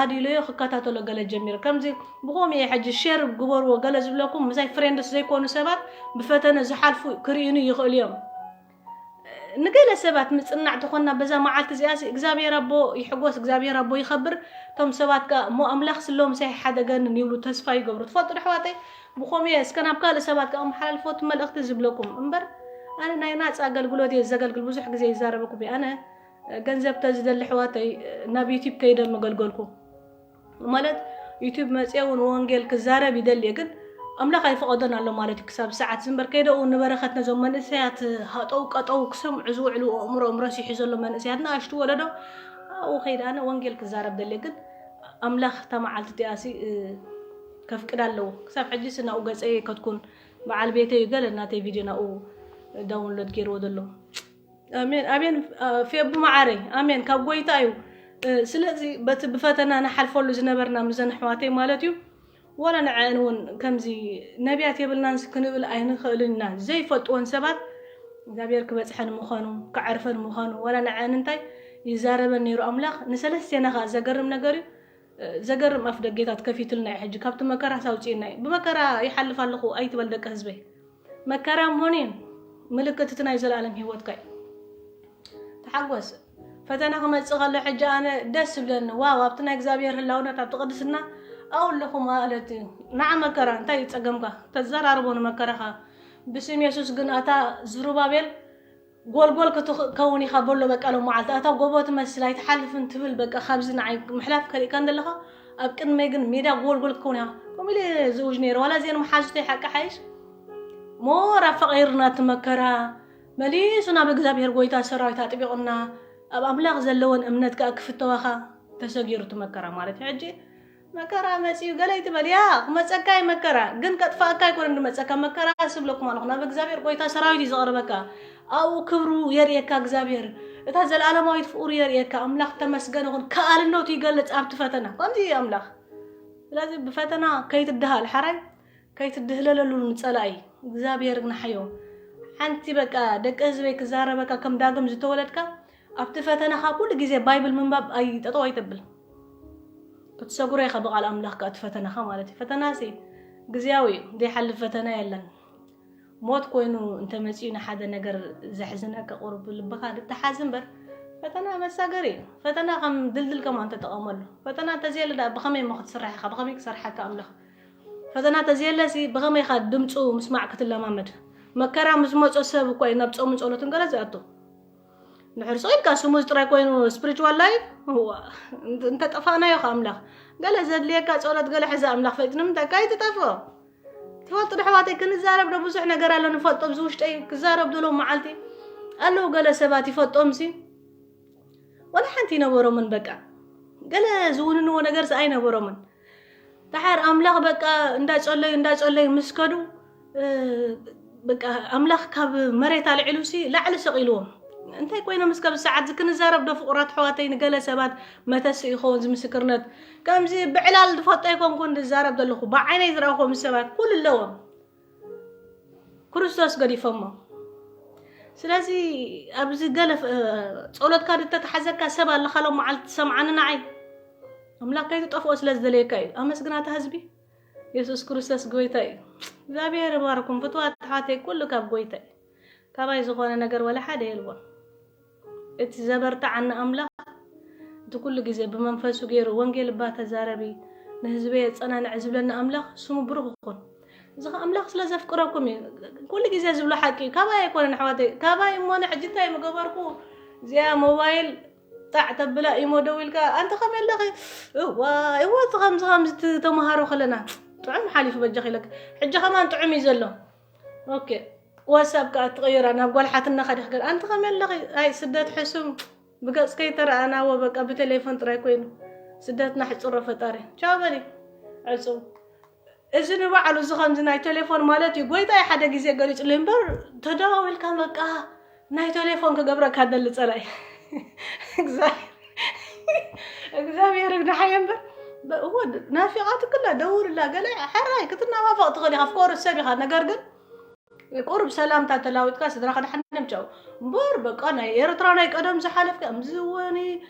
ኣዲለዮ ክከታተሎ ገለ ጀሚረ። ከምዚ ብኸምኡ እየ ሕጂ ሼር ግበርዎ ገለ ዝብለኩም፣ ምሳይ ፍሬንድስ ዘይኮኑ ሰባት ብፈተነ ዝሓልፉ ክርእዩኒ ይኽእሉ እዮም። ንገለ ሰባት ምጽናዕ ተኾንና በዛ መዓልቲ እዚኣ ሲ እግዚኣብሔር ኣቦ ይሕጎስ፣ እግዚኣብሔር ኣቦ ይኸብር። እቶም ሰባት ከኣ እሞ ኣምላኽ ስሎም ሳይሓደገንን ይብሉ፣ ተስፋ ይገብሩ። ትፈልጡ ዶ ኣሕዋተይ? ብኸምኡ እየ እስከ ናብ ካልእ ሰባት ከኣ ኣመሓላልፎ እቲ መልእኽቲ ዝብለኩም እምበር፣ ኣነ ናይ ናጻ ኣገልግሎት እየ ዘገልግል። ብዙሕ ግዜ ይዛረበኩም እየ። ኣነ ገንዘብ ተዝደሊ ኣሕዋተይ ናብ ዩቲዩብ ከይደ መገልገልኩ። ማለት ዩቲዩብ መፅየ እውን ወንጌል ክዛረብ ይደሊ እየ፣ ግን ኣምላኽ ኣይፈቐዶን ኣሎ ማለት እዩ ክሳብ ሰዓት እዚ እምበር። ከይደ እውን ንበረኸት ነዞም መንእሰያት ሃጠው ቀጠው ክሰምዑ ዝውዕሉ ኣእምሮኦም ረሲሑ ዘሎ መንእሰያት ንኣሽቱ ወለዶ ኣብኡ ከይደ ኣነ ወንጌል ክዛረብ ደሊ እየ፣ ግን ኣምላኽ እታ መዓልቲ እቲኣ ሲ፣ እ፣ ከፍቅዳ ኣለዎ። ክሳብ ሕጂ ሲ ናብኡ ገፀይ ኣይከድኩን። በዓል ቤተይ እዩ ገለ ናተይ ቪድዮ ናብኡ ዳውንሎድ ገይርዎ ዘሎ። ኣሜን ኣሜን። አ፣ ፌቡ መዓረይ ኣሜን፣ ካብ ጎይታ እዩ። እ፣ ስለዚ በቲ ብፈተና ንሓልፈሉ ዝነበርና ምዘን ኣሕዋተይ ማለት እዩ። ዋላ ንዐአን እውን ከምዚ ነቢያት የብልናን ክንብል ኣይንኽእልን ኢና። ዘይፈልጥወን ሰባት እግዚኣብሔር ክበጽሐን ምዃኑ፣ ክዓርፈን ምዃኑ፣ ዋላ ንዐአን እንታይ ይዛረበን ነይሩ ኣምላኽ። ንሰለስቴና ኸኣ ዘገርም ነገር እዩ። እ፣ ዘገርም ኣፍ ደጌታት ከፊትልና እዩ። ሕጂ ካብቲ መከራ ሳውፅእና እዩ። ብመከራ ይሓልፍ ኣለኹ ኣይትበል ደቂ ህዝበይ። መከራ እሞኒ ምልክት እቲ ናይ ዘላለም ህይወትካ እዩ። ተሓጎስ። ፈተና ክመጽእ ከሎ ሕጂ ኣነ ደስ ዝብለኒ፣ ዋው፣ ኣብቲ ናይ እግዚኣብሔር ህላውነት፣ ኣብቲ ቅድስና ኣብኡ ኣለኹ ማለት እዩ። ንዓ መከራ እንታይ እዩ ጸገምካ? ተዘራርቦ ንመከራኻ። ብስም የሱስ ግን ኣታ ዝሩባቤል ጎልጎል ክትከውን ኢኻ በሎ በቃ ሎም መዓልቲ። ኣታ ጎቦ ትመስል ኣይትሓልፍን ትብል በቃ ካብዚ ንዓይ ምሕላፍ ከሊእካ እንደለኻ ኣብ ቅድመይ ግን ሜዳ ጎልጎል ክትከውን ኢኻ። ከምኡ ኢለ ዝውጅ ነይረ። ዋላ እዚአን መሓዙተይ ሓቂ ሓይሽ ሞር ኣፈቒርና እቲ መከራ መሊሱ ናብ እግዚኣብሔር ጎይታ ሰራዊት ኣጥቢቑና ኣብ ኣምላኽ ዘለወን እምነት ከኣ ክፍተዋኻ ተሰጊሩ እቲ መከራ ማለት እዩ። ሕጂ መከራ መጺኡ ገለ ይትበል እያ ክመጸካ እዩ መከራ ግን ከጥፋእካ ኣይኮነን ዝመጸካ መከራ ስብለኩም ኣለኹ ናብ እግዚኣብሔር ጎይታ ሰራዊት እዩ ዘቕርበካ ኣብኡ ክብሩ የርእየካ እግዚኣብሔር እታ ዘለኣለማዊት ፍቕሩ የርእየካ ኣምላኽ ተመስገን ይኹን ከኣልነቱ ይገልጽ ኣብቲ ፈተና ከምዚ እዩ ኣምላኽ ስለዚ ብፈተና ከይትድሃል ሓራይ ከይትድህለለሉ ንጸላኢ እግዚኣብሔር ግናሓዮ ሓንቲ በቃ ደቂ ህዝበይ ክዛረበካ ከም ዳግም ዝተወለድካ ኣብቲ ፈተናኻ ኩሉ ግዜ ባይብል ምንባብ ኣይጠጠው ኣይተብል ክትሰጉሮ ኢኻ ብቃል ኣምላኽ ከኣ እቲ ፈተናኻ ማለት እዩ ፈተና ሲ ግዜያዊ እዩ ዘይሓልፍ ፈተና የለን ሞት ኮይኑ እንተመጺኡ ንሓደ ነገር ዘሕዝነካ ቁሩብ ልብኻ ድተሓዝ እምበር ፈተና መሳገሪ እዩ ፈተና ከም ድልድል ከማን ተጠቐመሉ ፈተና እንተዘየለ ብኸመይ እሞ ክትስራሕ ኢኻ ብኸመይ ክሰርሓካ ኣምላኽ ፈተና ተዘየለሲ ብኸመይ ኢኻ ድምፁ ምስማዕ ክትለማመድ መከራ ምስ መፆ ሰብ እኳ እዩ ናብ ፆምን ፀሎትን ገለ ዝኣቱ ንሕርሶ ኢልካ ስሙዝ ጥራይ ኮይኑ spiritual life እንተጠፋእናዮ ከ ኣምላኽ ገለ ዘድልየካ ጸሎት ገለ ሕዚ ኣምላኽ ፈሊጡ ንምንታይ ካይ ትጠፍኦ ትፈልጡ ዶ ኣሕዋተይ ክንዛረብ ዶ ብዙሕ ነገር ኣሎ ንፈልጦም ዝውሽጠይ ክዛረብ ዶ ሎም መዓልቲ ኣለዉ ገለ ሰባት ይፈልጦም ሲ ወላ ሓንቲ ይነበሮምን በቃ ገለ ዝውንንዎ ነገር ሲ ኣይነበሮምን ደሓር ኣምላኽ በቃ እንዳጸለዩ እንዳጸለዩ ምስ ከዱ በቃ ኣምላኽ ካብ መሬት ኣልዒሉ ሲ ላዕሊ ሰቒልዎም እንታይ ኮይኖም እስከ ብሰዓት ዝክንዛረብ ዶ ፍቑራት ኣሕዋተይ ንገለ ሰባት መተሲ ይኸውን ዝምስክርነት ከምዚ ብዕላል ዝፈጦ ይኮንኩን ዝዛረብ ዘለኹ ብዓይነይ ዝረኣኹም ሰባት ኩሉ ኣለዎም ክርስቶስ ገዲፎሞ ስለዚ ኣብዚ ገለ ጸሎትካ ድተተሓዘካ ሰብ ኣለካ ሎም መዓልቲ ትሰምዓኒ ንዓይ ኣምላኽ ከይትጠፍኦ ስለ ዝደለየካ እዩ ኣመስግናታ ህዝቢ የሱስ ክርስቶስ ጎይታ እዩ እግዚኣብሔር ይባርኩም ፍትዋት ኣሕዋተይ ኩሉ ካብ ጎይታ እዩ ካባይ ዝኾነ ነገር ወላ ሓደ የልቦን እቲ ዘበርትዓኒ ኣምላኽ እቲ ኩሉ ግዜ ብመንፈሱ ገይሩ ወንጌል እባ ተዛረቢ ንህዝበይ የጸናንዒ ዝብለኒ ኣምላኽ ስሙ ብሩኽ ይኹን እዚ ኸ ኣምላኽ ስለ ዘፍቅረኩም እዩ ኩሉ ግዜ ዝብሎ ሓቂ እዩ ካባይ ኣይኮነን ኣሕዋተይ ካባይ እሞነ ሕጂ እንታይ ምገበርኩ እዚኣ ሞባይል ጣዕ ተብላ ኢሞ ደው ኢልካ ኣንቲ ከመይ ኣለኺ እዋ እዋ እቲ ከምዚ ከምዚ ተመሃሮ ከለና ጥዑም ሓሊፉ በጃኺ ኢለካ ሕጂ ከማን ጥዑም እዩ ዘሎ ኦኬ ዋትሳፕ ከዓ ትቕይራ ናብ ጓል ሓትነኻ ዲኺ ገለ ኣንቲ ከመይ ኣለኺ ኣይ ስደት ሕሱም ብገጽ ከይተረኣናዎ በቃ ብቴሌፎን ጥራይ ኮይኑ ስደትና ሕጽሮ ፈጣሪ ቻው በሊ ዕጹ እዚ ንባዕሉ እዚ ከምዚ ናይ ቴሌፎን ማለት እዩ ጎይታይ ሓደ ግዜ ገሊጹለይ እምበር ተደዋዊልካ በቃ ናይ ቴሌፎን ክገብረካ ደሊ ጸላኢ እግዚኣብሔር ግናሓየ እምበር እዎ ናፊቓትክላ ደውልላ ገለ ሓራይ ክትናፋፈቕ ትኽእል ኢኻ ፍኮርስ ሰብ ኢኻ ነገር ግን ቁሩብ ሰላምታ ተላዊጥካ ስድራኻ ደሓን ቻው እምበር በቃ ናይ ኤርትራ ናይ ቀደም ዝሓለፍካ እምዝወኒ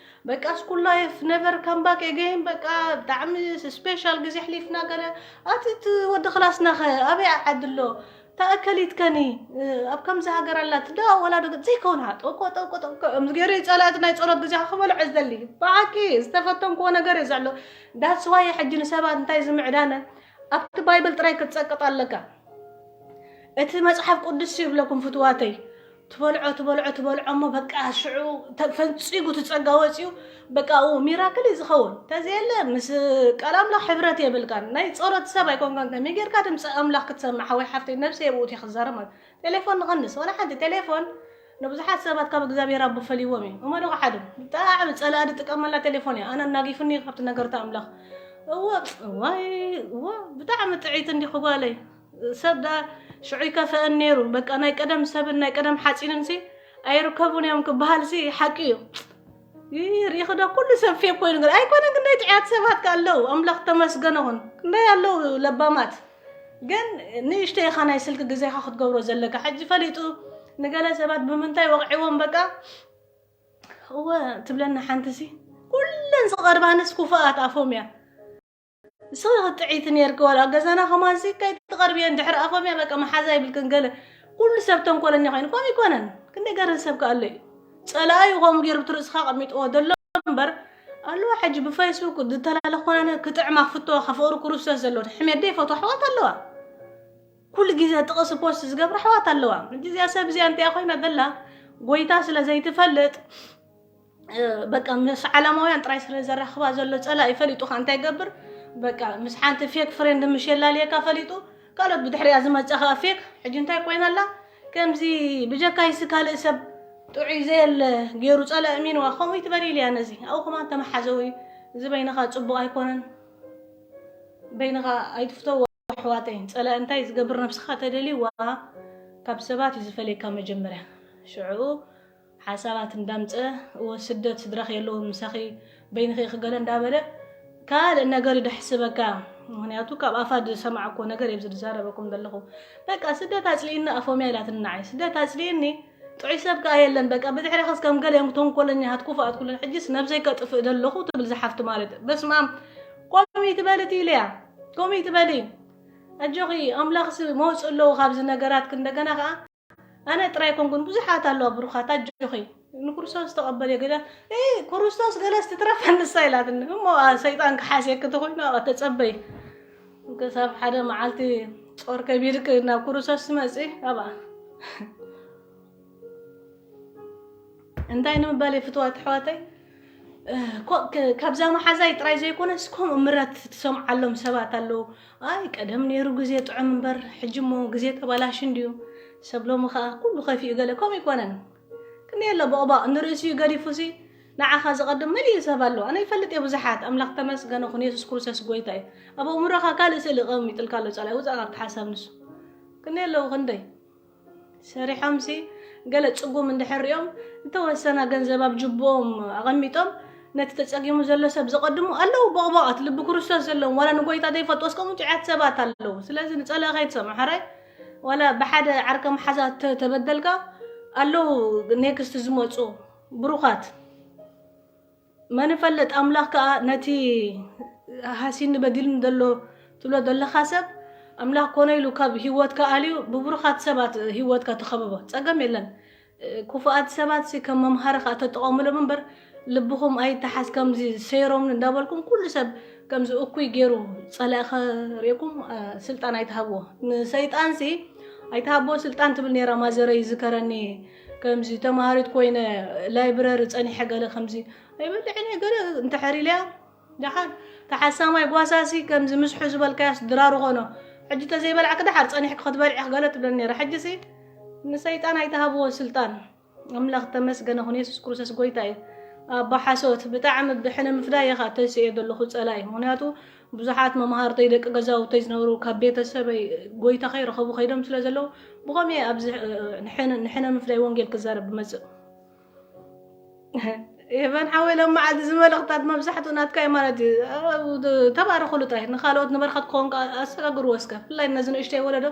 በቃ school life never come back again በቃ ብጣዕሚ special ግዜ ኣሕሊፍና ገለ ኣቲ እቲ ወዲ ክላስና ኸ ኣበይ ዓዲ ኣሎ እታ እከሊት ከኒ ኣብ ከምዚ ሃገር ኣላ ትደዋወላ ዶ ዘይከውን ሃ ጠውቆ ጠውቆ ጠውቆ እምዚ ገይሩ ይጸላእቲ ናይ ጸሎት ግዜኻ ክበልዖ ዝደሊ ብሓቂ ዝተፈተንክዎ ነገር እዩ ዘሎ that's why ሕጂ ንሰባት እንታይ ዝምዕዳነ ኣብቲ ባይብል ጥራይ ክትጸቅጥ ኣለካ እቲ መጽሓፍ ቅዱስ ይብለኩም ፍትዋተይ ትበልዖ ትበልዖ ትበልዖ እሞ በቃ ሽዑ ፈንጺጉ ትጸጋ ወጺኡ በቃ ኡ ሚራክል እዩ ዝኸውን ተዘየለ ምስ ቃል ኣምላኽ ሕብረት የብልካን ናይ ጸሎት ሰብ ኣይኮንካን ከመይ ጌርካ ድምፂ ኣምላኽ ክትሰምዕ ሓወይ ሓፍተይ ነብሰ የብኡት እየ ክዛረብ ማለት ቴሌፎን ንቐንስ ወላ ሓንቲ ቴሌፎን ንብዙሓት ሰባት ካብ እግዚኣብሔር ኣቦ ፈልይዎም እዩ እሞ ደቑ ሓደ ብጣዕሚ ጸላኢ ዝጥቀመላ ቴሌፎን እያ ኣነ እናጊፉኒ ካብቲ ነገርታ ኣምላኽ እወ እዋይ እወ ብጣዕሚ ጥዒት እንዲኹ ጓለይ ሰብ ደኣ ሽዑ ይከፍአን ነይሩ በቃ ናይ ቀደም ሰብን ናይ ቀደም ሓፂንን ሲ ኣይርከቡን እዮም ክበሃል ሲ ሓቂ እዩ ይህ ሪኢኺ ዶ ኩሉ ሰብ ፌክ ኮይኑ ግን ኣይኮነን ክንደይ ጥዕያት ሰባት ከ ኣለዉ ኣምላኽ ተመስገነ ኹን ክንደይ ኣለዉ ለባማት ግን ንእሽተይ ኢኻ ናይ ስልኪ ግዜኻ ክትገብሮ ዘለካ ሕጂ ፈሊጡ ንገለ ሰባት ብምንታይ ወቕዕዎም በቃ እወ ትብለና ሓንቲ ሲ ኩለን ዝቐርባንስ ኩፉኣት ኣፎም እያ ንስኺ ክትጥዕይቲ ነርኪ ዋላ ኣብ ገዛና ከማን ሲ ከይትቐርብየን ድሕሪ ኣፎም እያ በቃ መሓዛ ይብልክን ገለ ኩሉ ሰብ ተንኮለኛ ኮይኑ ከም ይኮነን ክንደይ ገርህ ሰብ ከኣሎ እዩ ጸላኢ ከምኡ ገይሩ ብትርእስኻ ቀሚጥዎ ዘሎ እምበር ኣለዋ። ሕጂ ብፌስቡክ ዝተላለኾና ክጥዕማ ክፍትዋ ከፈቅሩ ክርስቶስ ዘለዉ ሕሜት ደይ ፈትዋ ኣሕዋት ኣለዋ። ኩሉ ግዜ ጥቕሲ ፖስት ዝገብራ ኣሕዋት ኣለዋ። ሕጂ እዚኣ ሰብ እዚኣ እንታይ ኮይና ዘላ ጎይታ ስለ ዘይትፈልጥ በቃ ምስ ዓለማውያን ጥራይ ስለ ዘራኽባ ዘሎ ጸላኢ ፈሊጡ ኸዓ እንታይ ይገብር? በቃ ምስ ሓንቲ ፌክ ፍሬንድ ምሽ የላልየካ ፈሊጡ ካልኦት ብድሕሪኣ ዝመጸ ኸዓ ፌክ። ሕጂ እንታይ ኮይና ኣላ? ከምዚ ብጀካይሲ ካልእ ሰብ ጥዑይ ዘየለ ገይሩ ጸላኢ ሚንዋ ከምኡ ይትበል ኢልያ ነዚ ኣብኡ ከማን ተመሓዘዊ። እዚ በይንኻ ጽቡቕ ኣይኮነን። በይንኻ ኣይትፍተዎ ኣሕዋተይ። ጸላኢ እንታይ ዝገብር ነብስኻ ተደልይዋ ካብ ሰባት እዩ ዝፈልየካ መጀመርያ። ሽዑ ሓሳባት እንዳምጸ እወ ስደት ስድራኺ የለውን ምሳኺ በይንኺ ክገለ እንዳበለ ካልእ ነገር እዩ ደሕስበካ። ምክንያቱ ካብ ኣፋ ዝሰማዕኮ ነገር እየ ዝዛረበኩም ዘለኹ። በቃ ስደት ኣጽልኢኒ ኣፎምያ ኢላትኒ ንዓይ። ስደት ኣጽልኢኒ ጥዑይ ሰብ ከኣ የለን። በቃ ብድሕሪኻስ ከም ገለ እዮም ተንኮለኛታት ክፉኣት ኩለን። ሕጅስ ነብሰይ ከጥፍእ ደለኹ ትብል ዝሓፍቲ ማለት በስማም ኮሚ ትበልት ኢለያ። ኮሚ ትበሊ ኣጆኺ ኣምላኽስ መውፅእ ኣለዉ ካብዚ ነገራት። እንደገና ከዓ ኣነ ጥራይ ኮንኩን ብዙሓት ኣለዋ ብሩኻት ኣጆኺ ንክርስቶስ ተቐበል የገዳ። እ ክርስቶስ ገለስ ትትረፍ ንሳ ኢላትኒ እሞ ኣ፣ ሰይጣን ክሓስየኪ ተኮይኑ ኣብኣ ተጸበይ። ክሳብ ሓደ መዓልቲ ጾር ከቢድክ ናብ ክርስቶስ ትመጺ ኣብኣ። እንታይ ንምባል እየ ፍትዋት ኣሕዋተይ? እ፣ ኮ- ክ- ካብዛ መሓዛይ ጥራይ ዘይኮነስ ከምኡ ምረት ትሰምዓሎም ሰባት ኣለዉ። ኣይ ቀደም ነይሩ ግዜ ጥዑም እምበር ሕጂ እሞ ግዜ ተባላሽ እንድዩ። ሰብ ሎሚ ኸኣ ኩሉ ከፊኡ ገለ ከምኡ ይኮነን። ክንደይ ኣሎ ቦቕባቕ ንርእሲኡ ገዲፉሲ ንዓኻ ዝቐድም መሊኡ ሰብ ኣሎ። ኣነ ይፈልጥ እየ ብዙሓት። ኣምላኽ ተመስገነ ኹን የሱስ ክርስቶስ ጎይታ እዩ። ኣብ ኣእምሮኻ ካልእ ስእሊ ቀሚጥልካ ኣሎ ጸላይ ውጻእ ካብቲ ሓሳብ ንሱ። ክንደይ ኣለዉ ክንደይ ሰሪሖምሲ ገለ ጽጉም እንድሕር ሪኦም እንተወሰና ገንዘብ ኣብ ጅቦኦም ኣቐሚጦም ነቲ ተጸጊሙ ዘሎ ሰብ ዘቐድሙ ኣለዉ። ቦቕባቓት ልቢ ክርስቶስ ዘለዎም ዋላ ንጎይታ ዘይፈልጡ እስከምኡ ጥዑያት ሰባት ኣለዉ። ስለዚ ንጸላኢ ከይትሰምዑ ሕራይ ዋላ ብሓደ ዓርከ መሓዛ ተ- ተበደልካ ኣለዉ ኔክስት ዝመጹ ብሩኻት። መን ይፈልጥ ኣምላኽ ከኣ ነቲ ሃሲኒ በዲሉኒ ዘሎ ትብሎ ዘለኻ ሰብ ኣምላኽ ኮነ ኢሉ ካብ ህይወትካ ኣልዩ ብብሩኻት ሰባት ህይወትካ ተኸብቦ ጸገም የለን። ክፉኣት ሰባት ሲ ከም መምሃሪ ከኣ ተጠቐሙሎም እምበር ልብኹም ኣይተሓዝ ከምዚ ሰይሮምኒ እንዳበልኩም ኩሉ ሰብ ከምዚ እኩይ ገይሩ ጸላኢ ከርእየኩም ኣ፣ ስልጣን ኣይትሃብዎ። ንሰይጣን ሲ ኣይትሃብዎ ስልጣን ትብል ነይራ ማዘረይ ይዝከረኒ። ከምዚ ተማሃሪት ኮይነ ላይብረሪ ጸኒሐ ገለ ከምዚ ኣይበልዕን እየ ገለ እንተሕር ኢለያ ደሓር ተሓሳማይ ጓሳሲ ከምዚ ምስሑ ዝበልካያስ ድራሩ ኾኖ ሕጂ ተዘይበላዕክ ደሓር ጸኒሕክ ክትበልዒ ክገለ ትብለኒ ነይራ። ሕጂሲ ንሰይጣን ኣይትሃብዎ ስልጣን። ኣምላኽ ተመስገነ ኹን የሱስ ክርስቶስ ጎይታ እዩ። ኣባ ሓሶት ብጣዕሚ ብሕነ ምፍዳይ እየ ኸዓ ተስእየ ዘለኹ ጸላኢ። ምኽንያቱ ብዙሓት መምሃርተይ ደቂ ገዛውተይ ዝነበሩ ካብ ቤተሰበይ ጎይታ ከይረኸቡ ከይዶም ስለ ዘለዉ ብኸምኡ እየ ኣብዚ ንሕነ ምፍዳይ ወንጌል ክዛረብ ብመጽእ። ኤቨን ሓወይ ሎም መዓልቲ እዚ መልእኽታት መብዛሕትኡ ናትካ እዩ ማለት እዩ። ተባረኹሉ ጥራይ ንካልኦት ንበረኸት ክኸውን ኣሰጋግርዎ እስከ ብፍላይ ነዚ ንእሽተይ ወለዶ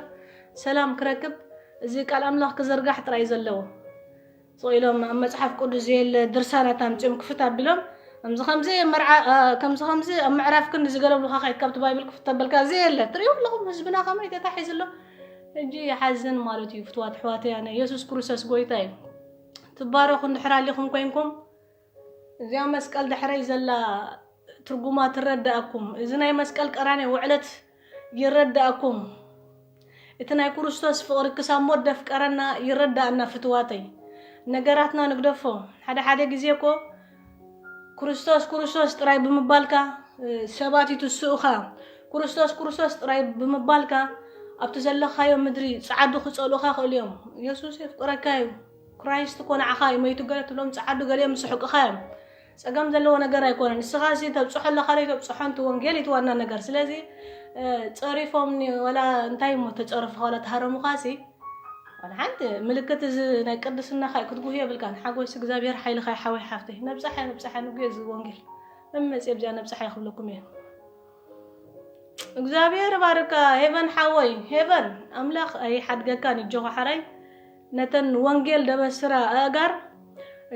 ሰላም ክረክብ እዚ ቃል ኣምላኽ ክዝርጋሕ ጥራይ ዘለዎ ስቕ ኢሎም ኣብ መፅሓፍ ቅዱስ ዘየለ ድርሳናት ኣምፅኦም ክፍት ኣቢሎም ከምዚ ከምዚ መርዓ ከምዚ ከምዚ ኣብ ምዕራፍ ክንዲ ዝገለብሉካ ከይድ ካብቲ ባይብል ክፍት ኣበልካ ዘየለ ትሪኡ ኣለኹም ህዝብና ከመይ ተታሒዙ ኣሎ። ሕጂ ይሓዝን ማለት እዩ። ፍትዋት ኣሕዋተይ ኣነ የሱስ ክርስቶስ ጎይታ እዩ። ትባረኹ እንድሕር ኣሊኹም ኮይንኩም እዚኣ መስቀል ድሕረይ ዘላ ትርጉማ ትረዳእኩም። እዚ ናይ መስቀል ቀራንዮ ውዕለት ይረዳእኩም። እቲ ናይ ክርስቶስ ፍቕሪ ክሳብ ሞት ደፍቀረና ይረዳእና ፍትዋተይ። ነገራትና ንግደፎ። ሓደ ሓደ ግዜ እኮ ክርስቶስ ክርስቶስ ጥራይ ብምባልካ ሰባት ይትስኡኻ። ክርስቶስ ክርስቶስ ጥራይ ብምባልካ ኣብቲ ዘለኻዮ ምድሪ ጸዓዱ ክጸልኡኻ ክእሉ እዮም። የሱስ የፍቅረካ እዩ። ክራይስት እኮ ንዓኻ እዩ መይቱ ገለ ትብሎም ጸዓዱ ገሊኦም ዝስሕቁኻ እዮም። ጸገም ዘለዎ ነገር ኣይኮነን። ንስኻ ሲ ተብጽሖ ኣለኻ ዶ ተብጽሖ እቲ ወንጌል እቲ ዋና ነገር። ስለዚ ጸሪፎምኒ ወላ እንታይ እሞ ተጸረፉኻ ወላ ተሃረሙኻ ሲ ወላ ሓንቲ ምልክት እዚ ናይ ቅድስናኻ እዩ ክትጉህዮ የብልካን። ሓጎስ እግዚኣብሔር ሓይልኻ ይሓወይ ሓፍተይ። ነብጻሕ እያ ነብጻሕ እያ ንጉዮ እዚ ወንጌል መመጽእ ኣብዚኣ ነብጻሕ እያ ክብለኩም እየ። እግዚኣብሔር ባርካ ሄቨን ሓወይ ሄቨን ኣምላኽ ኣይሓድገካን እጆኻ ሓራይ ነተን ወንጌል ደበስራ ኣእጋር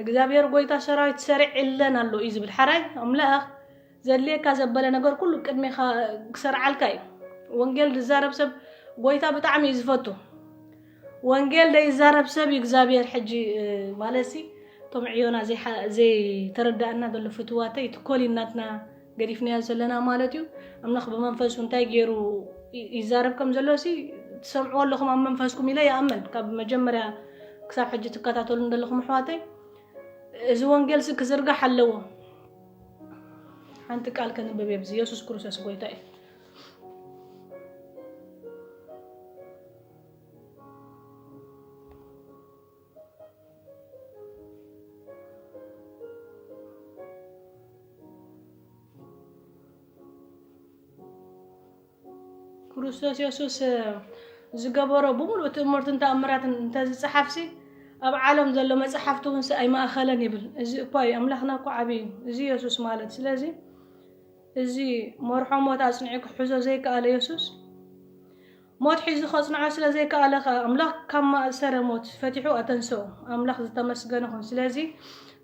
እግዚኣብሔር ጎይታ ሰራዊት ሰሪዕ ኢለን ኣሎ እዩ ዝብል ሓራይ ኣምላኽ ዘድልየካ ዘበለ ነገር ኩሉ ቅድሜኻ ክሰርዓልካ እዩ። ወንጌል ዝዛረብ ሰብ ጎይታ ብጣዕሚ እዩ ዝፈቱ። ወንጌል ዘይዛረብ ሰብ እዩ እግዚኣብሔር ሕጂ ማለት ሲ እቶም ዕዮና ዘይሓ- ዘይተረዳእና ዘሎ ፍትዋተይ፣ እቲ ኮሊን ናትና ገዲፍናዮ ዘለና ማለት እዩ። ኣምላኽ ብመንፈሱ እንታይ ገይሩ ይ- ይዛረብ ከም ዘሎ ሲ ትሰምዕዎ ኣለኹም ኣብ መንፈስኩም ኢለ ይኣምን። ካብ መጀመርያ ክሳብ ሕጂ ትከታተሉ ዘለኹም ኣሕዋተይ፣ እዚ ወንጌል ሲ ክዝርጋሕ ኣለዎ። ሓንቲ ቃል ከንብብ የብዚ። ኢየሱስ ክርስቶስ ጎይታ እዩ። ክርስቶስ የሱስ ዝገበሮ ብምሉእ ትእምርትን ተኣምራትን እንተዝፀሓፍሲ፣ ኣብ ዓለም ዘሎ መፅሓፍቲ እውን ኣይማእኸለን ይብል። እዚ እኳ እዩ፣ ኣምላኽና እኮ ዓብዪ እዩ፣ እዚ የሱስ ማለት። ስለዚ እዚ መርሖ ሞት ኣፅኒዑ ክሕዞ ዘይከኣለ የሱስ፣ ሞት ሒዙ ከፅንዖ ስለ ዘይከኣለ ከኣ፣ ኣምላኽ ካብ ማእሰረ ሞት ፈቲሑ ኣተንሰኡ። ኣምላኽ ዝተመስገነ ይኹን። ስለዚ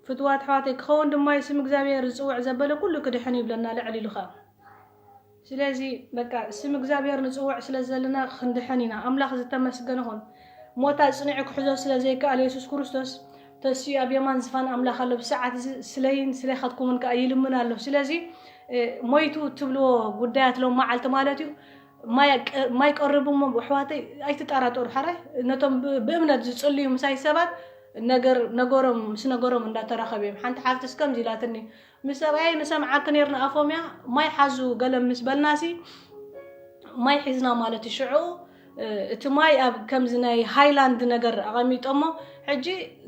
ፍትዋት ኣሕዋተይ፣ ክኸውን ድማ እዩ፣ ስም እግዚኣብሔር ዝፅውዕ ዘበለ ኩሉ ክድሕን ይብለና ልዕል ኢሉ ከኣ። ስለዚ በቃ ስም እግዚኣብሔር ንፅውዕ ስለ ዘለና ክንድሕን ኢና። ኣምላኽ ዝተመስገነ ይኹን። ሞት ኣፅኒዑ ክሕዞ ስለ ዘይከኣለ የሱስ ክርስቶስ ተሲኡ ኣብ የማን ዝፋን ኣምላኽ ኣሎ። ብሰዓት እዚ ስለይን ስለይኻትኩምን ከኣ ይልምን ኣሎ። ስለዚ እ፣ ሞይቱ ትብልዎ ጉዳያት ሎም መዓልቲ ማለት እዩ። ማይ ቀ- ማይ ቀርቡ እሞ ኣሕዋተይ ኣይትጠራጠሩ። ሓራይ ነቶም ብ- ብእምነት ዝፅልዩ ምሳይ ሰባት ነገር ነገሮም ምስ ነገሮም እንዳተራኸቡ እዮም። ሓንቲ ሓፍትስ ከምዚ ኢላትኒ፣ ምስ ሰብኣየይ ንሰምዓኪ ነርና ኣፎምያ ማይ ሓዙ ገለ ምስ በልናሲ ማይ ሒዝና ማለት እዩ። ሽዑ እ፣ እቲ ማይ ኣብ ከምዚ ናይ ሃይላንድ ነገር ኣቐሚጦሞ፣ ሕጂ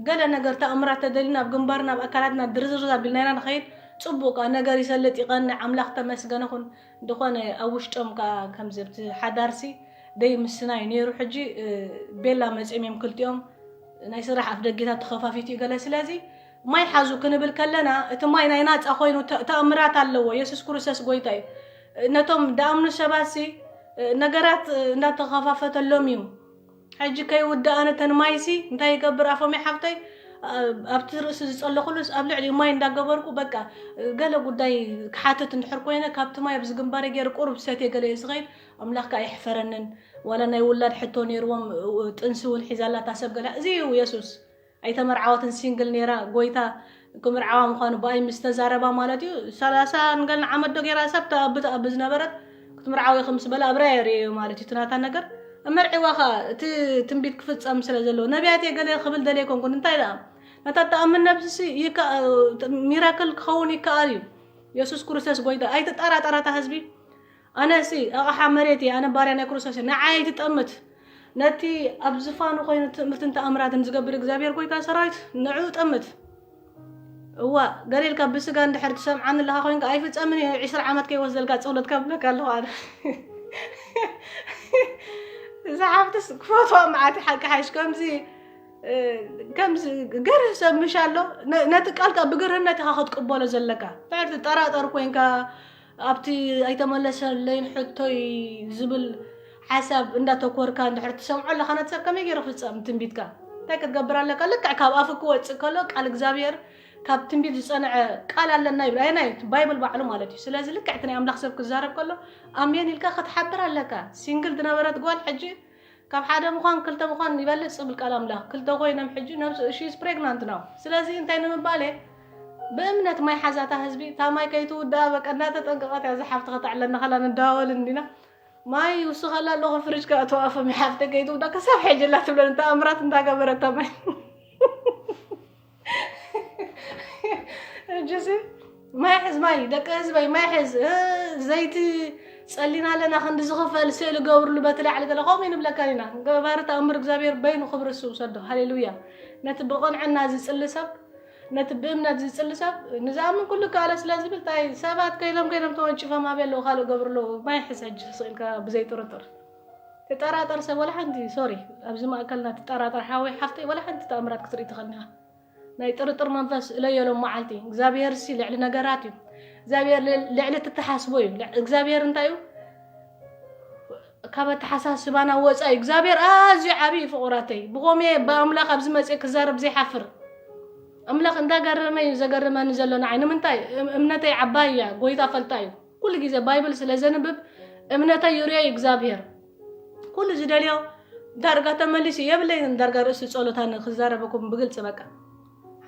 ገለ ነገር ተኣምራት ተደሊና ኣብ ግንባርና ኣብ ኣካላትና ድርዝርዝ ኣቢልና ኢና ንኸይድ። ፅቡቅ ከኣ ነገር ይሰልጥ ይቐንዕ፣ ኣምላኽ ተመስገነ ይኹን። እንተኾነ ኣብ ውሽጦም ከኣ ከምዚ ኣብቲ ሓዳርሲ ደይ ምስናይ ነይሩ። ሕጂ እ፣ ቤላ መፂኦም እዮም ክልቲኦም፣ ናይ ስራሕ ኣፍ ደጌታት ተኸፋፊቱ እዩ ገለ። ስለዚ ማይ ሓዙ ክንብል ከለና እቲ ማይ ናይ ናፃ ኮይኑ ተ- ተኣምራት ኣለዎ። የሱስ ክርስቶስ ጎይታ እዩ። ነቶም ደኣምኑ ሰባትሲ ነገራት እንዳተኸፋፈተሎም እዩ። ሕጂ ከይውዳእ ኣነ ተን ማይሲ እንታይ ይገብር ኣፎም ሓፍተይ፣ ኣብቲ ርእሲ ዝፀለኹሉስ ኣብ ልዕሊ ማይ እንዳገበርኩ በቃ ገለ ጉዳይ ክሓትት እንድሕር ኮይነ ካብቲ ማይ ኣብዚ ግንባረ ገይር ቁሩብ ሰትየ ገለ እየ ዝኸይድ። ኣምላኽ ከዓ ይሕፈረንን። ዋላ ናይ ውላድ ሕቶ ነይርዎም፣ ጥንሲ እውን ሒዛላ እታ ሰብ ገለ። እዚ እዩ የሱስ። ኣይተመርዓወትን፣ ሲንግል ነይራ። ጎይታ ክምርዓዋ ምዃኑ ብኣይ ምስ ተዛረባ ማለት እዩ። ሰላሳ ንገልን ዓመት ዶ ገይራ ሰብ ተኣቢ ተኣቢ ዝነበረት ክትምርዓው ኢኺ ምስ በላ ኣብራያ የርእዮ ማለት እዩ። እቲ ናታ ነገር መርዒዋ ኸኣ እቲ ትንቢት ክፍጸም ስለ ዘለዎ ነቢያት እየ ገለ ክብል ደልየ ኣይኮንኩን። እንታይ ደኣ ነታ ትኣምን ነብስሲ ይከ- ሚራክል ክኸውን ይከኣል እዩ። የሱስ ክርስቶስ ጎይታ። ኣይትጠራጠራታ ህዝቢ። ኣነሲ ኣቕሓ መሬት እየ፣ ኣነ ባርያ ናይ ክርስቶስ እየ። ንዓይ ኣይትጠምት። ነቲ ኣብ ዝፋኑ ኮይኑ ትእምርትን ተኣምራትን ዝገብር እግዚኣብሔር ጎይታ ሰራዊት ንዕኡ ጠምት። እዋ ገሌልካ ብስጋ እንድሕር ትሰምዓኒ ኣለኻ ኮይንካ ኣይፍጸምን እዩ። ዒስራ ዓመት ከይወስደልካ ጸሎት ከብለካ ኣለኹ ኣነ። እዛ ሓፍትስ ክፈትዋ መዓት ሓቂ ሓይሽ ከምዚ እ፣ ከምዚ ገርህ ሰብ ምሽ ኣሎ። ነ- ነቲ ቃልካ ብግርህነት ኢኻ ክትቅበሎ ዘለካ። እንድሕር ትጠራጠር ኮይንካ ኣብቲ ኣይተመለሰለይን ሕቶይ ዝብል ሓሳብ እንዳተኮርካ እንድሕር ትሰምዖ ኣለካ ነቲ ሰብ ከመይ ገይሩ ክፍጸም ትንቢትካ እንታይ ክትገብር ኣለካ? ልክዕ ካብ ኣፉ ክወፅእ ከሎ ቃል እግዚኣብሔር ካብ ትንቢት ዝፀንዐ ቃል ኣለና ይብል። ኣየናይ? ባይብል ባዕሉ ማለት እዩ። ስለዚ ልክዕ እቲ ናይ ኣምላኽ ሰብ ክዛረብ ከሎ ኣሜን ኢልካ ክትሓብር ኣለካ። ሲንግል ዝነበረት ጓል ሕጂ ካብ ሓደ ምዃን ክልተ ምዃን ይበልፅ ዝብል ቃል ኣምላኽ። ክልተ ኮይኖም ሕጂ ነብሱ she is pregnant now። ስለዚ እንታይ ንምባል እየ? ብእምነት ማይ ሓዛታ ህዝቢ እታ ማይ ከይትውድኣ በቃ እናተጠንቀቐት እያ። እዛ ሓፍቲ ከተዕለና ከላ ንደዋወል እንዲና ማይ ይውስኸላ ኣለኹ ፍርጅ ከኣትዋ ኣፎም ሓፍተ ከይትውዳ ክሳብ ሕጂ እላ ትብለን ተኣምራት እንዳገበረት እታ ማይ። ሕጂሲ ማይ ሕዝ ማይ ደቂ ህዝበይ ማይ ሕዝ እ፣ ዘይቲ ጸሊና ኣለና ክንዲ ዝኽፈል ስእሊ ገብርሉ በቲ ላዕሊ ገለ ከምኡ ንብለካ ኢና። ገባሪ ተኣምር እግዚኣብሔር በይኑ ክብሪ እሱ ውሰዶ። ሃሌሉያ። ነቲ ብቕንዕና ዝጽሊ ሰብ ነቲ ብእምነት ዝጽሊ ሰብ ንዝኣምን ኩሉ ከኣለ ስለ ዝብል እንታይ ሰባት ከይሎም ከይሎም ተወንጭፎም ኣበይ ኣለዉ ካልእ ገብርሉ ማይ ሕዝ ሕጂ ስእልካ ብዘይ ጥርጥር ትጠራጠር ሰብ ወላ ሓንቲ ሶሪ ኣብዚ ማእከልና ትጠራጠር ሓወይ ሓፍተይ ወላ ሓንቲ ተኣምራት ክትርኢ ትኽእል ኢኻ። ናይ ጥርጥር መንፈስ እለዮ ሎም መዓልቲ እግዚኣብሔር ሲ ልዕሊ ነገራት እዩ። እግዚኣብሔር ል- ልዕሊ ትተሓስቦ እዩ። ል- እግዚኣብሔር እንታይ እዩ? ካብ ኣተሓሳስባና ወፃ እዩ። እግዚኣብሔር ኣዝዩ ዓብዪ እዩ ፍቑራተይ። ብኾምየ ብኣምላኽ ኣብዚ መፅእ ክዛረብ ዘይሓፍር ኣምላኽ እንዳገረመ እዩ ዘገርመኒ ዘሎ ንዓይ። ንምንታይ? እም- እምነተይ ዓባይ እያ። ጎይታ ፈልጣ እዩ። ኩሉ ግዜ ባይብል ስለ ዘንብብ እምነተይ ይርዮ እዩ እግዚኣብሔር። ኩሉ ዝደልዮ ዳርጋ ተመሊሱ የብለይን። ዳርጋ ርእሲ ጸሎታ ክዛረበኩም ብግልጺ በቃ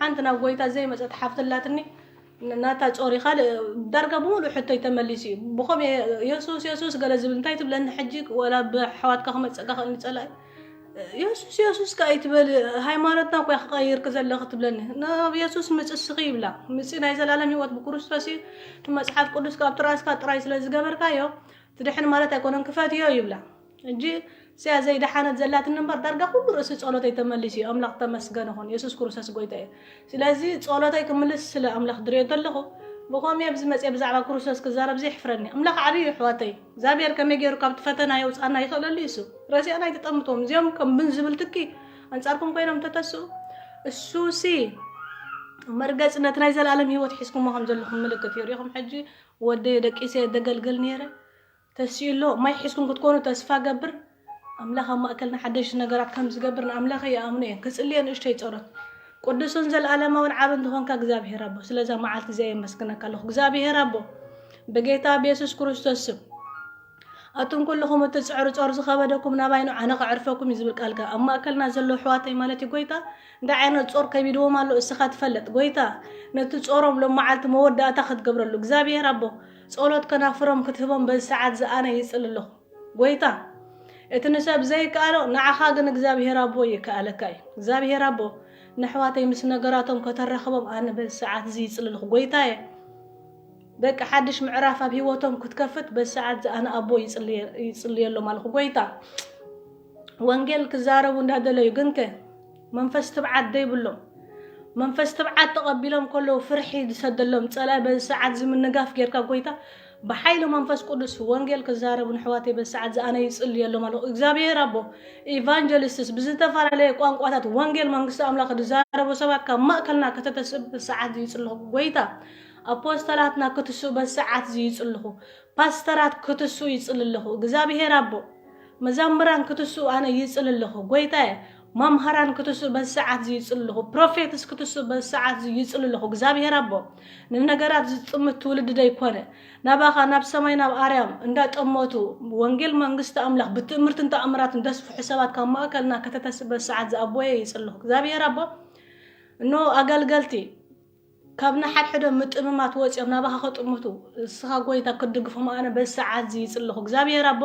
ሓንቲ ናብ ጎይታ ዘይመጸት ሓፍቲ ኣላትኒ፣ ን-፣ ናታ ጾሪ ካልእ ዳርጋ ብምሉእ ሕቶይ ተመሊሱ እዩ። ብኸም የ-፣ የሱስ፣ የሱስ ገለ ዝብል እንታይ ትብለኒ ሕጂ? ወላ ብኣሕዋትካ ክመጸካ ክእል ጸላኢ። የሱስ፣ የሱስ ከኣ ኣይትበል፣ ሃይማኖትና እኮ እያ ክቐይርኪ ዘለኺ ትብለኒ። ናብ የሱስ ምጺ እስኺ ይብላ። ምጺ ናይ ዘላለም ህይወት ብክርስቶስ እዩ። እቲ መጽሓፍ ቅዱስ ካብ ትርኣስካ ጥራይ ስለ ዝገበርካዮ ትድሕን ማለት ኣይኮነን፣ ክፈትዮ ይብላ። ሕጂ እዚኣ ዘይደሓነት ዘላትኒ እምበር ዳርጋ ኩሉ ርእሲ ጸሎተይ ተመሊሱ እዩ። ኣምላኽ ተመስገን ይኹን። የሱስ ክርስቶስ ጎይታ እዩ። ስለዚ ጸሎተይ ክምልስ ስለ ኣምላኽ ድርዮ ዘለኹ፣ ብኸምኡ ኣብዚ መጽየ ብዛዕባ ክርስቶስ ክዛረብ ዘየሕፍረኒ። ኣምላኽ ዓብዪ እዩ ኣሕዋተይ። እግዚኣብሔር ከመይ ገይሩ ካብቲ ፈተና የውጽኣና ይኽእለሉ እዩ እሱ። ረሲኣና ኣይትጠምቶም። እዚኦም ከም ብን ዝብል ትኪ ኣንጻርኩም ኮይኖም ተተስኡ። እሱሲ መርገጽ ነቲ ናይ ዘላለም ህይወት ሒዝኩሞ ከም ዘለኹም ምልክት እዩ። ሪኢኹም ሕጂ ወደየ ደቂሰ ደገልግል ነይረ። ተስኢሎ ማይ ሒዝኩም ክትኮኑ ተስፋ ገብር። ኣምላኽ ኣብ ማእከልና ሓደሽቲ ነገራት ከም ዝገብር ንኣምላኸ ይኣምኖ እየ። ክጽልየ ንእሽተይ ጸሎት። ቅዱስን ዘለኣለማውን ዓብን ዝኾንካ እግዚኣብሔር ኣቦ፣ ስለዛ መዓልቲ እዚኣ የመስግነካ ኣለኹ። እግዚኣብሔር ኣቦ፣ ብጌታ ብየሱስ ክርስቶስ ስም፣ ኣቱም ኩልኹም እትጽዕሩ ጾር ዝኸበደኩም ናባይ ኑ ኣነ ከዕርፈኩም እዩ ዝብል ቃልካ። ኣብ ማእከልና ዘሎ ኣሕዋተይ ማለት እዩ ጎይታ፣ እንታይ ዓይነት ጾር ከቢድዎም ኣሎ እስኻ ትፈልጥ። ጎይታ፣ ነቲ ጾሮም ሎም መዓልቲ መወዳእታ ክትገብረሉ እግዚኣብሔር ኣቦ፣ ጸሎት ከናፍሮም ክትህቦም በዚ ሰዓት እዚ ኣነ ይጽሊ ኣለኹ። ጎይታ፣ እቲ ንሰብ ዘይከኣሎ ንዓኻ ግን እግዚኣብሔር ኣቦ ይከኣለካ እዩ። እግዚኣብሔር ኣቦ፣ ንኣሕዋተይ ምስ ነገራቶም ከተራኽቦም ኣነ በዚ ሰዓት እዚ ይጽሊ ኣለኹ። ጎይታየ፣ በቃ ሓድሽ ምዕራፍ ኣብ ህይወቶም ክትከፍት በዚ ሰዓት እዚ ኣነ ኣቦ ይጽልየ-፣ ይጽልየሎም ኣለኹ። ጎይታ፣ ወንጌል ክዛረቡ እንዳደለዩ ግንከ መንፈስ ትብዓት ዘይብሎም፣ መንፈስ ትብዓት ተቐቢሎም ከለዉ ፍርሒ ዝሰደሎም ጸላኢ በዚ ሰዓት እዚ ምንጋፍ ጌርካ ጎይታ ብሓይሊ መንፈስ ቅዱስ ወንጌል ክዛረቡ ንሕዋተይ በዚ ሰዓት እዚ ኣነ ይጽልየሎም ኣለኹ። እግዚኣብሔር ኣቦ፣ ኢቫንጀሊስትስ ብዝተፈላለየ ቋንቋታት ወንጌል መንግስቲ ኣምላኽ ዝዛረቡ ሰባት ካብ ማእከልና ከተተስእ በዚ ሰዓት እዚ ይጽልኹ። ጎይታ፣ ኣፖስተላትና ክትስኡ በዚ ሰዓት እዚ ይጽልኹ። ፓስተራት ክትስኡ ይጽሊ ኣለኹ። እግዚኣብሔር ኣቦ፣ መዛምራን ክትስኡ ኣነ ይጽሊ ኣለኹ። ጎይታየ፣ መምሃራን ክትስኡ በዚ ሰዓት እዚ ይጽሊ ኣለኹ። ፕሮፌትስ ክትስኡ በዚ ሰዓት እዚ ይጽሊ ኣለኹ። እግዚኣብሔር ኣቦ፣ ንነገራት ዝጥምት ትውልዲ ደይኮነ፣ ናባኻ ናብ ሰማይ ናብ ኣርያም እንዳጠመቱ ወንጌል መንግስቲ ኣምላኽ ብትእምርትን ተኣምራትን ደስፍሑ ሰባት ካብ ማእከልና ከተተስእ በዚ ሰዓት እዚ ኣቦየ ይጽሊ ኣለኹ። እግዚኣብሔር ኣቦ፣ እኖ ኣገልገልቲ ካብ ንሓድሕዶም ምጥምማት ወፂኦም ናባኻ ከጥምቱ እስኻ ጎይታ ክትድግፎም ኣነ በዚ ሰዓት እዚ ይጽሊ ኣለኹ። እግዚኣብሔር ኣቦ፣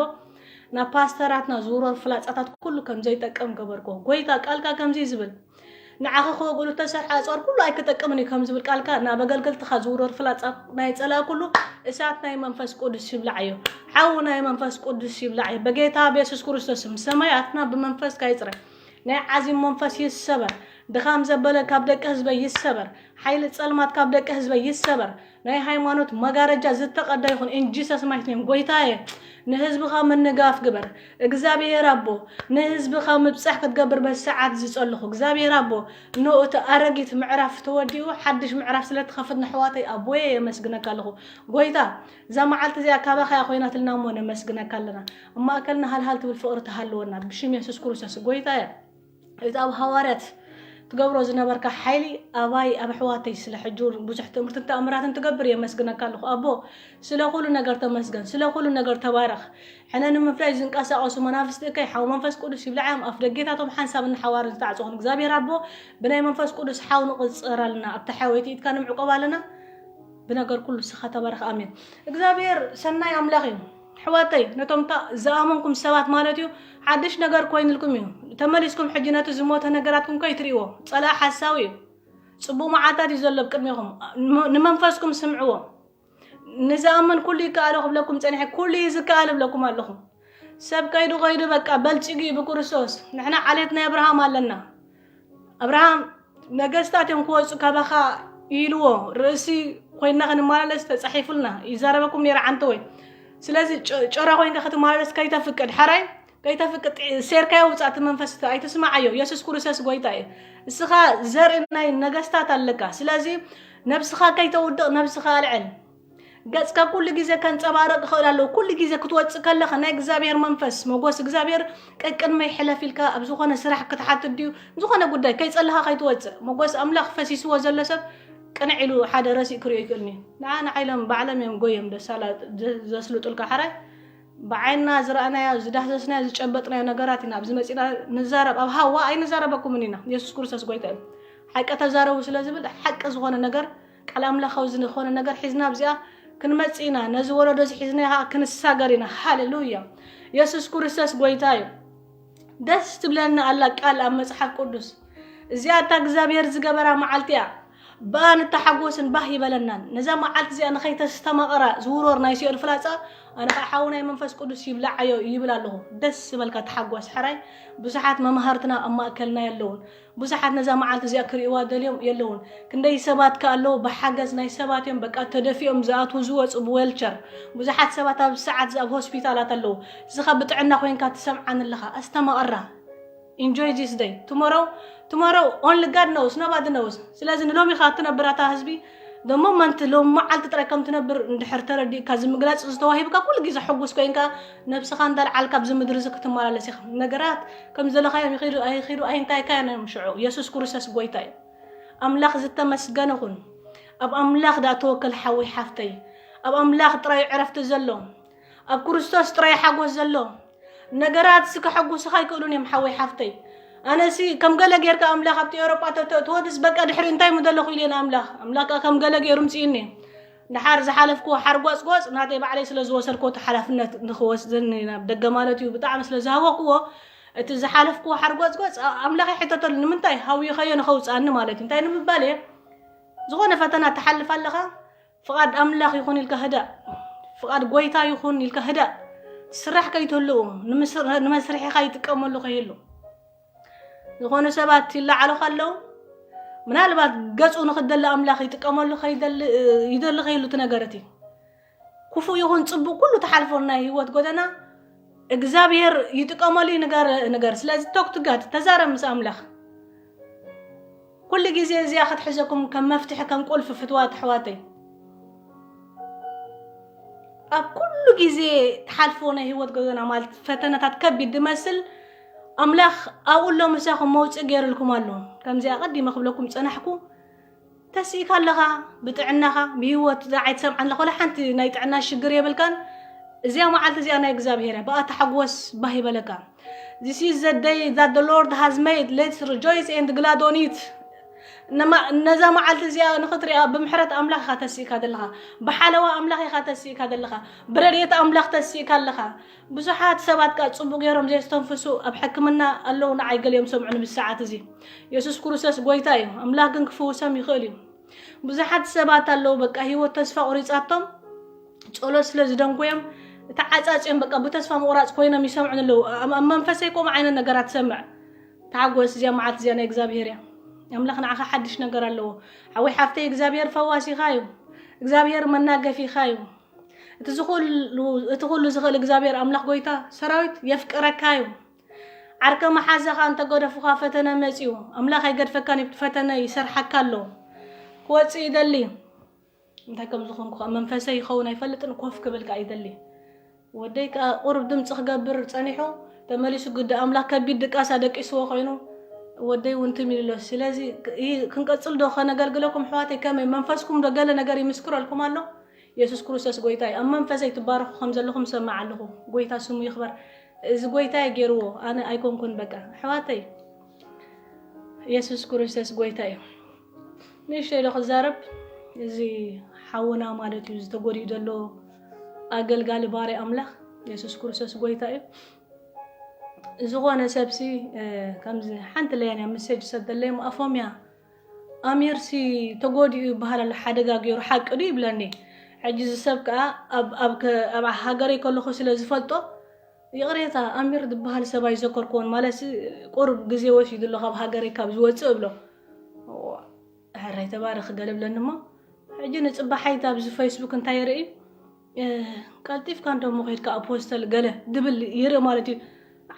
ናብ ፓስተራትና ዝውረር ፍላጻታት ኩሉ ከም ዘይጠቅም ገበርክዎ። ጎይታ፣ ቃልካ ከምዚ እዩ ዝብል፣ ንዓኻ ክወግኡ ዝተሰርሐ ኣጽዋር ኩሉ ኣይክጠቅምን እዩ ከም ዝብል ቃልካ፣ ናብ ኣገልገልትኻ ዝውረር ፍላጻ ናይ ጸላኢ ኩሉ እሳት ናይ መንፈስ ቅዱስ ይብላዓዮ። ሓዊ ናይ መንፈስ ቅዱስ ይብላዓዮ። በጌታ ብየሱስ ክርስቶስ ስም ሰማይ ኣትና ብመንፈስካ ይጽረ። ናይ ዓዚም መንፈስ ይሰበር። ድኻም ዘበለ ካብ ደቂ ህዝበይ ይሰበር። ሓይሊ ጸልማት ካብ ደቂ ህዝበይ ይሰበር። ናይ ሃይማኖት መጋረጃ ዝተቐደ ይኹን። In Jesus mighty name። ጎይታየ፣ ንህዝብኻ ምንጋፍ ግበር። እግዚኣብሔር ኣቦ፣ ንህዝብኻ ምብጻሕ ክትገብር በዚ ሰዓት ዝጸልኹ። እግዚኣብሔር ኣቦ፣ ኖ እቲ ኣረጊት ምዕራፍ ተወዲኡ ሓድሽ ምዕራፍ ስለ ትኸፍት ንሕዋተይ ኣቦየ የመስግነካ ኣለኹ። ጎይታ፣ እዛ መዓልቲ እዚኣ ካባኻ እያ ኮይናትልና እሞ ነመስግነካ ኣለና። ኣብ ማእከልና ሃልሃል ትብል ፍቕሪ ትሃልወና ብሽም የሱስ ክርስቶስ። ጎይታየ፣ እቲ ኣብ ሃዋርያት ትገብሮ ዝነበርካ ሓይሊ ኣባይ ኣብ ኣሕዋተይ ስለ ሕጂ እውን ብዙሕ ትምህርትን ተኣምራትን ትገብር የመስግነካ ኣለኹ። ኣቦ፣ ስለ ኩሉ ነገር ተመስገን፣ ስለ ኩሉ ነገር ተባረኽ። ሕነ ንምፍላይ ዝንቀሳቐሱ መናፍስቲ እከይ ሓው መንፈስ ቅዱስ ይብላዓዮም፣ ኣፍ ደጌታቶም ሓንሳብ እንሓዋርን ዝተዓጽኹን እግዚኣብሔር ኣቦ፣ ብናይ መንፈስ ቅዱስ ሓው ንቕጽር ኣለና፣ ኣብቲ ሓወይቲ ኢድካ ንምዕቆብ ኣለና። ብነገር ኩሉ ስኻ ተባረኽ። ኣሜን። እግዚኣብሔር ሰናይ ኣምላኽ እዩ። ኣሕዋተይ፣ ነቶም ታ-፣ ዝኣመንኩም ሰባት ማለት እዩ፣ ሓድሽ ነገር ኮይንልኩም እዩ። ተመሊስኩም ሕጂ ነቲ ዝሞተ ነገራትኩም ከይትርእይዎ። ጸላኢ ሓሳዊ እዩ። ጽቡቕ መዓልታት እዩ ዘሎ ኣብ ቅድሜኹም። ን-፣ ንመንፈስኩም ስምዕዎ። ንዝኣምን ኩሉ ይከኣሎ ክብለኩም ጸኒሐ፣ ኩሉ እዩ ዝከኣል እብለኩም ኣለኹ። ሰብ ከይዱ ከይዱ በቃ በልጺጉ እዩ ብክርስቶስ። ንሕና ዓሌት ናይ ኣብርሃም ኣለና። ኣብርሃም ነገስታት እዮም ክወፁ ካባኻ ኢልዎ ርእሲ ኮይና ክንመላለስ ተፃሒፉልና ይዛረበኩም ነይረ ዓንተወይ። ስለዚ ጭ-፣ ጭራ ኮይንካ ክትመላለስ ከይተፍቅድ ሓራይ ከይተፍቅድ ሴርካዮ ውፃእ እቲ መንፈስ እቲ ኣይትስማዓዮ። የሱስ ክርስቶስ ጎይታ እዩ። እስኻ ዘርኢ ናይ ነገስታት ኣለካ። ስለዚ ነብስኻ ከይተውድቕ ነብስኻ ኣልዕል። ገጽካ ኩሉ ግዜ ከንጸባርቕ ይኽእል ኣለዎ። ኩሉ ግዜ ክትወጽእ ከለኻ ናይ እግዚኣብሔር መንፈስ፣ ሞጎስ እግዚኣብሔር ቀቅድመይ ሕለፍ ኢልካ ኣብ ዝኾነ ስራሕ ክትሓትት ድዩ? ዝኾነ ጉዳይ ከይጸለኻ ከይትወጽእ። ሞጎስ ኣምላኽ ፈሲስዎ ዘሎ ሰብ ቅንዕ ኢሉ ሓደ ረሲእ ክሪኦ ይኽእልኒ። ንዓ ንዓይሎም ባዕሎም እዮም ጎዮም ደሳላ ዘ-፣ ዘስልጡልካ ሓራይ። ብዓይንና ዝረኣናዮ፣ ዝዳህሰስናዮ፣ ዝጨበጥናዮ ነገራት ኢና ኣብዚ መጺና ንዛረብ። ኣብ ሃዋ ኣይንዛረበኩምን ኢና። የሱስ ክርስቶስ ጎይታ እዩ። ሓቂ ተዛረቡ ስለ ዝብል ሓቂ ዝኾነ ነገር ቃል ኣምላኻዊ ዝኾነ ነገር ሒዝና ኣብዚኣ ክንመጽእ ኢና። ነዚ ወለዶ እዚ ሒዝና ከዓ ክንሳገር ኢና። ሃሌሉያ! የሱስ ክርስቶስ ጎይታ እዩ። ደስ ትብለኒ ኣላ ቃል ኣብ መጽሓፍ ቅዱስ። እዚኣ እታ እግዚኣብሔር ዝገበራ መዓልቲ እያ። ብኣ ንተሓጎስን ባህ ይበለናን። ነዛ መዓልቲ እዚኣ ንኸይተስተማቕራ ዝውርወር ናይ ሲኦል ፍላጻ ኣነ ከዓ ሓው ናይ መንፈስ ቅዱስ ይብላዓዮ ይብል ኣለኹ። ደስ ዝበልካ ተሓጓስ ሕራይ። ብዙሓት መማህርትና ኣብ ማእከልና የለውን። ብዙሓት ነዛ መዓልቲ እዚኣ ክርእይዋ ደልዮም የለውን። ክንደይ ሰባት ከ ኣለዉ ብሓገዝ ናይ ሰባት እዮም በቃ ተደፊኦም ዝኣትዉ ዝወፁ ብዌልቸር። ብዙሓት ሰባት ኣብ ሰዓት እዚ ኣብ ሆስፒታላት ኣለዉ። እዚ ኸ ብጥዕና ኮይንካ ትሰምዓኒ ኣለኻ ኣስተማቕራ። Enjoy this day. Tomorrow, tomorrow only God knows, nobody knows. ስለዚ ንሎሚ ኻ ትነብር ኣታ ህዝቢ፣ the moment ሎም መዓልቲ ጥራይ ከም ትነብር እንድሕር ተረዲእካ ዝምግላፅ ዝተዋሂብካ ኩሉ ግዜ ሕጉስ ኮይንካ ነብስኻ እንዳልዓልካ ኣብዚ ምድሪ እዚ ክትመላለስ ኢኻ። ነገራት ከም ዘለኻዮም ይኺዱ ኣይኺዱ ኣይንታይካዮ እዮም ሽዑ። የሱስ ክርስቶስ ጎይታ እዩ። ኣምላኽ ዝተመስገነ ኹን። ኣብ ኣምላኽ ደኣ ተወከል ሓወይ ሓፍተይ። ኣብ ኣምላኽ ጥራይ ዕረፍቲ ዘሎ። ኣብ ክርስቶስ ጥራይ ሓጎስ ዘሎ። ነገራት ሲ ከሐጉስኻ ኣይክእሉን እዮም ሓወይ ሓፍተይ። ኣነሲ ከም ገለ ጌርካ ኣምላኽ ኣብቲ ኤውሮጳ ተወድስ በቃ ድሕሪ እንታይ ምደለኹ ኢለ ንኣምላኽ ኣምላኽ ከም ገለ ገይሩ ምፅእኒ። ድሓር ዝሓለፍክዎ ሓርጓፅጓፅ ናተይ ባዕለይ ስለ ዝወሰድክዎ እቲ ሓላፍነት ንክወስደኒ ናብ ደገ ማለት እዩ ብጣዕሚ ስለ ዝሃወክዎ እቲ ዝሓለፍክዎ ሓርጓፅጓፅ ኣምላኽ ይሕተተሉ ንምንታይ ሃዊኸዮ ንኸውፅኣኒ ማለት እዩ እንታይ ንምባል እየ። ዝኾነ ፈተና ትሓልፍ ኣለኻ ፍቓድ ኣምላኽ ይኹን ኢልካ ህዳእ፣ ፍቓድ ጎይታ ይኹን ኢልካ ህዳእ። ስራሕ ከይትህልው ንመስርሒኻ ይጥቀመሉ ከይህሉ ዝኾነ ሰባት ይለዓሉ ከለዉ ምናልባት ገፁ ንክደሊ ኣምላኽ ይጥቀመሉ ይደሊ ከይህሉ እቲ ነገር እቲ ክፉእ ይኹን ፅቡቅ ኩሉ ተሓልፎ ናይ ህይወት ጎደና እግዚኣብሔር ይጥቀመሉ ነገር ነገር ስለዚ ቶክትጋድ ተዛረብ ምስ ኣምላኽ ኩሉ ግዜ እዚኣ ክትሕዘኩም ከም መፍትሒ ከም ቁልፊ ፍትዋት ኣሕዋተይ ኣብ ኩሉ ግዜ ትሓልፎ ናይ ህይወት ጎደና ማለት ፈተነታት ከቢድ ድመስል ኣምላኽ ኣብኡ ኣሎ ምሳኹም መውፅእ ገይርልኩም ኣሎ ከምዚኣ ቀዲመ ክብለኩም ፀናሕኩ ተስኢካ ኣለኻ ብጥዕናኻ ብህይወት ዝዓይ ትሰምዓ ኣለኻ ወላ ሓንቲ ናይ ጥዕና ሽግር የብልካን እዚኣ መዓልቲ እዚኣ ናይ እግዚኣብሔር እያ ብኣ ተሓጎስ ባህ ይበለካ This is the day that the Lord has made. Let's rejoice and glad on it. ነዛ መዓልቲ እዚኣ ንኽትሪኣ ብምሕረት ኣምላኽ ኢኻ ተስኢካ ዘለኻ ብሓለዋ ኣምላኽ ኢኻ ተስኢካ ዘለኻ ብረድኤት ኣምላኽ ተስኢካ ኣለኻ ብዙሓት ሰባት ካ ጽቡቅ ገይሮም ዘየስተንፍሱ ኣብ ሕክምና ኣለዉ ንዓይ ገሊኦም ሰምዑኒ ብሰዓት እዚ የሱስ ክርስቶስ ጎይታ እዩ ኣምላኽ ግን ክፍውሶም ይኽእል እዩ ብዙሓት ሰባት ኣለዉ በቃ ህይወት ተስፋ ቆሪጻቶም ጸሎት ስለ ዝደንጎዮም ተዓጻጽዮም በቃ ብተስፋ ምቑራጽ ኮይኖም ይሰምዑ ኣለዉ ኣብ መንፈሰይ ከምኡ ዓይነት ነገራት ትሰምዕ ተሓጎስ እዚኣ መዓልቲ እዚኣ ናይ እግዚኣብሄር እያ ኣምላኽ ንዓኻ ሓድሽ ነገር ኣለዎ ሓወይ ሓፍተይ እግዚኣብሄር ፈዋሲኻ እዩ እግዚኣብሄር መናገፊኻ እዩ እቲ ዝኹሉ እቲ ኩሉ ዝኽእል እግዚኣብሄር ኣምላኽ ጎይታ ሰራዊት የፍቅረካ እዩ ዓርከ መሓዛኻ እንተገደፉኻ ፈተነ መጺኡ ኣምላኽ ኣይገድፈካን እዩ ፈተነ ይሰርሓካ ኣሎ ክወጽእ ይደሊ እንታይ ከም ዝኾንኩ ከ መንፈሰይ ይኸውን ኣይፈልጥን ኮፍ ክብል ከ ይደሊ ወደይ ከ ቁሩብ ድምፂ ክገብር ፀኒሑ ተመሊሱ ግዲ ኣምላኽ ከቢድ ድቃሳ ደቂስዎ ኮይኑ ወደይ እውን ትም ኢሉ ኣሎ ስለዚ ክንቀፅል ዶ ከነገልግለኩም ኣሕዋተይ ከመይ መንፈስኩም ዶ ገለ ነገር ይምስክረልኩም ኣሎ የሱስ ክርስቶስ ጎይታ እዩ ኣብ መንፈሰይ ትባረኹ ከም ዘለኹም ሰማዕ ኣለኹ ጎይታ ስሙ ይኽበር እዚ ጎይታ እዩ ገይርዎ ኣነ ኣይኮንኩን በቃ ኣሕዋተይ የሱስ ክርስቶስ ጎይታ እዩ ንእሽተይ ዶ ክዛረብ እዚ ሓውና ማለት እዩ ዝተጎድኡ ዘሎ ኣገልጋሊ ባርያ ኣምላኽ የሱስ ክርስቶስ ጎይታ እዩ ዝኾነ ሰብሲ ከምዚ ሓንቲ ለያንያ መሴጅ ሰደለይ ኣፎምያ ኣሚርሲ ተጎዲኡ ይበሃል ኣሎ ሓደጋ ገይሩ ሓቂ ዱ ይብለኒ ሕጂ እዚ ሰብ ከዓ ኣብ ሃገረይ ከለኹ ስለ ዝፈልጦ ይቕሬታ ኣሚር ዝበሃል ሰብ ኣይዘከርክዎን ማለትሲ ቁሩብ ግዜ ወሲዱ ኣሎ ካብ ሃገረይ ካብ ዝወፅእ እብሎ ሕራይ ተባረኽ ገለ ብለኒ እሞ ሕጂ ንፅባሓይ ኣብዚ ፌስቡክ እንታይ ይርኢ ቀልጢፍካ እንደሞ ከድካ ኣብ ሆስተል ገለ ድብል ይርኢ ማለት እዩ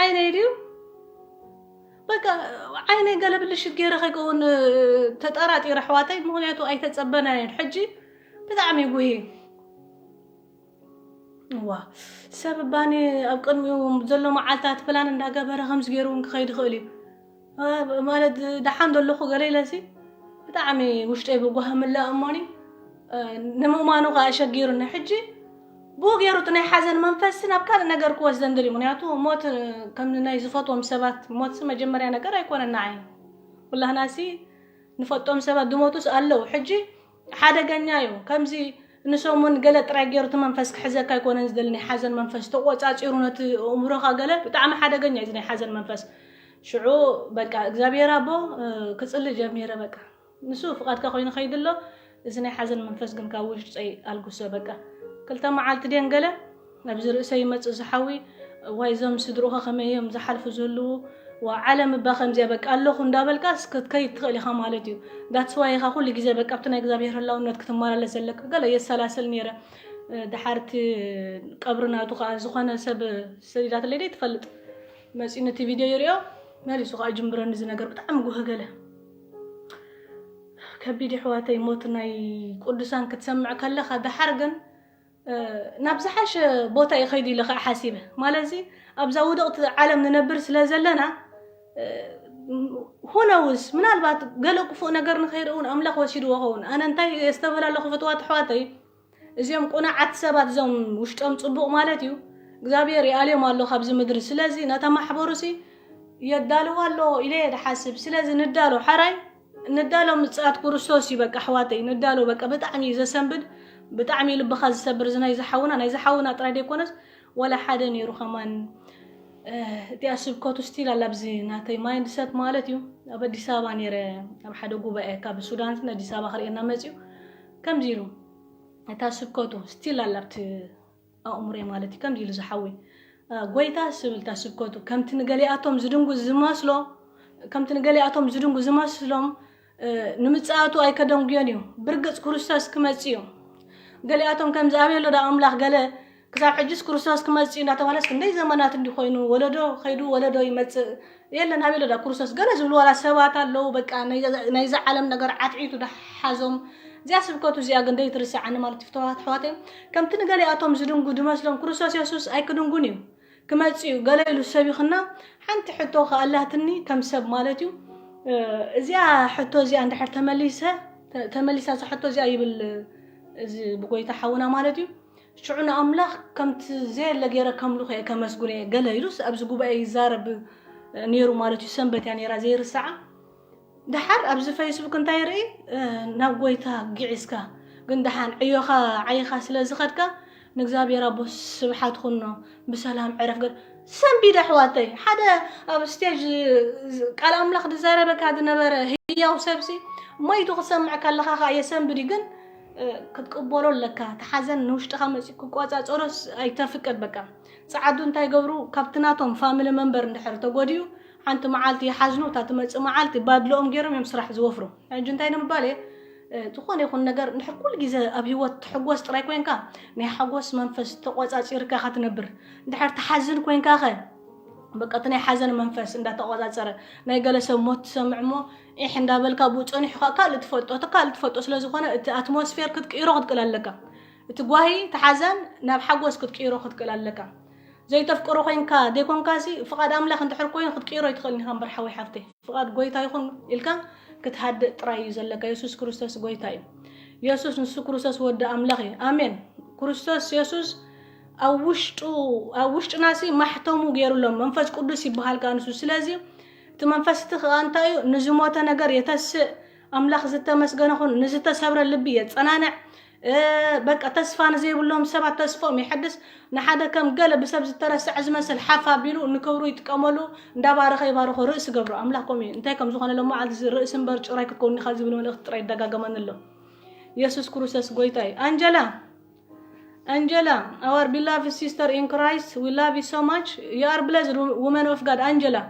ዓይነይ ድዩ በቃ ዓይነይ ገለ ብልሽት ገይረ ከይከውን ተጠራጢረ ኣሕዋተይ ምክንያቱ ኣይተፀበናየን ሕጂ ብጣዕሚ ጉሂ እዋ ሰብ ባኒ ኣብ ቅድሚኡ ዘሎ መዓልታት ፕላን እንዳገበረ ከምዚ ገይሩ እውን ክኸይድ ይኽእል እዩ ማለት ደሓን ዘለኹ ገለ ኢለሲ ብጣዕሚ ውሽጠይ ብጓህ ምላእ እሞኒ ንምእማኑ ከዓ ኣሸጊሩኒ ሕጂ ብኡ ገይሩ እቲ ናይ ሓዘን መንፈስ ናብ ካልእ ነገር ክወስደን ደልዩ ምክንያቱ ሞት ከም ናይ ዝፈትዎም ሰባት ሞትሲ መጀመርያ ነገር ኣይኮነን ንዓይ ኩላህናሲ ንፈልጦም ሰባት ዝሞቱስ ኣለዉ። ሕጂ ሓደገኛ እዩ። ከምዚ ንሰሙን ገለ ጥራይ ገይሩ እቲ መንፈስ ክሕዘካ ኣይኮነን ዝደሊ፣ ናይ ሓዘን መንፈስ ተቆጻጺሩ ነቲ ኣእምሮኻ ገለ ብጣዕሚ ሓደገኛ እዩ እዚ ናይ ሓዘን መንፈስ። ሽዑ በቃ እግዚኣብሔር ኣቦ ክጽሊ ጀሚረ። በቃ ንሱ ፍቓድካ ኮይኑ ከይድ ኣሎ። እዚ ናይ ሓዘን መንፈስ ግን ካብ ውሽጠይ ኣልግሶ። በቃ ክልተ መዓልቲ ድየን ገለ ኣብዚ ርእሰይ ይመጽእ ዝሓዊ። ዋይ እዞም ስድርኡኸ ከመይ እዮም ዝሓልፉ ዘለዉ? ዋ ዓለም እባ ከምዚኣ በቃ ኣለኹ እንዳበልካስ ክትከይድ ትኽእል ኢኻ ማለት እዩ። ዳትስ ዋይ ኢኻ ኩሉ ግዜ በቃ ኣብቲ ናይ እግዚኣብሔር ህላውነት ክትመላለስ ዘለካ። ገለ የሰላስል ነይረ። ድሓርቲ ቀብሪ ናቱ ከዓ ዝኾነ ሰብ ሰዲዳትለይ ደይ ትፈልጥ መፂኡ ነቲ ቪድዮ ይሪኦ መሊሱ ከዓ ጅምብረኒ እዚ ነገር ብጣዕሚ ጉህ ገለ ከቢድ የሕዋተይ። ሞት ናይ ቅዱሳን ክትሰምዕ ከለኻ ድሓር ግን ናብ ዝሓሸ ቦታ ይኸይድ ኢለ ከዓ ሓሲበ። ማለትዚ ኣብዛ ውድቕቲ ዓለም ንነብር ስለ ዘለና ሁነውስ ምናልባት ገለ ክፉእ ነገር ንኸይርኢ እውን ኣምላኽ ወሲድዎ ኸውን። ኣነ እንታይ የስተብህል ኣለኹ ፍትዋት ኣሕዋተይ፣ እዚኦም ቁናዓት ሰባት እዞም ውሽጦም ጽቡቕ ማለት እዩ እግዚኣብሔር ይኣልዮም ኣሎ ካብዚ ምድሪ። ስለዚ ነታ ማሕበሩሲ የዳልዋ ኣሎ ኢለ እየ ዝሓስብ። ስለዚ ንዳሎ ሓራይ ንዳሎ ምጽኣት ክርስቶስ እዩ። በቃ ኣሕዋተይ ንዳሎ በቃ ብጣዕሚ እዩ ዘሰንብድ፣ ብጣዕሚ እዩ ልብኻ ዝሰብር። እዚ ናይ ዝሓውና ናይ ዝሓውና ጥራይ ደይኮነስ ዋላ ሓደ ነይሩ ከማን እቲኣ ስብከቱ ስቲል ኣላ ኣብዚ ናተይ ማይንድሰት ማለት እዩ። ኣብ ኣዲስ ኣበባ ነይረ ኣብ ሓደ ጉባኤ ካብ ሱዳን ኣዲስ ኣበባ ክርእየና መፅዩ ከምዚ ኢሉ እታ ስብከቱ ስቲል ኣላ ኣብቲ ኣእምሮይ ማለት እዩ። ከምዚ ኢሉ ዝሓዊ ጎይታ ስብል እታ ስብከቱ ከምቲ ንገሊኣቶም ዝድንጉ ዝመስሎ ከምቲ ንገሊኣቶም ዝድንጉ ዝመስሎም ንምጽኣቱ ኣይከደንጉዮን እዩ። ብርግጽ ክርስቶስ ክመጽእ እዩ። ገሊኣቶም ከምዚ ኣበይ ኣሎ ዳ ኣምላኽ ገለ ክሳብ ሕጅስ ክርስቶስ ክመጽእ እዩ እንዳተባለስ ክንደይ ዘመናት እንዲ ኮይኑ ወለዶ ከይዱ ወለዶ ይመጽእ የለን ኣበይ ኣሎ ዳ ክርስቶስ ገለ ዝብሉ ዋላ ሰባት ኣለዉ። በቃ ናይዛ ዓለም ነገር ዓትዒቱ ዳሓዞም እዚኣ ስብከቱ እዚኣ ግን ደይትርስዓኒ ማለት እዩ። ፍትዋት ኣሕዋተይ ከምቲ ንገሊኣቶም ዝድንጉ ድመስሎም ክርስቶስ የሱስ ኣይክድንጉን እዩ። ክመጽእ እዩ ገለ ኢሉ ሰብ ይኽና ሓንቲ ሕቶ ከኣላትኒ ከም ሰብ ማለት እዩ። እዚኣ ሕቶ እዚኣ እንድሕር ተመሊሰ ተመሊሳ እዛ ሕቶ እዚኣ ይብል እዚ ብጎይታ ሓውና ማለት እዩ። ሽዑ ንኣምላኽ ከምቲ ዘየለ ገይረ ከምልኹ እየ ከመስግኖ እየ ገለ ኢሉስ ኣብዚ ጉባኤ ይዛረብ ነይሩ ማለት እዩ። ሰንበት እያ ነይራ ዘይርሳዓ። ደሓር ኣብዚ ፌስቡክ እንታይ ርኢ ናብ ጎይታ ግዒዝካ ግን ደሓን ዕዮኻ ዓይኻ ስለ ዝኸድካ ንእግዚኣብሔር ኣቦ ስብሓት ኩኖ ብሰላም ዕረፍ ገ ሰንቢደ ኣሕዋተይ ሓደ ኣብ ስቴጅ ቃል ኣምላኽ ዝዛረበካ ዝነበረ ህያው ሰብሲ ሞይቱ ክሰምዕ ከለኻ ከዓ የሰንብድ እዩ ግን ክትቅበሎ ኣለካ። እቲ ሓዘን ንውሽጥኻ መፂኡ ክቆፃፀሮስ ኣይተፍቅድ። በቃ ፀዓዱ እንታይ ገብሩ ካብቲ ናቶም ፋሚሊ መንበር እንድሕር ተጎዲኡ ሓንቲ መዓልቲ ይሓዝኑ እታ ትመፅእ መዓልቲ ባድልኦም ገይሮም እዮም ስራሕ ዝወፍሩ። ሕጂ እንታይ ንምባል እየ ዝኾነ ይኹን ነገር እንድሕር ኩሉ ግዜ ኣብ ህይወት ትሕጎስ ጥራይ ኮይንካ ናይ ሓጎስ መንፈስ ተቆፃፂርካ ኢኻ ትነብር። እንድሕር ትሓዝን ኮይንካ ኸ በቃ እቲ ናይ ሓዘን መንፈስ እንዳተቆፃፀረ ናይ ገለ ሰብ ሞት ትሰምዕ እሞ ኢሕ እንዳበልካ ብኡ ፀኒሑ ከዓ ካልእ ትፈልጦ እቲ ካልእ ትፈልጦ ስለ ዝኾነ እቲ ኣትሞስፌር ክትቅይሮ ክትክእል ኣለካ። እቲ ጓሂ እቲ ሓዘን ናብ ሓጎስ ክትቅይሮ ክትክእል ኣለካ። ዘይተፍቅሮ ኮይንካ ዘይኮንካሲ ፍቓድ ኣምላኽ እንድሕር ኮይኑ ክትቅይሮ ይትኽእል ኢኻ እምበር ሓወይ ሓፍተይ ፍቓድ ጎይታ ይኹን ኢልካ ክትሃድእ ጥራይ እዩ ዘለካ። የሱስ ክርስቶስ ጎይታ እዩ። የሱስ ንሱ ክርስቶስ ወዲ ኣምላኽ እዩ። ኣሜን። ክርስቶስ የሱስ ኣብ ውሽጡ ኣብ ውሽጥናሲ ማሕተሙ ገይሩሎም መንፈስ ቅዱስ ይበሃል ከኣ ንሱ። ስለዚ እቲ መንፈስ እቲ ከኣ እንታይ እዩ? ንዝሞተ ነገር የተስእ ኣምላኽ ዝተመስገነ ኹን፣ ንዝተሰብረ ልቢ የጸናንዕ። በቃ ተስፋ ንዘይብሎም ሰባት ተስፎም ይሕድስ። ንሓደ ከም ገለ ብሰብ ዝተረስዐ ዝመስል ሓፍ ኣቢሉ ንክብሩ ይጥቀመሉ። እንዳባረኸ ይባርኾ ርእሲ ገብሮ ኣምላኽ ከምኡ እዩ። እንታይ ከም ዝኾነ ሎማዓልቲ እዚ ርእሲ እምበር ጭራይ ክትከውን ኢኻ ዝብል መልእኽቲ ጥራይ ይደጋገመኒ ኣሎ። የሱስ ክርስቶስ ጎይታ እዩ። ኣንጀላ Angela, our beloved sister in Christ, we love you so much. You are blessed wo- woman of God, Angela.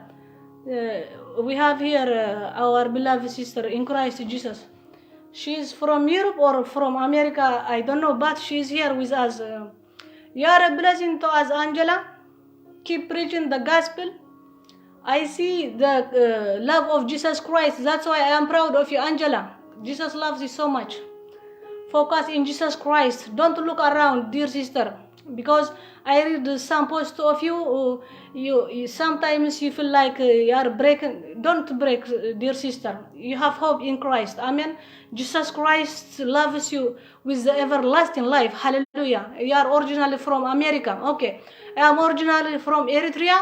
Uh, we have here uh, our beloved sister in Christ Jesus. She is from Europe or from America, I don't know, but she is here with us. Uh, you are a blessing to us, Angela. Keep preaching the gospel. I see the uh, love of Jesus Christ. That's why I am proud of you, Angela. Jesus loves you so much. Focus in Jesus Christ. Don't look around, dear sister, because I read some posts of you. Uh, you, you sometimes you feel like uh, you are breaking. Don't break, uh, dear sister. You have hope in Christ. Amen. Jesus Christ loves you with the everlasting life. Hallelujah. You are originally from America. Okay. I am originally from Eritrea.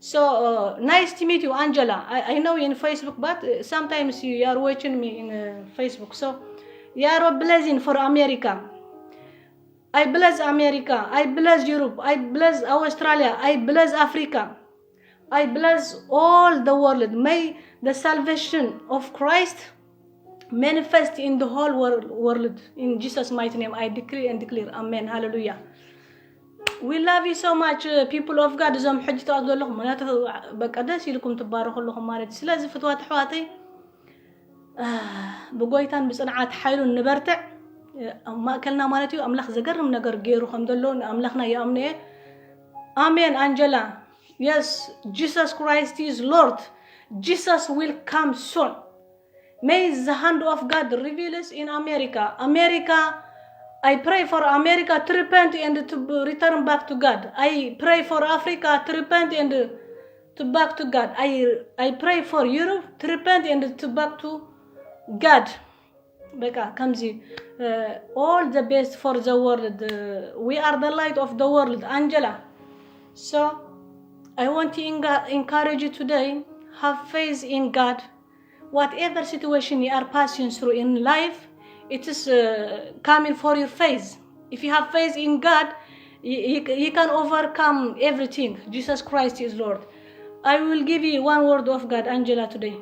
So uh, nice to meet you, Angela. I, I know you in Facebook, but uh, sometimes you, you are watching me in uh, Facebook. So you are a blessing for America. I bless America. I bless Europe. I bless Australia. I bless Africa. I bless all the world. May the salvation of Christ manifest in the whole world, world. In Jesus' mighty name, I decree and declare. Amen. Hallelujah. We love you so much, uh, people of God. እዞም ሕጂ ትኣቱ ዘለኹም ምክንያቱ በቃ ደስ ኢልኩም ትባረኹ ኣለኹም ማለት እዩ። ስለዚ ፍትዋት ኣሕዋተይ፣ ብጎይታን ብጽንዓት ሓይሉን ንበርትዕ። ኣብ ማእከልና ማለት እዩ ኣምላኽ ዘገርም ነገር ገይሩ ከም ዘሎ ንኣምላኽና ይኣምኖ እየ። ኣሜን። ኣንጀላ፣ yes, Jesus Christ is Lord. Jesus will come soon. May the hand of God reveals in America. America, I pray for America to repent and to return back to God. I pray for Africa to repent and to back to God. I, I pray for Europe to repent and to back to God. በቃ ከምዚ, uh, all the best for the world. Uh, we are the light of the world, Angela. So I want to enga- encourage you today. Have faith in God. Whatever situation you are passing through in life, it is uh, coming for your faith. If you have faith in God, you, you, you can overcome everything. Jesus Christ is Lord. I will give you one word of God, Angela, today.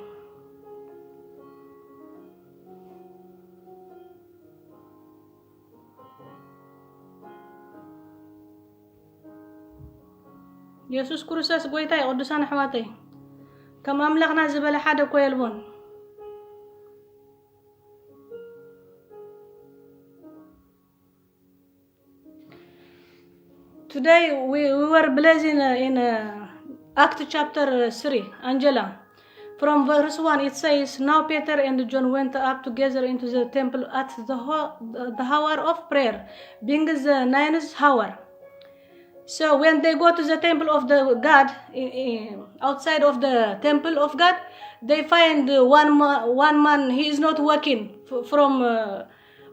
የሱስ ክርስቶስ ጎይታ እዩ። ቅዱሳን ኣሕዋተይ፣ ከም ኣምላኽና ዝበለ ሓደ እኮ የልቦን። Today we, we were blessing uh, in uh, Act chapter uh, three, Angela. From verse one it says, "Now Peter and John went up together into the temple at the, ho- the hour of prayer, being the ninth hour." So when they go to the temple of the God, i- i- outside of the temple of God, they find uh, one ma- one man. He is not working f- from uh,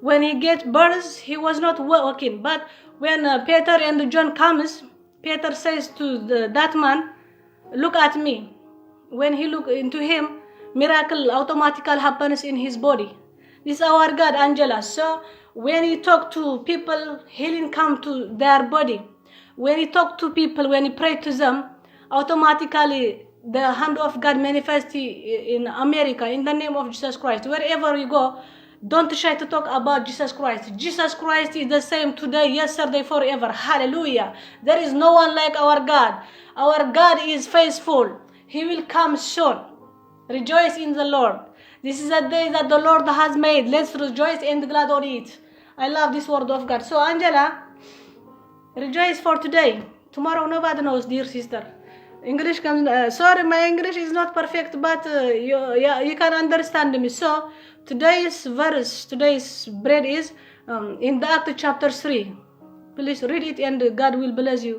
when he get birth. He was not working. But when uh, Peter and John comes, Peter says to the, that man, "Look at me." When he look into him, miracle automatically happens in his body. This is our God, Angela. So when he talk to people, healing come to their body. When he talk to people, when he pray to them, automatically the hand of God manifest i- in America in the name of Jesus Christ. Wherever you go, don't try to talk about Jesus Christ. Jesus Christ is the same today, yesterday, forever. Hallelujah. There is no one like our God. Our God is faithful. He will come soon. Rejoice in the Lord. This is a day that the Lord has made. Let's rejoice and glad on it. I love this word of God. So, Angela, rejoice for today. Tomorrow nobody knows, dear sister. English comes. Uh, sorry, my English is not perfect, but uh, you, yeah, you can understand me. So today's verse, today's bread is um, in the Act chapter three. Please read it, and God will bless you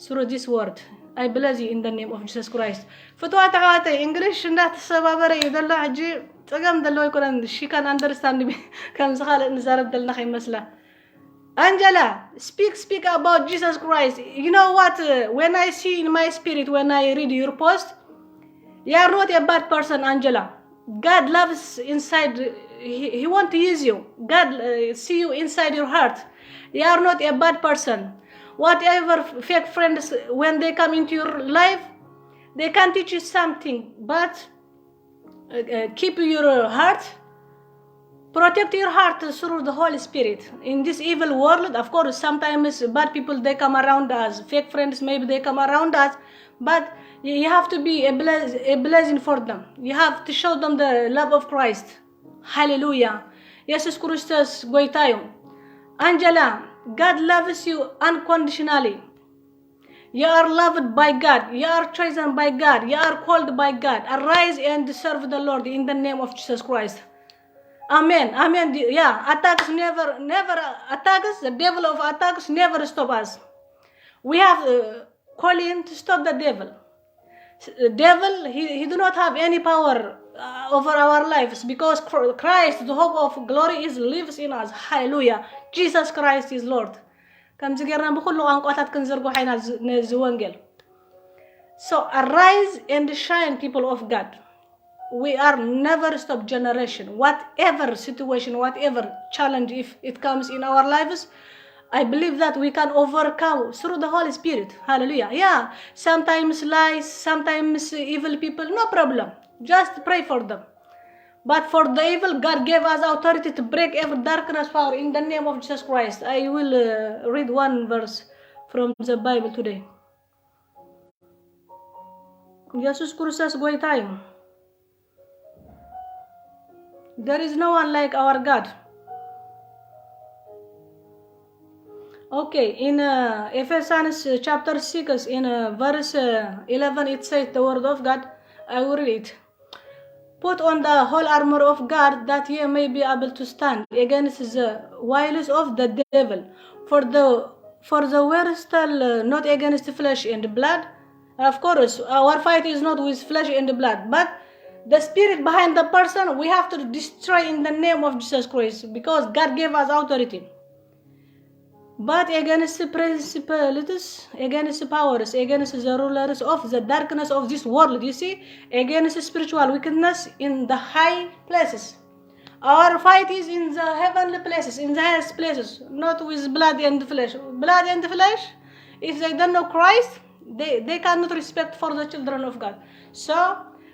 through this word. I bless you in the name of Jesus Christ. ፍትዋት ኣሕዋተይ፣ እንግሊሽ እንዳተሰባበረ እዩ ዘሎ። ሕጂ ጸገም ዘለዎ ኣይኮነን። She can understand me. ከምዚ ካልእ ንዛረብ ዘለና ከይመስላ። Angela, speak, speak about Jesus Christ. You know what? Uh, when I see in my spirit, when I read your post, you are not a bad person, Angela. God loves inside. He, he want to use you. God uh, see you inside your heart. You are not a bad person. Whatever f- fake friends, when they come into your life, they can teach you something. But uh, uh, keep your heart, protect your heart through the Holy Spirit. In this evil world, of course, sometimes bad people, they come around us, fake friends, maybe they come around us, but you have to be a, bless, a blessing for them. You have to show them the love of Christ. Hallelujah. የሱስ ክርስቶስ ጎይታ እዩ። Angela, God loves you unconditionally. You are loved by God. You are chosen by God. You are called by God. Arise and serve the Lord in the name of Jesus Christ. Amen. Amen. Yeah. Attacks never, never attacks. The devil of attacks never stop us. We have uh, calling to stop the devil. The devil, he, he do not have any power uh, over our lives because Christ, the hope of glory, is lives in us. Hallelujah. Jesus Christ is Lord. ከምዚ ጌርና ብኩሉ ቋንቋታት ክንዝርግሖ ኢና ነዚ ወንጌል። So arise and shine, people of God. We are never stop generation. Whatever situation, whatever challenge, if it comes in our lives, I believe that we can overcome through the Holy Spirit. Hallelujah. Yeah, sometimes lies, sometimes evil people, no problem. Just pray for them. But for the evil, God gave us authority to break every darkness power in the name of Jesus Christ. I will uh, read one verse from the Bible today. ኢየሱስ ክርስቶስ ጎይታ እዩ። There is no one like our God. Okay, in uh, Ephesians uh, chapter six, in uh, verse uh, eleven, it says the word of God. I will read it. Put on the whole armor of God that ye may be able to stand against the wiles of the devil. For the for the war still uh, not against flesh and blood. Of course, our fight is not with flesh and blood, but the spirit behind the person we have to destroy in the name of Jesus Christ, because God gave us authority. But against principalities, against powers, against the rulers of the darkness of this world, you see, against spiritual wickedness in the high places. Our fight is in the heavenly places, in the highest places, not with blood and flesh. Blood and flesh, if they don't know Christ, they, they cannot respect for the children of God. So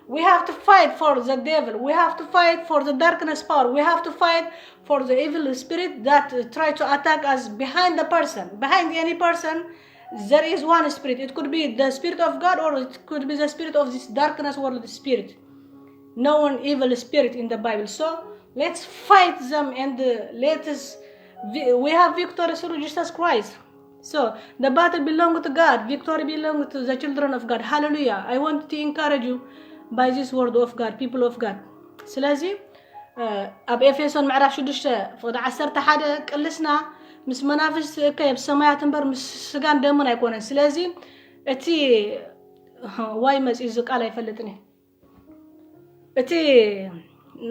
we have to fight for the devil. We have to fight for the darkness power. We have to fight for the evil spirit that uh, try to attack us behind the person. Behind any person, there is one spirit. It could be the spirit of God, or it could be the spirit of this darkness world spirit. No one evil spirit in the Bible. So let's fight them and uh, let us. Vi- We have victory through Jesus Christ. So the battle belongs to God. Victory belongs to the children of God. Hallelujah. I want to encourage you by this word of God, people of God. ስለዚ ኣብ ኤፌሶን ምዕራፍ ሽዱሽተ ፍቕዲ ዓሰርተ ሓደ ቅልስና ምስ መናፍስቲ እከይ ኣብ ሰማያት እምበር ምስ ስጋን ደምን ኣይኮነን። ስለዚ እቲ ዋይ መፂ እዚ ቃል ኣይፈልጥን እየ። እቲ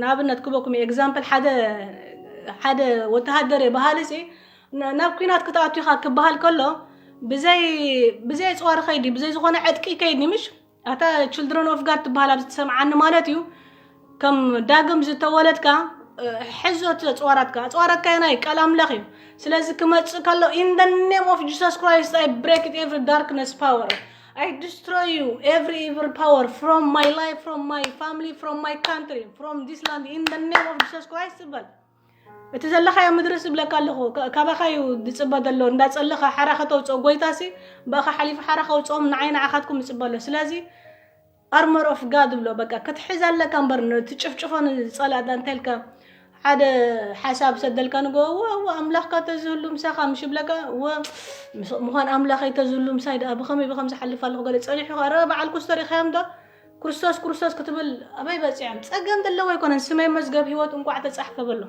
ንኣብነት ክበኩም ኤግዛምፕል ሓደ ሓደ ወተሃደር እየ በሃሊ ሲ ናብ ኩናት ክትኣቱ ኢኻ ክበሃል ከሎ ብዘይ ብዘይ ኣፅዋር ከይዲ ብዘይ ዝኾነ ዕጥቂ ከይዲ ምሽ ኣታ ችልድረን ኦፍ ጋድ ትበሃል ኣብዚ ትሰምዓኒ ማለት እዩ። ከም ዳግም ዝተወለድካ ሕዞ እቲ ኣፅዋራትካ ኣፅዋራትካ ናይ ቃል ኣምላኽ እዩ። ስለዚ ክመፅእ ከሎ in the name of Jesus Christ I break it every darkness power. I destroy you every evil power from my life, from my family, from my country, from this land in the name of Jesus Christ በል። እቲ ዘለኻዮ ምድሪ ዝብለካ ኣለኹ ካባኻ እዩ ዝፅበ ዘሎ። እንዳፀለኻ ሓራ ከተውፅኦ ጎይታ ሲ ብኣኻ ሓሊፉ ሓራ ከውፅኦም ንዓይ ንዓኻትኩም ይፅበ ኣሎ። ስለዚ ኣርመር ኦፍ ጋድ ብሎ በቃ ክትሕዝ ኣለካ እምበር ትጭፍጭፎ ንፀላእታ እንተልካ ሓደ ሓሳብ ሰደልካ ንጎ እወ እወ ኣምላኽካ ተዝህሉ ምሳኻ ምሽ ይብለካ እወ ምዃን ኣምላኸይ ተዝህሉ ምሳይ ደኣ ብኸመይ ብኸም ዝሓልፍ ኣለኹ ገለ ፀኒሑ ረ በዓል ኩስተር ኢኻዮም ዶ ክርስቶስ ክርስቶስ ክትብል ኣበይ በፂዖም? ፀገም ዘለዎ ኣይኮነን። ስመይ መዝገብ ህይወት እንቋዕ ተፃሕፈ በሎ።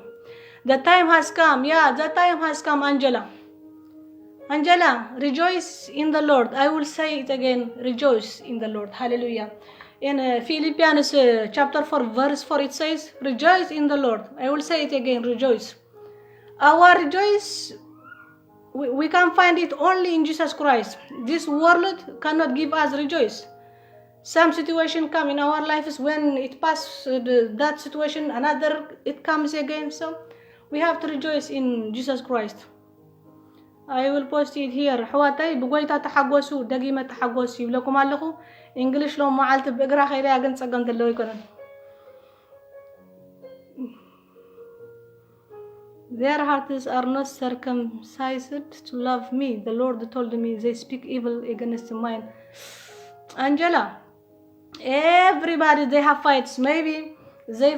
The time has come. Yeah, the time has come, Angela. Angela, rejoice in the Lord. I will say it again, rejoice in the Lord. Hallelujah. In uh, Philippians uh, chapter four, verse four, it says, rejoice in the Lord. I will say it again, rejoice. Our rejoice we, we can find it only in Jesus Christ. This world cannot give us rejoice. Some situation come in our lives when it pass uh, the, that situation, another it comes again. So we have to rejoice in Jesus Christ. I will post it here. ሕዋታይ ብጎይታ ተሓጎሱ፣ ደጊመ ተሓጎሱ ይብለኩም ኣለኹ። እንግሊሽ ሎም መዓልቲ ብእግራ ከይዳ ግን ጸገም ዘለዎ ይኮነን። Their hearts are not circumcised to love me. The Lord told me they speak evil against mine. Angela, everybody they have fights. Maybe they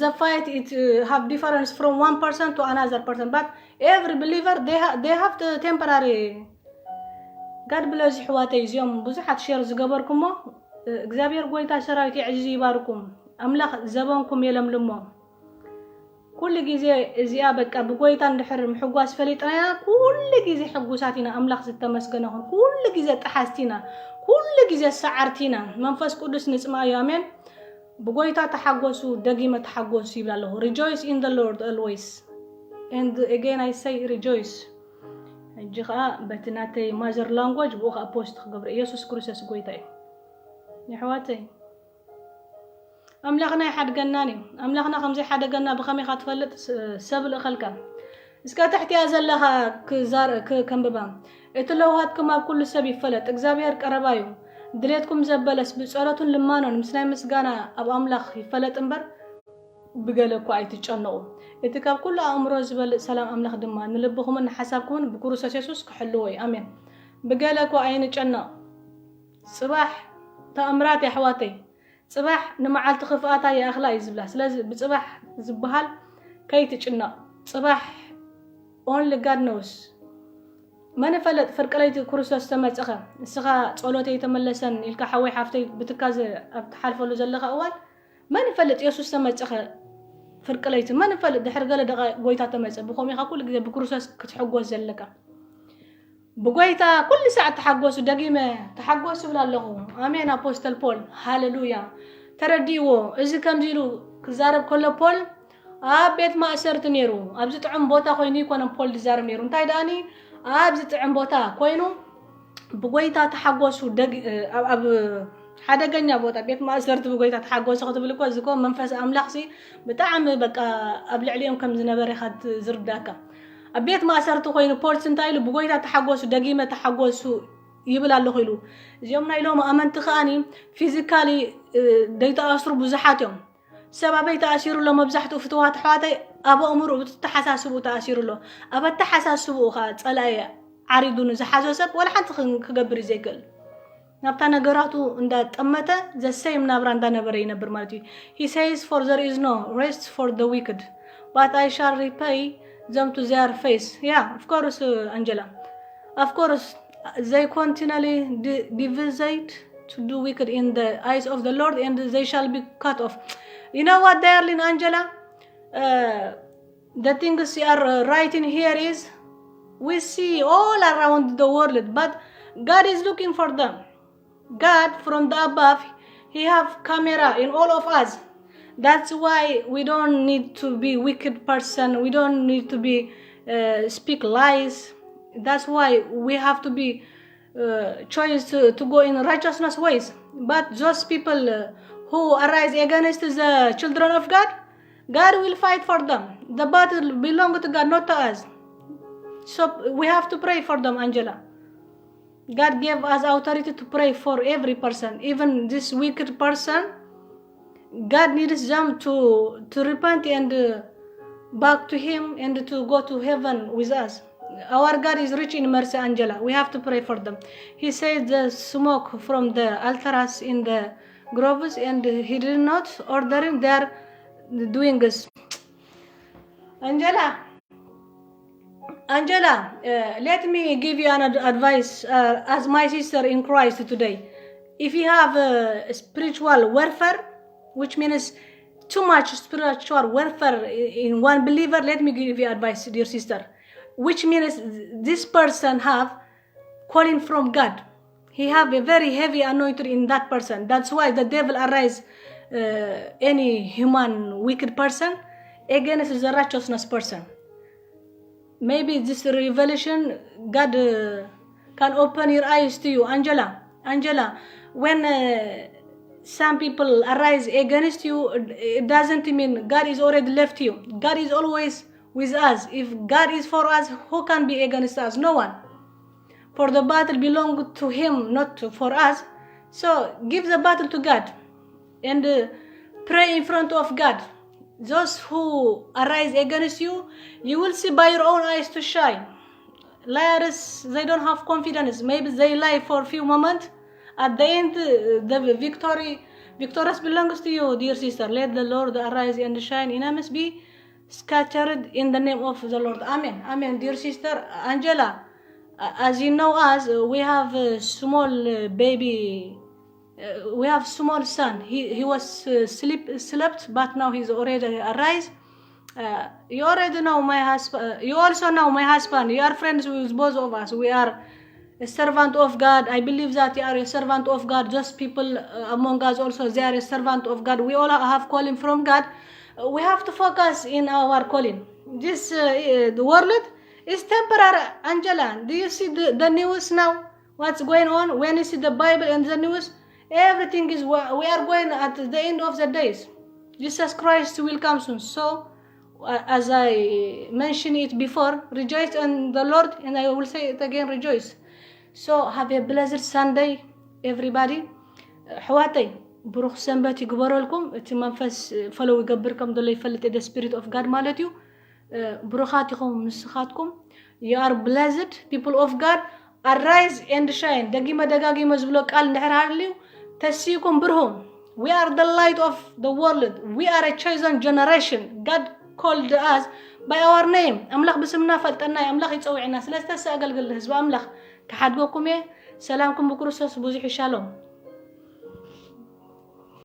the fight it uh, have difference from one person to another person. But every believer they ha- they have the temporary God bless you ሕዋተይ እዚኦም ብዙሓት ሼር ዝገበርኩሞ እግዚኣብሔር ጎይታ ሰራዊት የዕዚዙ ይባርኩም። ኣምላኽ ዘበንኩም የለምልሞ። ኩሉ ግዜ እዚኣ በቃ ብጎይታ እንድሕር ምሕጓስ ፈሊጥናያ ኩሉ ግዜ ሕጉሳት ኢና። ኣምላኽ ዝተመስገነ ኹን። ኩሉ ግዜ ጠሓስቲ ኢና። ኩሉ ግዜ ሰዓርቲ ኢና። መንፈስ ቅዱስ ንጽማ እዩ። ኣሜን። ብጎይታ ተሓጎሱ፣ ደጊመ ተሓጎሱ ይብል ኣለኹ። Rejoice in the Lord always. And again I say rejoice. ሕጂ ኸዓ በቲ ናተይ ማዘር ላንጓጅ ብኡ ኸዓ ፖስት ክገብረ ኢየሱስ ክርስቶስ ጎይታ እዩ። የሕዋተይ፣ ኣምላኽና ኣይሓድገናን እዩ። ኣምላኽና ከም ዘይሓደገና ብኸመይ ኢኻ ትፈልጥ? ስ-፣ ሰብ ልእኸልካ። እስከ ትሕቲያ ዘለኻ ክዛር-፣ ክ-፣ ከንብባ። እቲ ለውሃትኩም ኣብ ኩሉ ሰብ ይፈለጥ፣ እግዚኣብሔር ቀረባ እዩ። ድሌትኩም ዘበለስ ብጸሎትን ልማኖን ምስ ናይ ምስጋና ኣብ ኣምላኽ ይፈለጥ እምበር፣ ብገለ እኳ ኣይትጨነቑ። እቲ ካብ ኩሉ ኣእምሮ ዝበልጽ ሰላም ኣምላኽ ድማ ንልብኹምን ንሓሳብኩምን ብክርስቶስ የሱስ ክሕልዎ እዩ። ኣሜን። ብገለ እኳ ኣይንጨነቕ። ጽባሕ ተኣምራት የሕዋተይ፣ ጽባሕ ንመዓልቲ ክፍኣታ ይኣኽላ እዩ ዝብላ። ስለዚ ብጽባሕ ዝበሃል ከይትጭነቕ። ጽባሕ only God knows። መን ይፈልጥ ፍርቂ ለይቲ ክርስቶስ ተመጽኸ፣ ንስኻ ጸሎተይ ተመለሰን ኢልካ ሓወይ ሓፍተይ ብትካዘ ኣብ ትሓልፈሉ ዘለኻ እዋን፣ መን ይፈልጥ የሱስ ተመጽኸ ፍርቂ ለይቲ፣ መን ይፈልጥ ድሕሪ ገለ ደቓ ጎይታ ተመጸ። ብኸምኡ ኢኻ ኩሉ ግዜ ብክርስቶስ ክትሕጎስ ዘለካ። ብጎይታ ኩሉ ሰዓት ተሓጎሱ፣ ደጊመ ተሓጎሱ እብል ኣለኹ። ኣሜን። ኣፖስተል ፖል፣ ሃሌሉያ። ተረዲእዎ። እዚ ከምዚ ኢሉ ክዛረብ ከሎ ፖል ኣብ ቤት ማእሰርቲ ነይሩ። ኣብዚ ጥዑም ቦታ ኮይኑ ይኮነን ፖል ዝዛረብ ነይሩ። እንታይ ደኣኒ፣ ኣብዚ ጥዑም ቦታ ኮይኑ ብጎይታ ተሓጎሱ፣ ደግ-፣ ኣብ፣ ኣብ ሓደገኛ ቦታ ቤት ማእሰርቲ ብጎይታ ተሓጎሱ ክትብል እኮ፣ እዚ እኮ መንፈስ ኣምላኽ ሲ ብጣዕሚ በቃ ኣብ ልዕሊኦም ከም ዝነበረ ኢኻ ት-፣ ዝርዳእካ። ኣብ ቤት ማእሰርቲ ኮይኑ ፖልስ እንታይ ኢሉ፣ ብጎይታ ተሓጎሱ፣ ደጊመ ተሓጎሱ ይብል ኣለኹ ኢሉ። እዚኦም ናይ ሎም ኣመንቲ ከኣኒ ፊዚካሊ፣ እ፣ ደይተኣስሩ ብዙሓት እዮም። ሰብ ኣበይ ተኣሲሩ ኣሎ? መብዛሕትኡ ፍትዋት ኣሕዋተይ ኣብ ኣእምሮኡ፣ እቲ ተሓሳስብኡ ተኣሲሩ ኣሎ። ኣብ ኣተሓሳስብኡ ኸኣ ጸላኢ ዓሪዱ ንዝሓዞ ሰብ ወላ ሓንቲ ክን-፣ ክገብር እዩ ዘይክእል። ናብታ ነገራቱ እንዳጠመተ ዘሰይም ናብራ እንዳነበረ ይነብር ማለት እዩ። He says, "For there is no rest for the wicked, but I shall repay them to their face." Yeah, of course, uh, Angela. Of course, they continually de-, devise to do wicked in the eyes of the Lord, and they shall be cut off. You know what, darling Angela? Uh, the things you are, uh, writing here is, we see all around the world, but God is looking for them. God from the above, He have camera in all of us. That's why we don't need to be wicked person. We don't need to be, uh, speak lies. That's why we have to be, uh, choice to, to go in righteousness ways. But those people, uh, who arise against the children of God, God will fight for them. The battle belong to God, not to us. So we have to pray for them, Angela. God gave us authority to pray for every person, even this wicked person. God needs them to, to repent and, uh, back to Him and to go to heaven with us. Our God is rich in mercy, Angela. We have to pray for them. He said the smoke from the altaras in the groves, and He did not ordering their doings. Angela, Angela, uh, let me give you an ad-, advice, uh, as my sister in Christ today. If you have a spiritual warfare, which means too much spiritual warfare i-, in one believer, let me give you advice, dear sister. Which means this person have calling from God. He have a very heavy anointing in that person. That's why the devil arise, uh, any human wicked person against the righteousness person. Maybe this revelation, God, uh, can open your eyes to you, Angela. Angela, when, uh, some people arise against you, it doesn't mean God is already left you. God is always with us. If God is for us, who can be against us? No one. For the battle belong to Him, not to, for us. So give the battle to God and, uh, pray in front of God. Those who arise against you, you will see by your own eyes to shine. Liars, they don't have confidence. Maybe they lie for a few moments. At the end, uh, the victory, victorious belongs to you, dear sister. Let the Lord arise and shine in us be scattered in the name of the Lord. Amen. Amen. Dear sister Angela, uh, as you know us, uh, we have a small, uh, baby. Uh, we have small son. He, he was, uh, sleep, slept, but now he's already arise. Uh, you already know my husband. Uh, you also know my husband. You are friends with both of us. We are a servant of God. I believe that you are a servant of God. Those people, uh, among us also, they are a servant of God. We all have calling from God. Uh, we have to focus in our calling. This, uh, uh, the world is temporary, Angela. Do you see the, the news now? What's going on? When you see the Bible and the news, Everything is, we are going at the end of the days. Jesus Christ will come soon. So, uh, as I mentioned it before, rejoice in the Lord, and I will say it again, rejoice. So, have a blessed Sunday, everybody. ኣሕዋተይ፣ ብሩኽ ሰንበት ይግበረልኩም። እቲ መንፈስ ፈለው ይገብር ከም ዘሎ ይፈልጥ፣ the Spirit of God ማለት እዩ። ብሩኻት ኢኹም ንስኻትኩም። You are blessed, people of God. Arise and shine. ደጊመ ደጋጊመ ዝብሎ ቃል እንድሕር ሃልዩ፣ ተሲእኩም ብርሁ። We are the light of the world. We are a chosen generation. God called us by our name. ኣምላኽ ብስምና ፈልጠና እዩ። ኣምላኽ ይጸውዕና። ስለዚ ተሲ ኣገልግል ህዝቢ ኣምላኽ። ክሓድገኩም እየ። ሰላምኩም ብክርስቶስ ብዙሕ ይሻሎም።